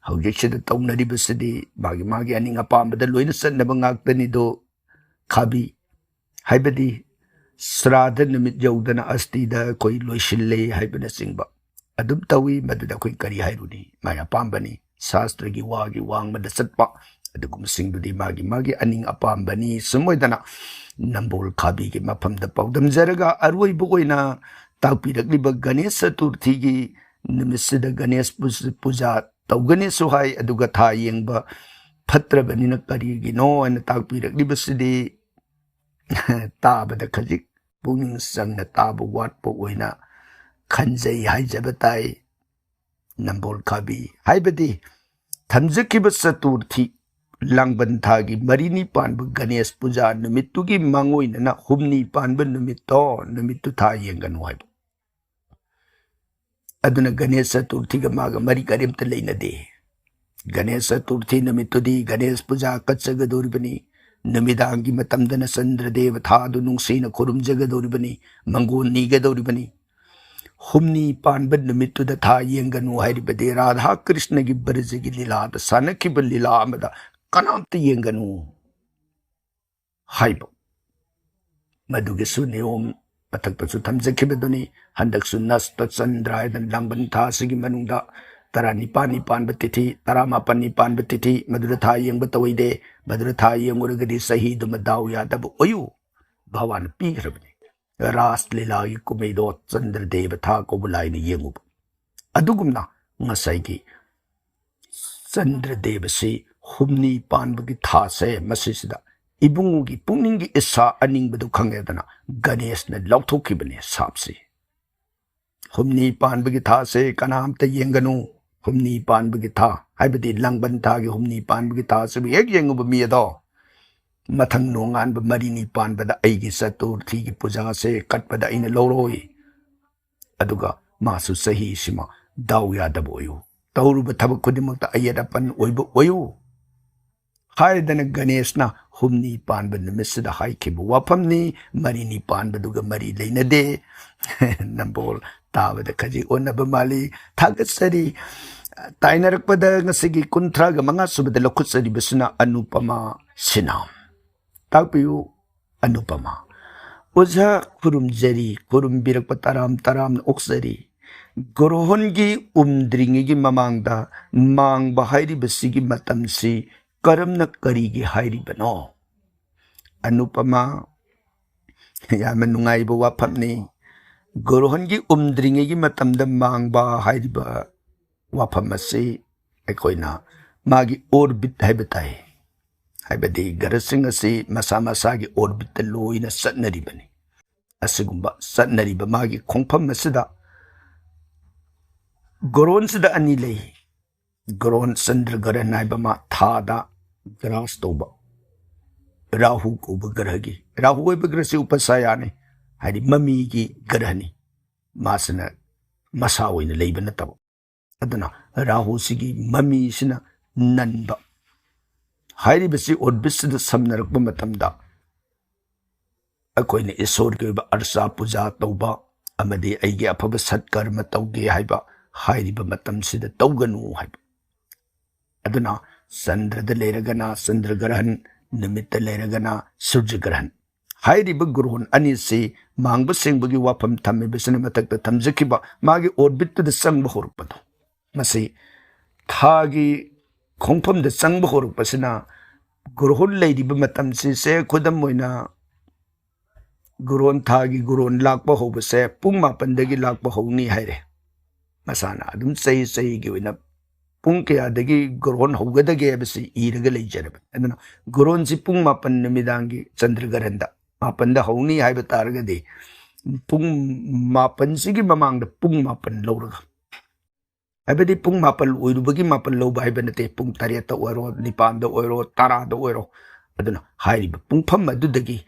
ꯍꯧꯖꯤꯛꯁꯤꯗ ꯇꯧꯅꯔꯤꯕꯁꯤꯗꯤ ꯃꯥꯒꯤ ꯃꯥꯒꯤ ꯑꯅꯤꯡ ꯑꯄꯥꯝꯕꯗ ꯂꯣꯏꯅ ꯆꯠꯅꯕ ꯉꯥꯛꯇꯅꯤꯗꯣ꯫ ꯈꯥꯕꯤ ꯍꯥꯏꯕꯗꯤ ꯁ꯭ꯔꯥꯗ ꯅꯨꯃꯤꯠ ꯌꯧꯗꯅ ꯑꯁꯇꯤꯗ ꯑꯩꯈꯣꯏ ꯂꯣꯏꯁꯤꯜꯂꯦ ꯍꯥꯏꯕꯅꯆꯤꯡꯕ ꯑꯗꯨꯝ ꯇꯧꯏ꯫ ꯃꯗꯨꯗ ꯑꯩꯈꯣꯏ ꯀꯔꯤ ꯍꯥꯏꯔꯨꯅꯤ? ꯃꯥꯏ ꯑꯄꯥꯝꯕꯅꯤ꯫ ꯁꯥꯁꯇ꯭ꯔꯒꯤ ꯋꯥꯒꯤ ꯋꯥꯡꯃꯗ ꯆꯠꯄ ꯑꯗꯨꯒꯨꯝꯕꯁꯤꯡꯗꯨꯗꯤ ꯃꯥꯒꯤ ꯃꯥꯒꯤ ꯑꯅꯤꯡ ꯑꯄꯥꯝꯕꯅꯤ꯫ ꯁꯨꯝ ꯑꯣꯏꯗꯅ ꯅꯝꯕꯣꯜ ꯈꯥꯕꯤꯒꯤ ꯃꯐꯝꯗ ꯄꯥꯎꯗꯝꯖꯔꯒ ꯑꯔꯣꯏꯕ ꯑꯣꯏꯅ ꯇꯥꯛꯄꯤꯔꯛꯂꯤꯕ ꯒꯅꯦꯁ ꯆꯇꯨꯔꯊꯤꯒꯤ ꯅꯨꯃꯤꯠꯁꯤꯗ ꯒꯅꯦꯁ ꯄꯨꯖ-, ꯄꯨꯖꯥ ꯇꯧꯒꯅꯤꯁꯨ ꯍꯥꯏ, ꯑꯗꯨꯒ ꯊꯥ ꯌꯦꯡꯕ ꯐꯠꯇ꯭ꯔꯕꯅꯤꯅ ꯀꯔꯤꯒꯤꯅꯣ ꯍꯥꯏꯅ ꯇꯥꯛꯄꯤꯔꯛꯂꯤꯕꯁꯤꯗꯤ ꯇꯥꯕꯗ ꯈꯖꯤꯛ ꯄꯨꯛꯅꯤꯡ ꯆꯪꯅ ꯇꯥꯕ ꯋꯥꯠꯄ ꯑꯣꯏꯅ ꯈꯟꯖꯩ ꯍꯥꯏꯖꯕ ꯇꯥꯏ꯫ ꯅꯝꯕꯣꯜ ꯈꯥꯕꯤ ꯍꯥꯏꯕꯗꯤ ꯊꯝꯖꯈꯤꯕ ꯆꯇꯨꯔꯊꯤ, ꯂꯥꯡꯕꯟ ꯊꯥꯒꯤ ꯃꯔꯤꯅꯤ ꯄꯥꯟꯕ ꯒꯅꯦꯁ ꯄꯨꯖꯥ ꯅꯨꯃꯤꯠꯇꯨꯒꯤ ꯃꯥꯡꯑꯣꯏꯅꯅ ꯍꯨꯝꯅꯤ ꯄꯥꯟꯕ ꯅꯨꯃꯤꯠꯇꯣ, ꯅꯨꯃꯤꯠꯇꯨ ꯊꯥ ꯌꯦꯡꯒꯅꯨ ꯍꯥꯏꯕ꯫ ꯑꯗꯨꯅ ꯒꯅꯦꯁ ꯆꯇꯨꯔꯊꯤꯒ ꯃꯥꯒ ꯃꯔꯤ ꯀꯔꯤꯝꯇ ꯂꯩꯅꯗꯦ꯫ ꯒꯅꯦꯁ ꯆꯇꯨꯔꯊꯤ ꯅꯨꯃꯤꯠꯇꯨꯗꯤ ꯒꯅꯦꯁ ꯄꯨꯖꯥ ꯀꯠꯆꯒꯗꯧꯔꯤꯕꯅꯤ꯫ ꯅꯨꯃꯤꯗꯥꯡꯒꯤ ꯃꯇꯝꯗꯅ ꯆꯟꯗ꯭ꯔꯗꯦꯕ ꯊꯥꯗꯨ ꯅꯨꯡꯁꯤꯅ ꯈꯨꯔꯨꯝꯖꯒꯗꯧꯔꯤꯕꯅꯤ, ꯃꯪꯒꯣꯟ ꯅꯤꯒꯗꯧꯔꯤꯕꯅꯤ꯫ ꯍꯨꯝꯅꯤ ꯄꯥꯟꯕ ꯅꯨꯃꯤꯠꯇꯨꯗ ꯊꯥ ꯌꯦꯡꯒꯅꯨ ꯍꯥꯏꯔꯤꯕꯗꯤ ꯔꯥꯙꯥ ꯀ꯭ꯔꯤꯁꯅꯒꯤ ꯕ꯭ꯔꯖꯒꯤ ꯂꯤꯂꯥꯗ ꯁꯥꯟꯅꯈꯤꯕ ꯂꯤꯂꯥ ꯑꯃꯗ ꯀꯅꯥꯝꯇ ꯌꯦꯡꯒꯅꯨ ꯍꯥꯏꯕ꯫ ꯃꯗꯨꯒꯤꯁꯨ ꯅꯤꯌꯣꯝ ꯃꯊꯛꯇꯁꯨ ꯊꯝꯖꯈꯤꯕꯗꯨꯅꯤ꯫ ꯍꯟꯗꯛꯁꯨ ꯅꯁꯇ ꯆꯟꯗ꯭ꯔ ꯍꯥꯏꯗꯅ ꯂꯥꯡꯕꯟ ꯊꯥ ꯑꯁꯤꯒꯤ ꯃꯅꯨꯡꯗ ꯇꯔꯥꯅꯤꯄꯥꯜꯅꯤ ꯄꯥꯟꯕ ꯇꯤꯊꯤ, ꯇꯔꯥꯃꯥꯄꯜꯅꯤ ꯄꯥꯟꯕ ꯇꯤꯊꯤ, ꯃꯗꯨꯗ ꯊꯥ ꯌꯦꯡꯕ ꯇꯧꯏꯗꯦ꯫ ꯃꯗꯨꯗ ꯊꯥ ꯌꯦꯡꯉꯨꯔꯒꯗꯤ ꯆꯍꯤꯗꯨꯃ ꯗꯥꯎ ꯌꯥꯗꯕ ꯑꯣꯏꯌꯨ꯫ ꯚꯒꯋꯥꯟꯅ ꯄꯤꯈ꯭ꯔꯕꯅꯤ꯫ ꯔꯥꯁ ꯂꯤꯂꯥꯒꯤ ꯀꯨꯝꯍꯩꯗꯣ ꯆꯟꯗ꯭ꯔꯗꯦꯕ ꯊꯥ ꯀꯧꯕ ꯂꯥꯏꯅ ꯌꯦꯡꯉꯨꯕ꯫ ꯑꯗꯨꯒꯨꯝꯅ ꯉꯁꯥꯏꯒꯤ ꯆꯟꯗ꯭ꯔꯗꯦꯕꯁꯤ ꯍꯨꯝꯅꯤ ꯄꯥꯟꯕꯒꯤ ꯊꯥꯁꯦ, ꯃꯁꯤꯁꯤꯗ ꯏꯕꯨꯡꯉꯣꯒꯤ ꯄꯨꯛꯅꯤꯡꯒꯤ ꯏꯁꯥ ꯑꯅꯤꯡꯕꯗꯨ ꯈꯪꯉꯦꯗꯅ ꯒꯅꯦꯁꯅ ꯂꯧꯊꯣꯛꯈꯤꯕꯅꯦ ꯁꯥꯞꯁꯤ꯫ ꯍꯨꯝꯅꯤ ꯄꯥꯟꯕꯒꯤ ꯊꯥꯁꯦ ꯀꯅꯥꯝꯇ ꯌꯦꯡꯒꯅꯨ꯫ ꯍꯨꯝꯅꯤ ꯄꯥꯟꯕꯒꯤ ꯊꯥ, ꯍꯥꯏꯕꯗꯤ ꯂꯥꯡꯕꯟ ꯊꯥꯒꯤ ꯍꯨꯝꯅꯤ ꯄꯥꯟꯕꯒꯤ ꯊꯥꯁꯤꯕꯨ ꯍꯦꯛ ꯌꯦꯡꯉꯨꯕ ꯃꯤ ꯑꯗꯣ, ꯃꯊꯪ ꯅꯣꯡꯉꯥꯟꯕ ꯃꯔꯤꯅꯤ ꯄꯥꯟꯕꯗ ꯑꯩꯒꯤ ꯆꯇꯨꯔꯊꯤꯒꯤ ꯄꯨꯖꯥꯁꯦ ꯀꯠꯄꯗ ꯑꯩꯅ ꯂꯧꯔꯣꯏ꯫ ꯑꯗꯨꯒ ꯃꯥꯁꯨ ꯆꯍꯤꯁꯤꯃ ꯗꯥꯎ ꯌꯥꯗꯕ ꯑꯣꯏꯌꯨ, ꯇꯧꯔꯨꯕ ꯊꯕꯛ ꯈꯨꯗꯤꯡꯃꯛꯇ ꯑꯌꯦꯠ ꯑꯄꯟ ꯑꯣꯏꯕ ꯑꯣꯏꯌꯨ ꯍꯥꯏꯗꯅ ꯒꯅꯦꯁꯅ ꯍꯨꯝꯅꯤ ꯄꯥꯟꯕ ꯅꯨꯃꯤꯠꯁꯤꯗ ꯍꯥꯏꯈꯤꯕ ꯋꯥꯐꯝꯅꯤ꯫ ꯃꯔꯤꯅꯤ ꯄꯥꯟꯕꯗꯨꯒ ꯃꯔꯤ ꯂꯩꯅꯗꯦ꯫ ꯅꯝꯕꯣꯜ ꯇꯥꯕꯗ ꯈꯖꯤꯛ ꯑꯣꯟꯅꯕ ꯃꯥꯜꯂꯤ꯫ ꯊꯥꯒꯠꯆꯔꯤ꯫ ꯇꯥꯏꯅꯔꯛꯄꯗ ꯉꯁꯤꯒꯤ ꯀꯨꯟꯊ꯭ꯔꯥꯒ ꯃꯉꯥ ꯁꯨꯕꯗ ꯂꯧꯈꯠꯆꯔꯤꯕꯁꯤꯅ ꯑꯅꯨꯄꯃꯥ ꯁꯤꯅꯥꯝ꯫ ꯇꯥꯛꯄꯤꯌꯨ, ꯑꯅꯨꯄꯃꯥ꯫ ꯑꯣꯖꯥ ꯈꯨꯔꯨꯝꯖꯔꯤ, ꯈꯨꯔꯨꯝꯕꯤꯔꯛꯄ ꯇꯔꯥꯝ ꯇꯔꯥꯝꯅ ꯑꯣꯛꯆꯔꯤ꯫ ꯒ꯭ꯔꯣꯍꯣꯟꯒꯤ ꯎꯝꯗ꯭ꯔꯤꯉꯩꯒꯤ ꯃꯃꯥꯡꯗ ꯃꯥꯡꯕ ꯍꯥꯏꯔꯤꯕꯁꯤꯒꯤ ꯃꯇꯝꯁꯤ ꯀꯔꯝꯅ ꯀꯔꯤꯒꯤ ꯍꯥꯏꯔꯤꯕꯅꯣ? ꯑꯅꯨꯄꯃꯥ, ꯌꯥꯝꯅ ꯅꯨꯡꯉꯥꯏꯕ ꯋꯥꯐꯝꯅꯤ꯫ ꯒ꯭ꯔꯣꯍꯣꯟꯒꯤ ꯎꯝꯗ꯭ꯔꯤꯉꯩꯒꯤ ꯃꯇꯝꯗ ꯃꯥꯡꯕ ꯍꯥꯏꯔꯤꯕ ꯋꯥꯐꯝ ꯑꯁꯤ ꯑꯩꯈꯣꯏꯅ ꯃꯥꯒꯤ orbit ꯍꯥꯏꯕ ꯇꯥꯏ꯫ ꯍꯥꯏꯕꯗꯤ ꯒ꯭ꯔꯍꯁꯤꯡ ꯑꯁꯤ ꯃꯁꯥ ꯃꯁꯥꯒꯤ orbitꯇ ꯂꯣꯏꯅ ꯆꯠꯅꯔꯤꯕꯅꯤ꯫ ꯑꯁꯤꯒꯨꯝꯕ ꯆꯠꯅꯔꯤꯕ ꯃꯥꯒꯤ ꯈꯣꯡꯐꯝ ꯑꯁꯤꯗ ꯒ꯭ꯔꯣꯍꯣꯟꯁꯤꯗ ꯑꯅꯤ ꯂꯩ꯫ ꯒ꯭ꯔꯣꯍꯣꯟ ꯆꯟꯗ꯭ꯔ ꯒ꯭ꯔꯍꯟ ꯍꯥꯏꯕ ꯑꯃ, ꯊꯥꯗ ꯒ꯭ꯔꯥꯁ ꯇꯧꯕ, ꯔꯥꯍꯨ ꯀꯧꯕ ꯒ꯭ꯔꯍꯒꯤ, ꯔꯥꯍꯨ ꯑꯣꯏꯕ ꯒ꯭ꯔꯍꯁꯤ ꯎꯄꯁꯥꯌꯥꯅꯤ, ꯍꯥꯏꯗꯤ ꯃꯃꯤꯒꯤ ꯒ꯭ꯔꯍꯅꯤ꯫ ꯃꯥꯁꯤꯅ ꯃꯁꯥ ꯑꯣꯏꯅ ꯂꯩꯕ ꯅꯠꯇꯕ꯫ ꯑꯗꯨꯅ ꯔꯥꯍꯨꯁꯤꯒꯤ ꯃꯃꯤꯁꯤꯅ ꯅꯟꯕ꯫ ꯍꯥꯏꯔꯤꯕꯁꯤ orbitꯁꯤꯗ ꯁꯝꯅꯔꯛꯄ ꯃꯇꯝꯗ ꯑꯩꯈꯣꯏꯅ ꯏꯁꯣꯔꯒꯤ ꯑꯣꯏꯕ ꯑꯔꯆꯥ ꯄꯨꯖꯥ ꯇꯧꯕ ꯑꯃꯗꯤ ꯑꯩꯒꯤ ꯑꯐꯕ ꯁꯠꯀꯔꯃ ꯇꯧꯒꯦ ꯍꯥꯏꯕ ꯍꯥꯏꯔꯤꯕ ꯃꯇꯝꯁꯤꯗ ꯇꯧꯒꯅꯨ ꯍꯥꯏꯕ꯫ ꯑꯗꯨꯅ ꯆꯟꯗ꯭ꯔꯗ ꯂꯩꯔꯒꯅ ꯆꯟꯗ꯭ꯔ ꯒ꯭ꯔꯍꯟ, ꯅꯨꯃꯤꯠꯇ ꯂꯩꯔꯒꯅ ꯁꯨꯔꯖ ꯒ꯭ꯔꯍꯟ꯫ ꯍꯥꯏꯔꯤꯕ ꯒ꯭ꯔꯣꯍꯣꯟ ꯑꯅꯤꯁꯤ ꯃꯥꯡꯕ ꯁꯦꯡꯕꯒꯤ ꯋꯥꯐꯝ ꯊꯝꯃꯤꯕꯁꯤꯅ ꯃꯊꯛꯇ ꯊꯝꯖꯈꯤꯕ ꯃꯥꯒꯤ orbitꯇꯨꯗ ꯆꯪꯕ ꯍꯧꯔꯛꯄꯗꯣ, ꯃꯁꯤ ꯊꯥꯒꯤ ꯈꯣꯡꯐꯝꯗ ꯆꯪꯕ ꯍꯧꯔꯛꯄꯁꯤꯅ ꯒ꯭ꯔꯣꯍꯣꯟ ꯂꯩꯔꯤꯕ ꯃꯇꯝꯁꯤꯁꯦ, ꯈꯨꯗꯝ ꯑꯣꯏꯅ ꯒ꯭ꯔꯣꯟ ꯊꯥꯒꯤ ꯒ꯭ꯔꯣꯟ ꯂꯥꯛꯄ ꯍꯧꯕꯁꯦ ꯄꯨꯡ ꯃꯥꯄꯟꯗꯒꯤ ꯂꯥꯛꯄ ꯍꯧꯅꯤ ꯍꯥꯏꯔꯦ꯫ ꯃꯁꯥꯅ ꯑꯗꯨꯝ ꯆꯍꯤ ꯆꯍꯤꯒꯤ ꯑꯣꯏꯅ ꯄꯨꯡ ꯀꯌꯥꯗꯒꯤ ꯒ꯭ꯔꯣꯟ ꯍꯧꯒꯗꯒꯦ ꯍꯥꯏꯕꯁꯤ ꯏꯔꯒ ꯂꯩꯖꯔꯕꯅꯤ꯫ ꯑꯗꯨꯅ ꯒ꯭ꯔꯣꯟꯁꯤ ꯄꯨꯡ ꯃꯥꯄꯟ ꯅꯨꯃꯤꯗꯥꯡꯒꯤ ꯆꯟꯗ꯭ꯔꯒ꯭ꯔꯍꯟꯗ ꯃꯥꯄꯟꯗ ꯍꯧꯅꯤ ꯍꯥꯏꯕ ꯇꯥꯔꯒꯗꯤ, ꯄꯨꯡ ꯃꯥꯄꯟꯁꯤꯒꯤ ꯃꯃꯥꯡꯗ ꯄꯨꯡ ꯃꯥꯄꯟ ꯂꯧꯔꯒ, ꯍꯥꯏꯕꯗꯤ ꯄꯨꯡ ꯃꯥꯄꯟ ꯑꯣꯏꯔꯨꯕꯒꯤ ꯃꯥꯄꯟ ꯂꯧꯕ ꯍꯥꯏꯕ ꯅꯠꯇꯦ, ꯄꯨꯡ ꯇꯔꯦꯠꯇ ꯑꯣꯏꯔꯣ, ꯅꯤꯄꯥꯟꯗ ꯑꯣꯏꯔꯣ, ꯇꯔꯥꯗ ꯑꯣꯏꯔꯣ꯫ ꯑꯗꯨꯅ ꯍꯥꯏꯔꯤꯕ ꯄꯨꯡꯐꯝ ꯑꯗꯨꯗꯒꯤ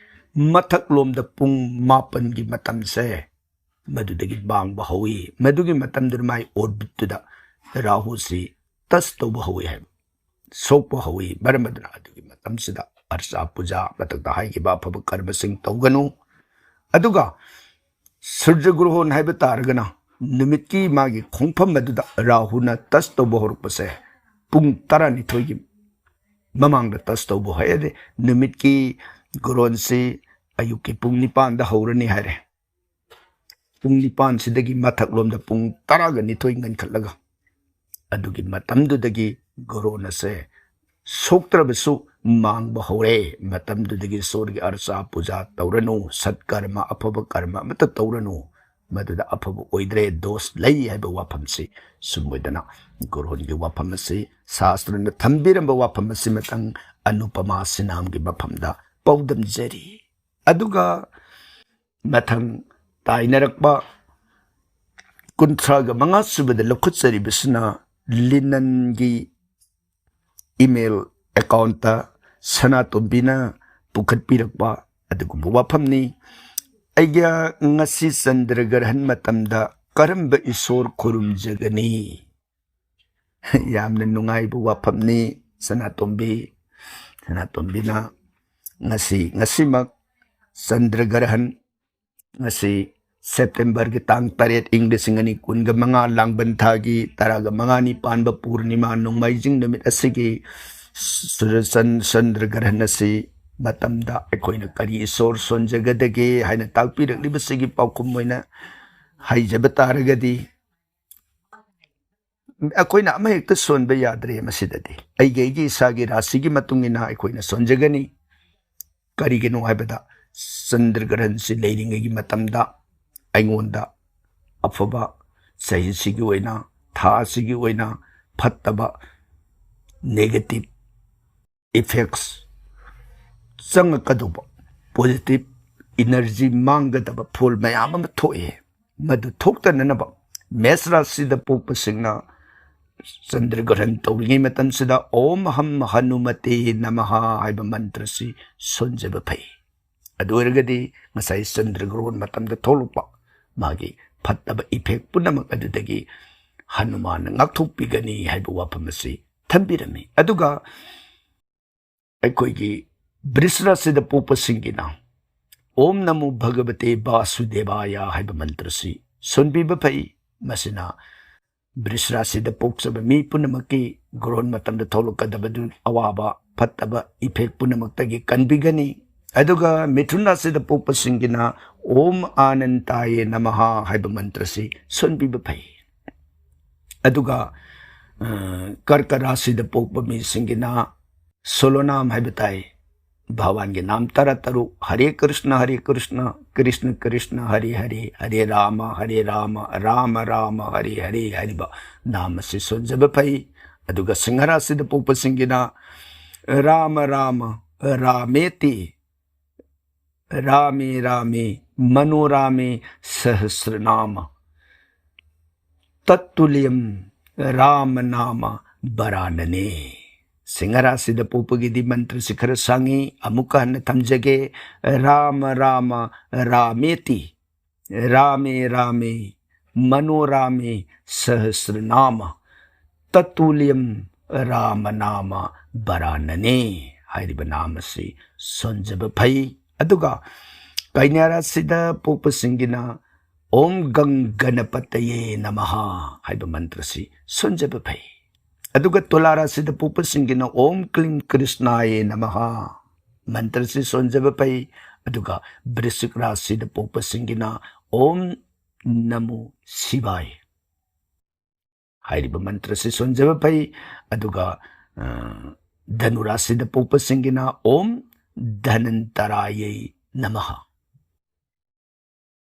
ꯃꯊꯛꯂꯣꯝꯗ ꯄꯨꯡ ꯃꯥꯄꯟꯒꯤ ꯃꯇꯝꯁꯦ ꯃꯗꯨꯗꯒꯤ ꯃꯥꯡꯕ ꯍꯧꯏ꯫ ꯃꯗꯨꯒꯤ ꯃꯇꯝꯗꯨꯗ ꯃꯥꯏ ꯑꯣꯔꯕꯤꯠꯇꯨꯗ ꯔꯥꯍꯨꯁꯤ ꯇꯁ ꯇꯧꯕ ꯍꯧꯏ ꯍꯥꯏꯕ, ꯁꯣꯛꯄ ꯍꯧꯏ꯫ ꯃꯔꯝ ꯑꯗꯨꯅ ꯑꯗꯨꯒꯤ ꯃꯇꯝꯁꯤꯗ ꯑꯔꯆꯥ ꯄꯨꯖꯥ, ꯃꯊꯛꯇ ꯍꯥꯏꯈꯤꯕ ꯑꯐꯕ ꯀꯔꯃꯁꯤꯡ ꯇꯧꯒꯅꯨ꯫ ꯑꯗꯨꯒ ꯁꯨꯔꯖ ꯒ꯭ꯔꯣꯍꯣꯟ ꯍꯥꯏꯕ ꯇꯥꯔꯒꯅ ꯅꯨꯃꯤꯠꯀꯤ ꯃꯥꯒꯤ ꯈꯣꯡꯐꯝ ꯑꯗꯨꯗ ꯔꯥꯍꯨꯅ ꯇꯁ ꯇꯧꯕ ꯍꯧꯔꯛꯄꯁꯦ ꯄꯨꯡ ꯇꯔꯥꯅꯤꯊꯣꯏꯒꯤ ꯃꯃꯥꯡꯗ ꯇꯁ ꯇꯧꯕ ꯍꯧꯔꯛꯑꯦ꯫ ꯅꯨꯃꯤꯠꯀꯤ ꯒ꯭ꯔꯣꯟꯁꯤ ꯑꯌꯨꯛꯀꯤ ꯄꯨꯡ ꯅꯤꯄꯥꯟꯗ ꯍꯧꯔꯅꯤ ꯍꯥꯏꯔꯦ꯫ ꯄꯨꯡ ꯅꯤꯄꯥꯟꯁꯤꯗꯒꯤ ꯃꯊꯛꯂꯣꯝꯗ ꯄꯨꯡ ꯇꯔꯥꯒ ꯅꯤꯊꯣꯏ ꯉꯟꯈꯠꯂꯒ ꯑꯗꯨꯒꯤ ꯃꯇꯝꯗꯨꯗꯒꯤ ꯒ꯭ꯔꯣꯟ ꯑꯁꯦ ꯁꯣꯛꯇ꯭ꯔꯕꯁꯨ ꯃꯥꯡꯕ ꯍꯧꯔꯦ꯫ ꯃꯇꯝꯗꯨꯗꯒꯤ ꯏꯁꯣꯔꯒꯤ ꯑꯔꯆꯥ ꯄꯨꯖꯥ ꯇꯧꯔꯅꯨ, ꯁꯠꯀꯔꯃ, ꯑꯐꯕ ꯀꯔꯃ ꯑꯃꯠꯇ ꯇꯧꯔꯅꯨ, ꯃꯗꯨꯗ ꯑꯐꯕ ꯑꯣꯏꯗ꯭ꯔꯦ, ꯗꯣꯁ ꯂꯩ ꯍꯥꯏꯕ ꯋꯥꯐꯝꯁꯤ ꯁꯨꯝ ꯑꯣꯏꯗꯅ ꯒ꯭ꯔꯣꯟꯒꯤ ꯋꯥꯐꯝ ꯑꯁꯤ ꯁꯥꯁꯇ꯭ꯔꯅ ꯊꯝꯕꯤꯔꯝꯕ ꯋꯥꯐꯝ ꯑꯁꯤꯃꯇꯪ ꯑꯅꯨꯄꯃꯥ ꯁꯤꯅꯥꯝꯒꯤ ꯃꯐꯝꯗ ꯄꯥꯎꯗꯝꯖꯔꯤ꯫ ꯑꯗꯨꯒ ꯃꯊꯪ ꯇꯥꯏꯅꯔꯛꯄ ꯀꯨꯟꯊ꯭ꯔꯥꯒ ꯃꯉꯥ ꯁꯨꯕꯗ ꯂꯧꯈꯠꯆꯔꯤꯕꯁꯤꯅ ꯂꯤꯅꯟꯒꯤ ꯏꯃꯦꯜ ꯑꯦꯀꯥꯎꯟꯇ ꯁꯅꯥꯇꯣꯝꯕꯤꯅ ꯄꯨꯈꯠꯄꯤꯔꯛꯄ ꯑꯗꯨꯒꯨꯝꯕ ꯋꯥꯐꯝꯅꯤ꯫ ꯑꯩꯒ ꯉꯁꯤ ꯆꯟꯗ꯭ꯔ ꯒ꯭ꯔꯍꯟ ꯃꯇꯝꯗ ꯀꯔꯝꯕ ꯏꯁꯣꯔ ꯈꯨꯔꯨꯝꯖꯒꯅꯤ? ꯌꯥꯝꯅ ꯅꯨꯡꯉꯥꯏꯕ ꯋꯥꯐꯝꯅꯤ ꯁꯅꯥꯇꯣꯝꯕꯤ꯫ ꯁꯅꯥꯇꯣꯝꯕꯤꯅ ꯉꯁꯤ, ꯉꯁꯤꯃꯛ ꯆꯟꯗ꯭ꯔ ꯒ꯭ꯔꯍꯟ, ꯉꯁꯤ ꯁꯦꯞꯇꯦꯝꯕꯔꯒꯤ ꯇꯥꯡ ꯇꯔꯦꯠ, ꯏꯪ ꯂꯤꯁꯤꯡ ꯑꯅꯤ ꯀꯨꯟꯒ ꯃꯉꯥ, ꯂꯥꯡꯕꯟ ꯊꯥꯒꯤ ꯇꯔꯥꯒ ꯃꯉꯥꯅꯤ ꯄꯥꯟꯕ ꯄꯨꯔꯅꯤꯃꯥ ꯅꯣꯡꯃꯥꯏꯖꯤꯡ ꯅꯨꯃꯤꯠ ꯑꯁꯤꯒꯤ ꯁꯨꯔꯖ ꯆꯟ-, ꯆꯟꯗ꯭ꯔ ꯒ꯭ꯔꯍꯟ ꯑꯁꯤ ꯃꯇꯝꯗ ꯑꯩꯈꯣꯏꯅ ꯀꯔꯤ ꯏꯁꯣꯔ ꯁꯣꯟꯖꯒꯗꯒꯦ ꯍꯥꯏꯅ ꯇꯥꯛꯄꯤꯔꯛꯂꯤꯕꯁꯤꯒꯤ ꯄꯥꯎꯈꯨꯝ ꯑꯣꯏꯅ ꯍꯥꯏꯖꯕ ꯇꯥꯔꯒꯗꯤ, ꯑꯩꯈꯣꯏꯅ ꯑꯃꯍꯦꯛꯇ ꯁꯣꯟꯕ ꯌꯥꯗ꯭ꯔꯦ ꯃꯁꯤꯗꯗꯤ꯫ ꯑꯩꯒꯤ, ꯑꯩꯒꯤ ꯏꯁꯥꯒꯤ ꯔꯥꯁꯤꯒꯤ ꯃꯇꯨꯡ ꯏꯟꯅ ꯑꯩꯈꯣꯏꯅ ꯁꯣꯟꯖꯒꯅꯤ꯫ ꯀꯔꯤꯒꯤꯅꯣ ꯍꯥꯏꯕꯗ ꯆꯟꯗ꯭ꯔꯒ꯭ꯔꯍꯟꯁꯤ ꯂꯩꯔꯤꯉꯩꯒꯤ ꯃꯇꯝꯗ ꯑꯩꯉꯣꯟꯗ ꯑꯐꯕ, ꯆꯍꯤꯁꯤꯒꯤ ꯑꯣꯏꯅ, ꯊꯥ ꯑꯁꯤꯒꯤ ꯑꯣꯏꯅ ꯐꯠꯇꯕ, negative effects ꯆꯪꯉꯛꯀꯗꯧꯕ, positive energy ꯃꯥꯡꯒꯗꯕ ꯐꯣꯜ ꯃꯌꯥꯝ ꯑꯃ ꯊꯣꯛꯑꯦ꯫ ꯃꯗꯨ ꯊꯣꯛꯇꯅꯅꯕ ꯃꯦꯁ ꯔꯥꯁꯤꯗ ꯄꯣꯛꯄꯁꯤꯡꯅ ꯆꯟꯗ꯭ꯔꯒ꯭ꯔꯍꯟ ꯇꯧꯔꯤꯉꯩ ꯃꯇꯝꯁꯤꯗ "ꯑꯣꯝ ꯍꯝ ꯍꯅꯨꯃꯇꯦ ꯅꯃꯍ" ꯍꯥꯏꯕ ꯃꯟꯇ꯭ꯔꯁꯤ ꯁꯣꯟꯖꯕ ꯐꯩ꯫ ꯑꯗꯨ ꯑꯣꯏꯔꯒꯗꯤ ꯉꯁꯥꯏ ꯆꯟꯗ꯭ꯔꯒ꯭ꯔꯍꯟ ꯃꯇꯝꯗ ꯊꯣꯛꯂꯛꯄ ꯃꯥꯒꯤ ꯐꯠꯇꯕ effect ꯄꯨꯝꯅꯃꯛ ꯑꯗꯨꯗꯒꯤ ꯍꯅꯨꯃꯥꯟꯅ ꯉꯥꯛꯊꯣꯛꯄꯤꯒꯅꯤ ꯍꯥꯏꯕ ꯋꯥꯐꯝ ꯑꯁꯤ ꯊꯝꯕꯤꯔꯝꯃꯤ꯫ ꯑꯗꯨꯒ ꯑꯩꯈꯣꯏꯒꯤ ꯕ꯭ꯔꯤꯁ ꯔꯥꯁꯤꯗ ꯄꯣꯛꯄꯁꯤꯡꯒꯤꯅ "ꯑꯣꯝ ꯅꯃꯣ ꯚꯒꯕꯇꯦ ꯕꯥꯁꯨꯗꯦꯕꯥꯌ" ꯍꯥꯏꯕ ꯃꯟꯇ꯭ꯔꯁꯤ ꯁꯣꯟꯕꯤꯕ ꯐꯩ꯫ ꯃꯁꯤꯅ ꯕ꯭ꯔꯤꯁ ꯔꯥꯁꯤꯗ ꯄꯣꯛꯆꯕ ꯃꯤ ꯄꯨꯝꯅꯃꯛꯀꯤ ꯒ꯭ꯔꯍꯟ ꯃꯇꯝꯗ ꯊꯣꯛꯂꯛꯀꯗꯕꯗꯨ ꯑꯋꯥꯕ ꯐꯠꯇꯕ effect ꯄꯨꯝꯅꯃꯛꯇꯒꯤ ꯀꯟꯕꯤꯒꯅꯤ꯫ ꯑꯗꯨꯒ ꯃꯤꯊꯨꯟ ꯔꯥꯁꯤꯗ ꯄꯣꯛꯄꯁꯤꯡꯒꯤꯅ "ꯑꯣꯝ ꯑꯥꯅꯟꯇꯥꯌꯦ ꯅꯃꯍ" ꯍꯥꯏꯕ ꯃꯟꯇ꯭ꯔꯁꯤ ꯁꯣꯟꯕꯤꯕ ꯐꯩ꯫ ꯑꯗꯨꯒ, ꯑ, ꯀꯔꯀ ꯔꯥꯁꯤꯗ ꯄꯣꯛꯄ ꯃꯤꯁꯤꯡꯒꯤꯅ ꯁꯣꯂꯣ ꯅꯥꯝ ꯍꯥꯏꯕ ꯇꯥꯏ꯫ ꯚꯒꯋꯥꯟꯒꯤ ꯅꯥꯝ ꯇꯔꯥ ꯇꯔꯨꯛ, "ꯍꯔꯦ ꯀ꯭ꯔꯤꯁꯅ, ꯍꯔꯦ ꯀ꯭ꯔꯤꯁꯅ, ꯀ꯭ꯔꯤꯁꯅ ꯀ꯭ꯔꯤꯁꯅ, ꯍꯔꯦ ꯍꯔꯦ, ꯍꯔꯦ ꯔꯥꯃ, ꯍꯔꯦ ꯔꯥꯃ, ꯔꯥꯃ ꯔꯥꯃ, ꯍꯔꯦ ꯍꯔꯦ" ꯍꯥꯏꯔꯤꯕ ꯅꯥꯝ ꯑꯁꯤ ꯁꯣꯟꯖꯕ ꯐꯩ꯫ ꯑꯗꯨꯒ ꯁꯤꯡꯍ ꯔꯥꯁꯤꯗ ꯄꯣꯛꯄꯁꯤꯡꯒꯤꯅ "ꯔꯥꯃ ꯔꯥꯃ, ꯔꯥꯃꯦꯇꯤ, ꯔꯥꯃꯦ ꯔꯥꯃꯦ, ꯃꯅꯣꯔꯥꯃꯦ, ꯁꯍꯁ꯭ꯔꯅꯥꯃ, ꯇꯠꯇꯨꯂꯤꯌꯝ, ꯔꯥꯃ ꯅꯥꯃ ꯕꯔꯥꯅꯅꯦ"꯫ ꯁꯤꯡꯍ ꯔꯥꯁꯤꯗ ꯄꯣꯛꯄꯒꯤꯗꯤ ꯃꯟꯇ꯭ꯔꯁꯤ ꯈꯔ ꯁꯥꯡꯉꯤ, ꯑꯃꯨꯛꯀ ꯍꯟꯅ ꯊꯝꯖꯒꯦ: "ꯔꯥꯃ ꯔꯥꯃ, ꯔꯥꯃꯦꯇꯤ, ꯔꯥꯃꯦ ꯔꯥꯃꯦ, ꯃꯅꯣꯔꯥꯃꯦ, ꯁꯍꯁ꯭ꯔꯅꯥꯃ, ꯇꯠꯇꯨꯂꯤꯌꯝ, ꯔꯥꯃ ꯅꯥꯃ ꯕꯔꯥꯅꯅꯦ" ꯍꯥꯏꯔꯤꯕ ꯅꯥꯝ ꯑꯁꯤ ꯁꯣꯟꯖꯕ ꯐꯩ꯫ ꯑꯗꯨꯒ ꯀꯩꯅ꯭ꯌꯥ ꯔꯥꯁꯤꯗ ꯄꯣꯛꯄꯁꯤꯡꯒꯤꯅ "ꯑꯣꯝ ꯒꯪ ꯒꯅꯄꯇꯌꯦ ꯅꯃꯍ" ꯍꯥꯏꯕ ꯃꯟꯇ꯭ꯔꯁꯤ ꯁꯣꯟꯖꯕ ꯐꯩ꯫ ꯑꯗꯨꯒ ꯇꯨꯂꯥ ꯔꯥꯁꯤꯗ ꯄꯣꯛꯄꯁꯤꯡꯒꯤꯅ "ꯑꯣꯝ ꯀ꯭ꯂꯤꯡ ꯀ꯭ꯔꯤꯁꯅꯥꯌꯦ ꯅꯃꯍ" ꯃꯟꯇ꯭ꯔꯁꯤ ꯁꯣꯟꯖꯕ ꯐꯩ꯫ ꯑꯗꯨꯒ ꯕ꯭ꯔꯤꯁꯤꯛ ꯔꯥꯁꯤꯗ ꯄꯣꯛꯄꯁꯤꯡꯒꯤꯅ "ꯑꯣꯝ ꯅꯃꯣ ꯁꯤꯕꯥꯌ" ꯍꯥꯏꯔꯤꯕ ꯃꯟꯇ꯭ꯔꯁꯤ ꯁꯣꯟꯖꯕ ꯐꯩ꯫ ꯑꯗꯨꯒ, ꯑ, ꯙꯅꯨ ꯔꯥꯁꯤꯗ ꯄꯣꯛꯄꯁꯤꯡꯒꯤꯅ "ꯑꯣꯝ ꯙꯅꯟꯇꯔꯥꯌꯩ ꯅꯃꯍ꯫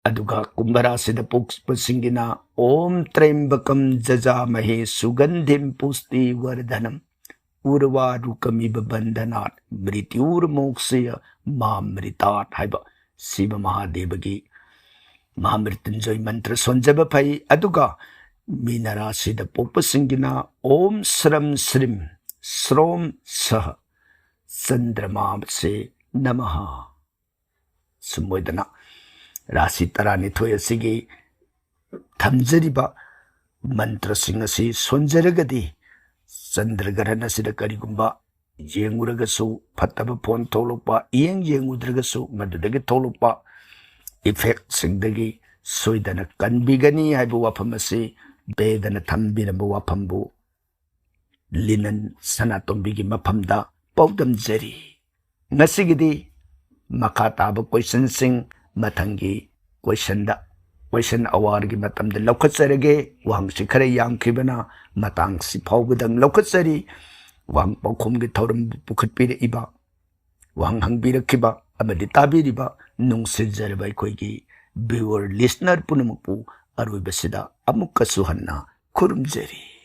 ꯑꯗꯨꯒ ꯀꯨꯝꯚ ꯔꯥꯁꯤꯗ ꯄꯣꯛꯄꯁꯤꯡꯒꯤꯅ ॐ त्र्यम्बकं यजामहे सुगन्धिं पुष्टिवर्धनम् उर्वारुकमिव बन्धनात् मृत्योर्मोक्षयेमामृतात् ꯍꯥꯏꯕ ꯁꯤꯕ ꯃꯍꯥꯗꯦꯕꯒꯤ ꯃꯍꯥꯃ꯭ꯔꯤꯇ꯭ꯌꯨꯟꯖꯣꯏ ꯃꯟꯇ꯭ꯔ ꯁꯣꯟꯖꯕ ꯐꯩ꯫ ꯑꯗꯨꯒ ꯃꯤꯅ ꯔꯥꯁꯤꯗ ꯄꯣꯛꯄꯁꯤꯡꯒꯤꯅ ॐ श्रं श्रीं श्रों सः चन्द्रमासे नमः꯫ ꯁꯨꯝ ꯑꯣꯏꯗꯅ ꯔꯥꯁꯤ ꯇꯔꯥꯅꯤꯊꯣꯏ ꯑꯁꯤꯒꯤ ꯊꯝꯖꯔꯤꯕ ꯃꯟꯇ꯭ꯔꯁꯤꯡ ꯑꯁꯤ ꯁꯣꯟꯖꯔꯒꯗꯤ ꯆꯟꯗ꯭ꯔ ꯒ꯭ꯔꯍꯟ ꯑꯁꯤꯗ ꯀꯔꯤꯒꯨꯝꯕ ꯌꯦꯡꯉꯨꯔꯒꯁꯨ ꯐꯠꯇꯕ ꯐꯣꯟ ꯊꯣꯛꯂꯛꯄ, ꯌꯦꯡ ꯌꯦꯡꯉꯨꯗ꯭ꯔꯒꯁꯨ ꯃꯗꯨꯗꯒꯤ ꯊꯣꯛꯂꯛꯄ ꯏꯐꯦꯛꯁꯤꯡꯗꯒꯤ ꯁꯣꯏꯗꯅ ꯀꯟꯕꯤꯒꯅꯤ ꯍꯥꯏꯕ ꯋꯥꯐꯝ ꯑꯁꯤ ꯕꯦꯗꯅ ꯊꯝꯕꯤꯔꯝꯕ ꯋꯥꯐꯝꯕꯨ ꯂꯤꯅꯟ ꯁꯅꯥꯇꯣꯝꯕꯤꯒꯤ ꯃꯐꯝꯗ ꯄꯥꯎꯗꯝꯖꯔꯤ꯫ ꯉꯁꯤꯒꯤꯗꯤ ꯃꯈꯥ ꯇꯥꯕ ꯀꯣꯏꯁꯟꯁꯤꯡ ꯃꯊꯪꯒꯤ ꯀꯣꯏꯁꯟꯗ, ꯀꯣꯏꯁꯟ ꯑꯋꯥꯔꯒꯤ ꯃꯇꯝꯗ ꯂꯧꯈꯠꯆꯔꯒꯦ꯫ ꯋꯥꯍꯪꯁꯤ ꯈꯔ ꯌꯥꯝꯈꯤꯕꯅ ꯃꯇꯥꯡꯁꯤ ꯐꯥꯎꯕꯗꯪ ꯂꯧꯈꯠꯆꯔꯤ꯫ ꯋꯥꯍꯪ ꯄꯥꯎꯈꯨꯝꯒꯤ ꯊꯧꯔꯝꯕꯨ ꯄꯨꯈꯠꯄꯤꯔꯛꯏꯕ, ꯋꯥꯍꯪ ꯍꯪꯕꯤꯔꯛꯈꯤꯕ ꯑꯃꯗꯤ ꯇꯥꯕꯤꯔꯤꯕ ꯅꯨꯡꯁꯤꯖꯔꯕ ꯑꯩꯈꯣꯏꯒꯤ viewer, listener ꯄꯨꯝꯅꯃꯛꯄꯨ ꯑꯔꯣꯏꯕꯁꯤꯗ ꯑꯃꯨꯛꯀꯁꯨ ꯍꯟꯅ ꯈꯨꯔꯨꯝꯖꯔꯤ꯫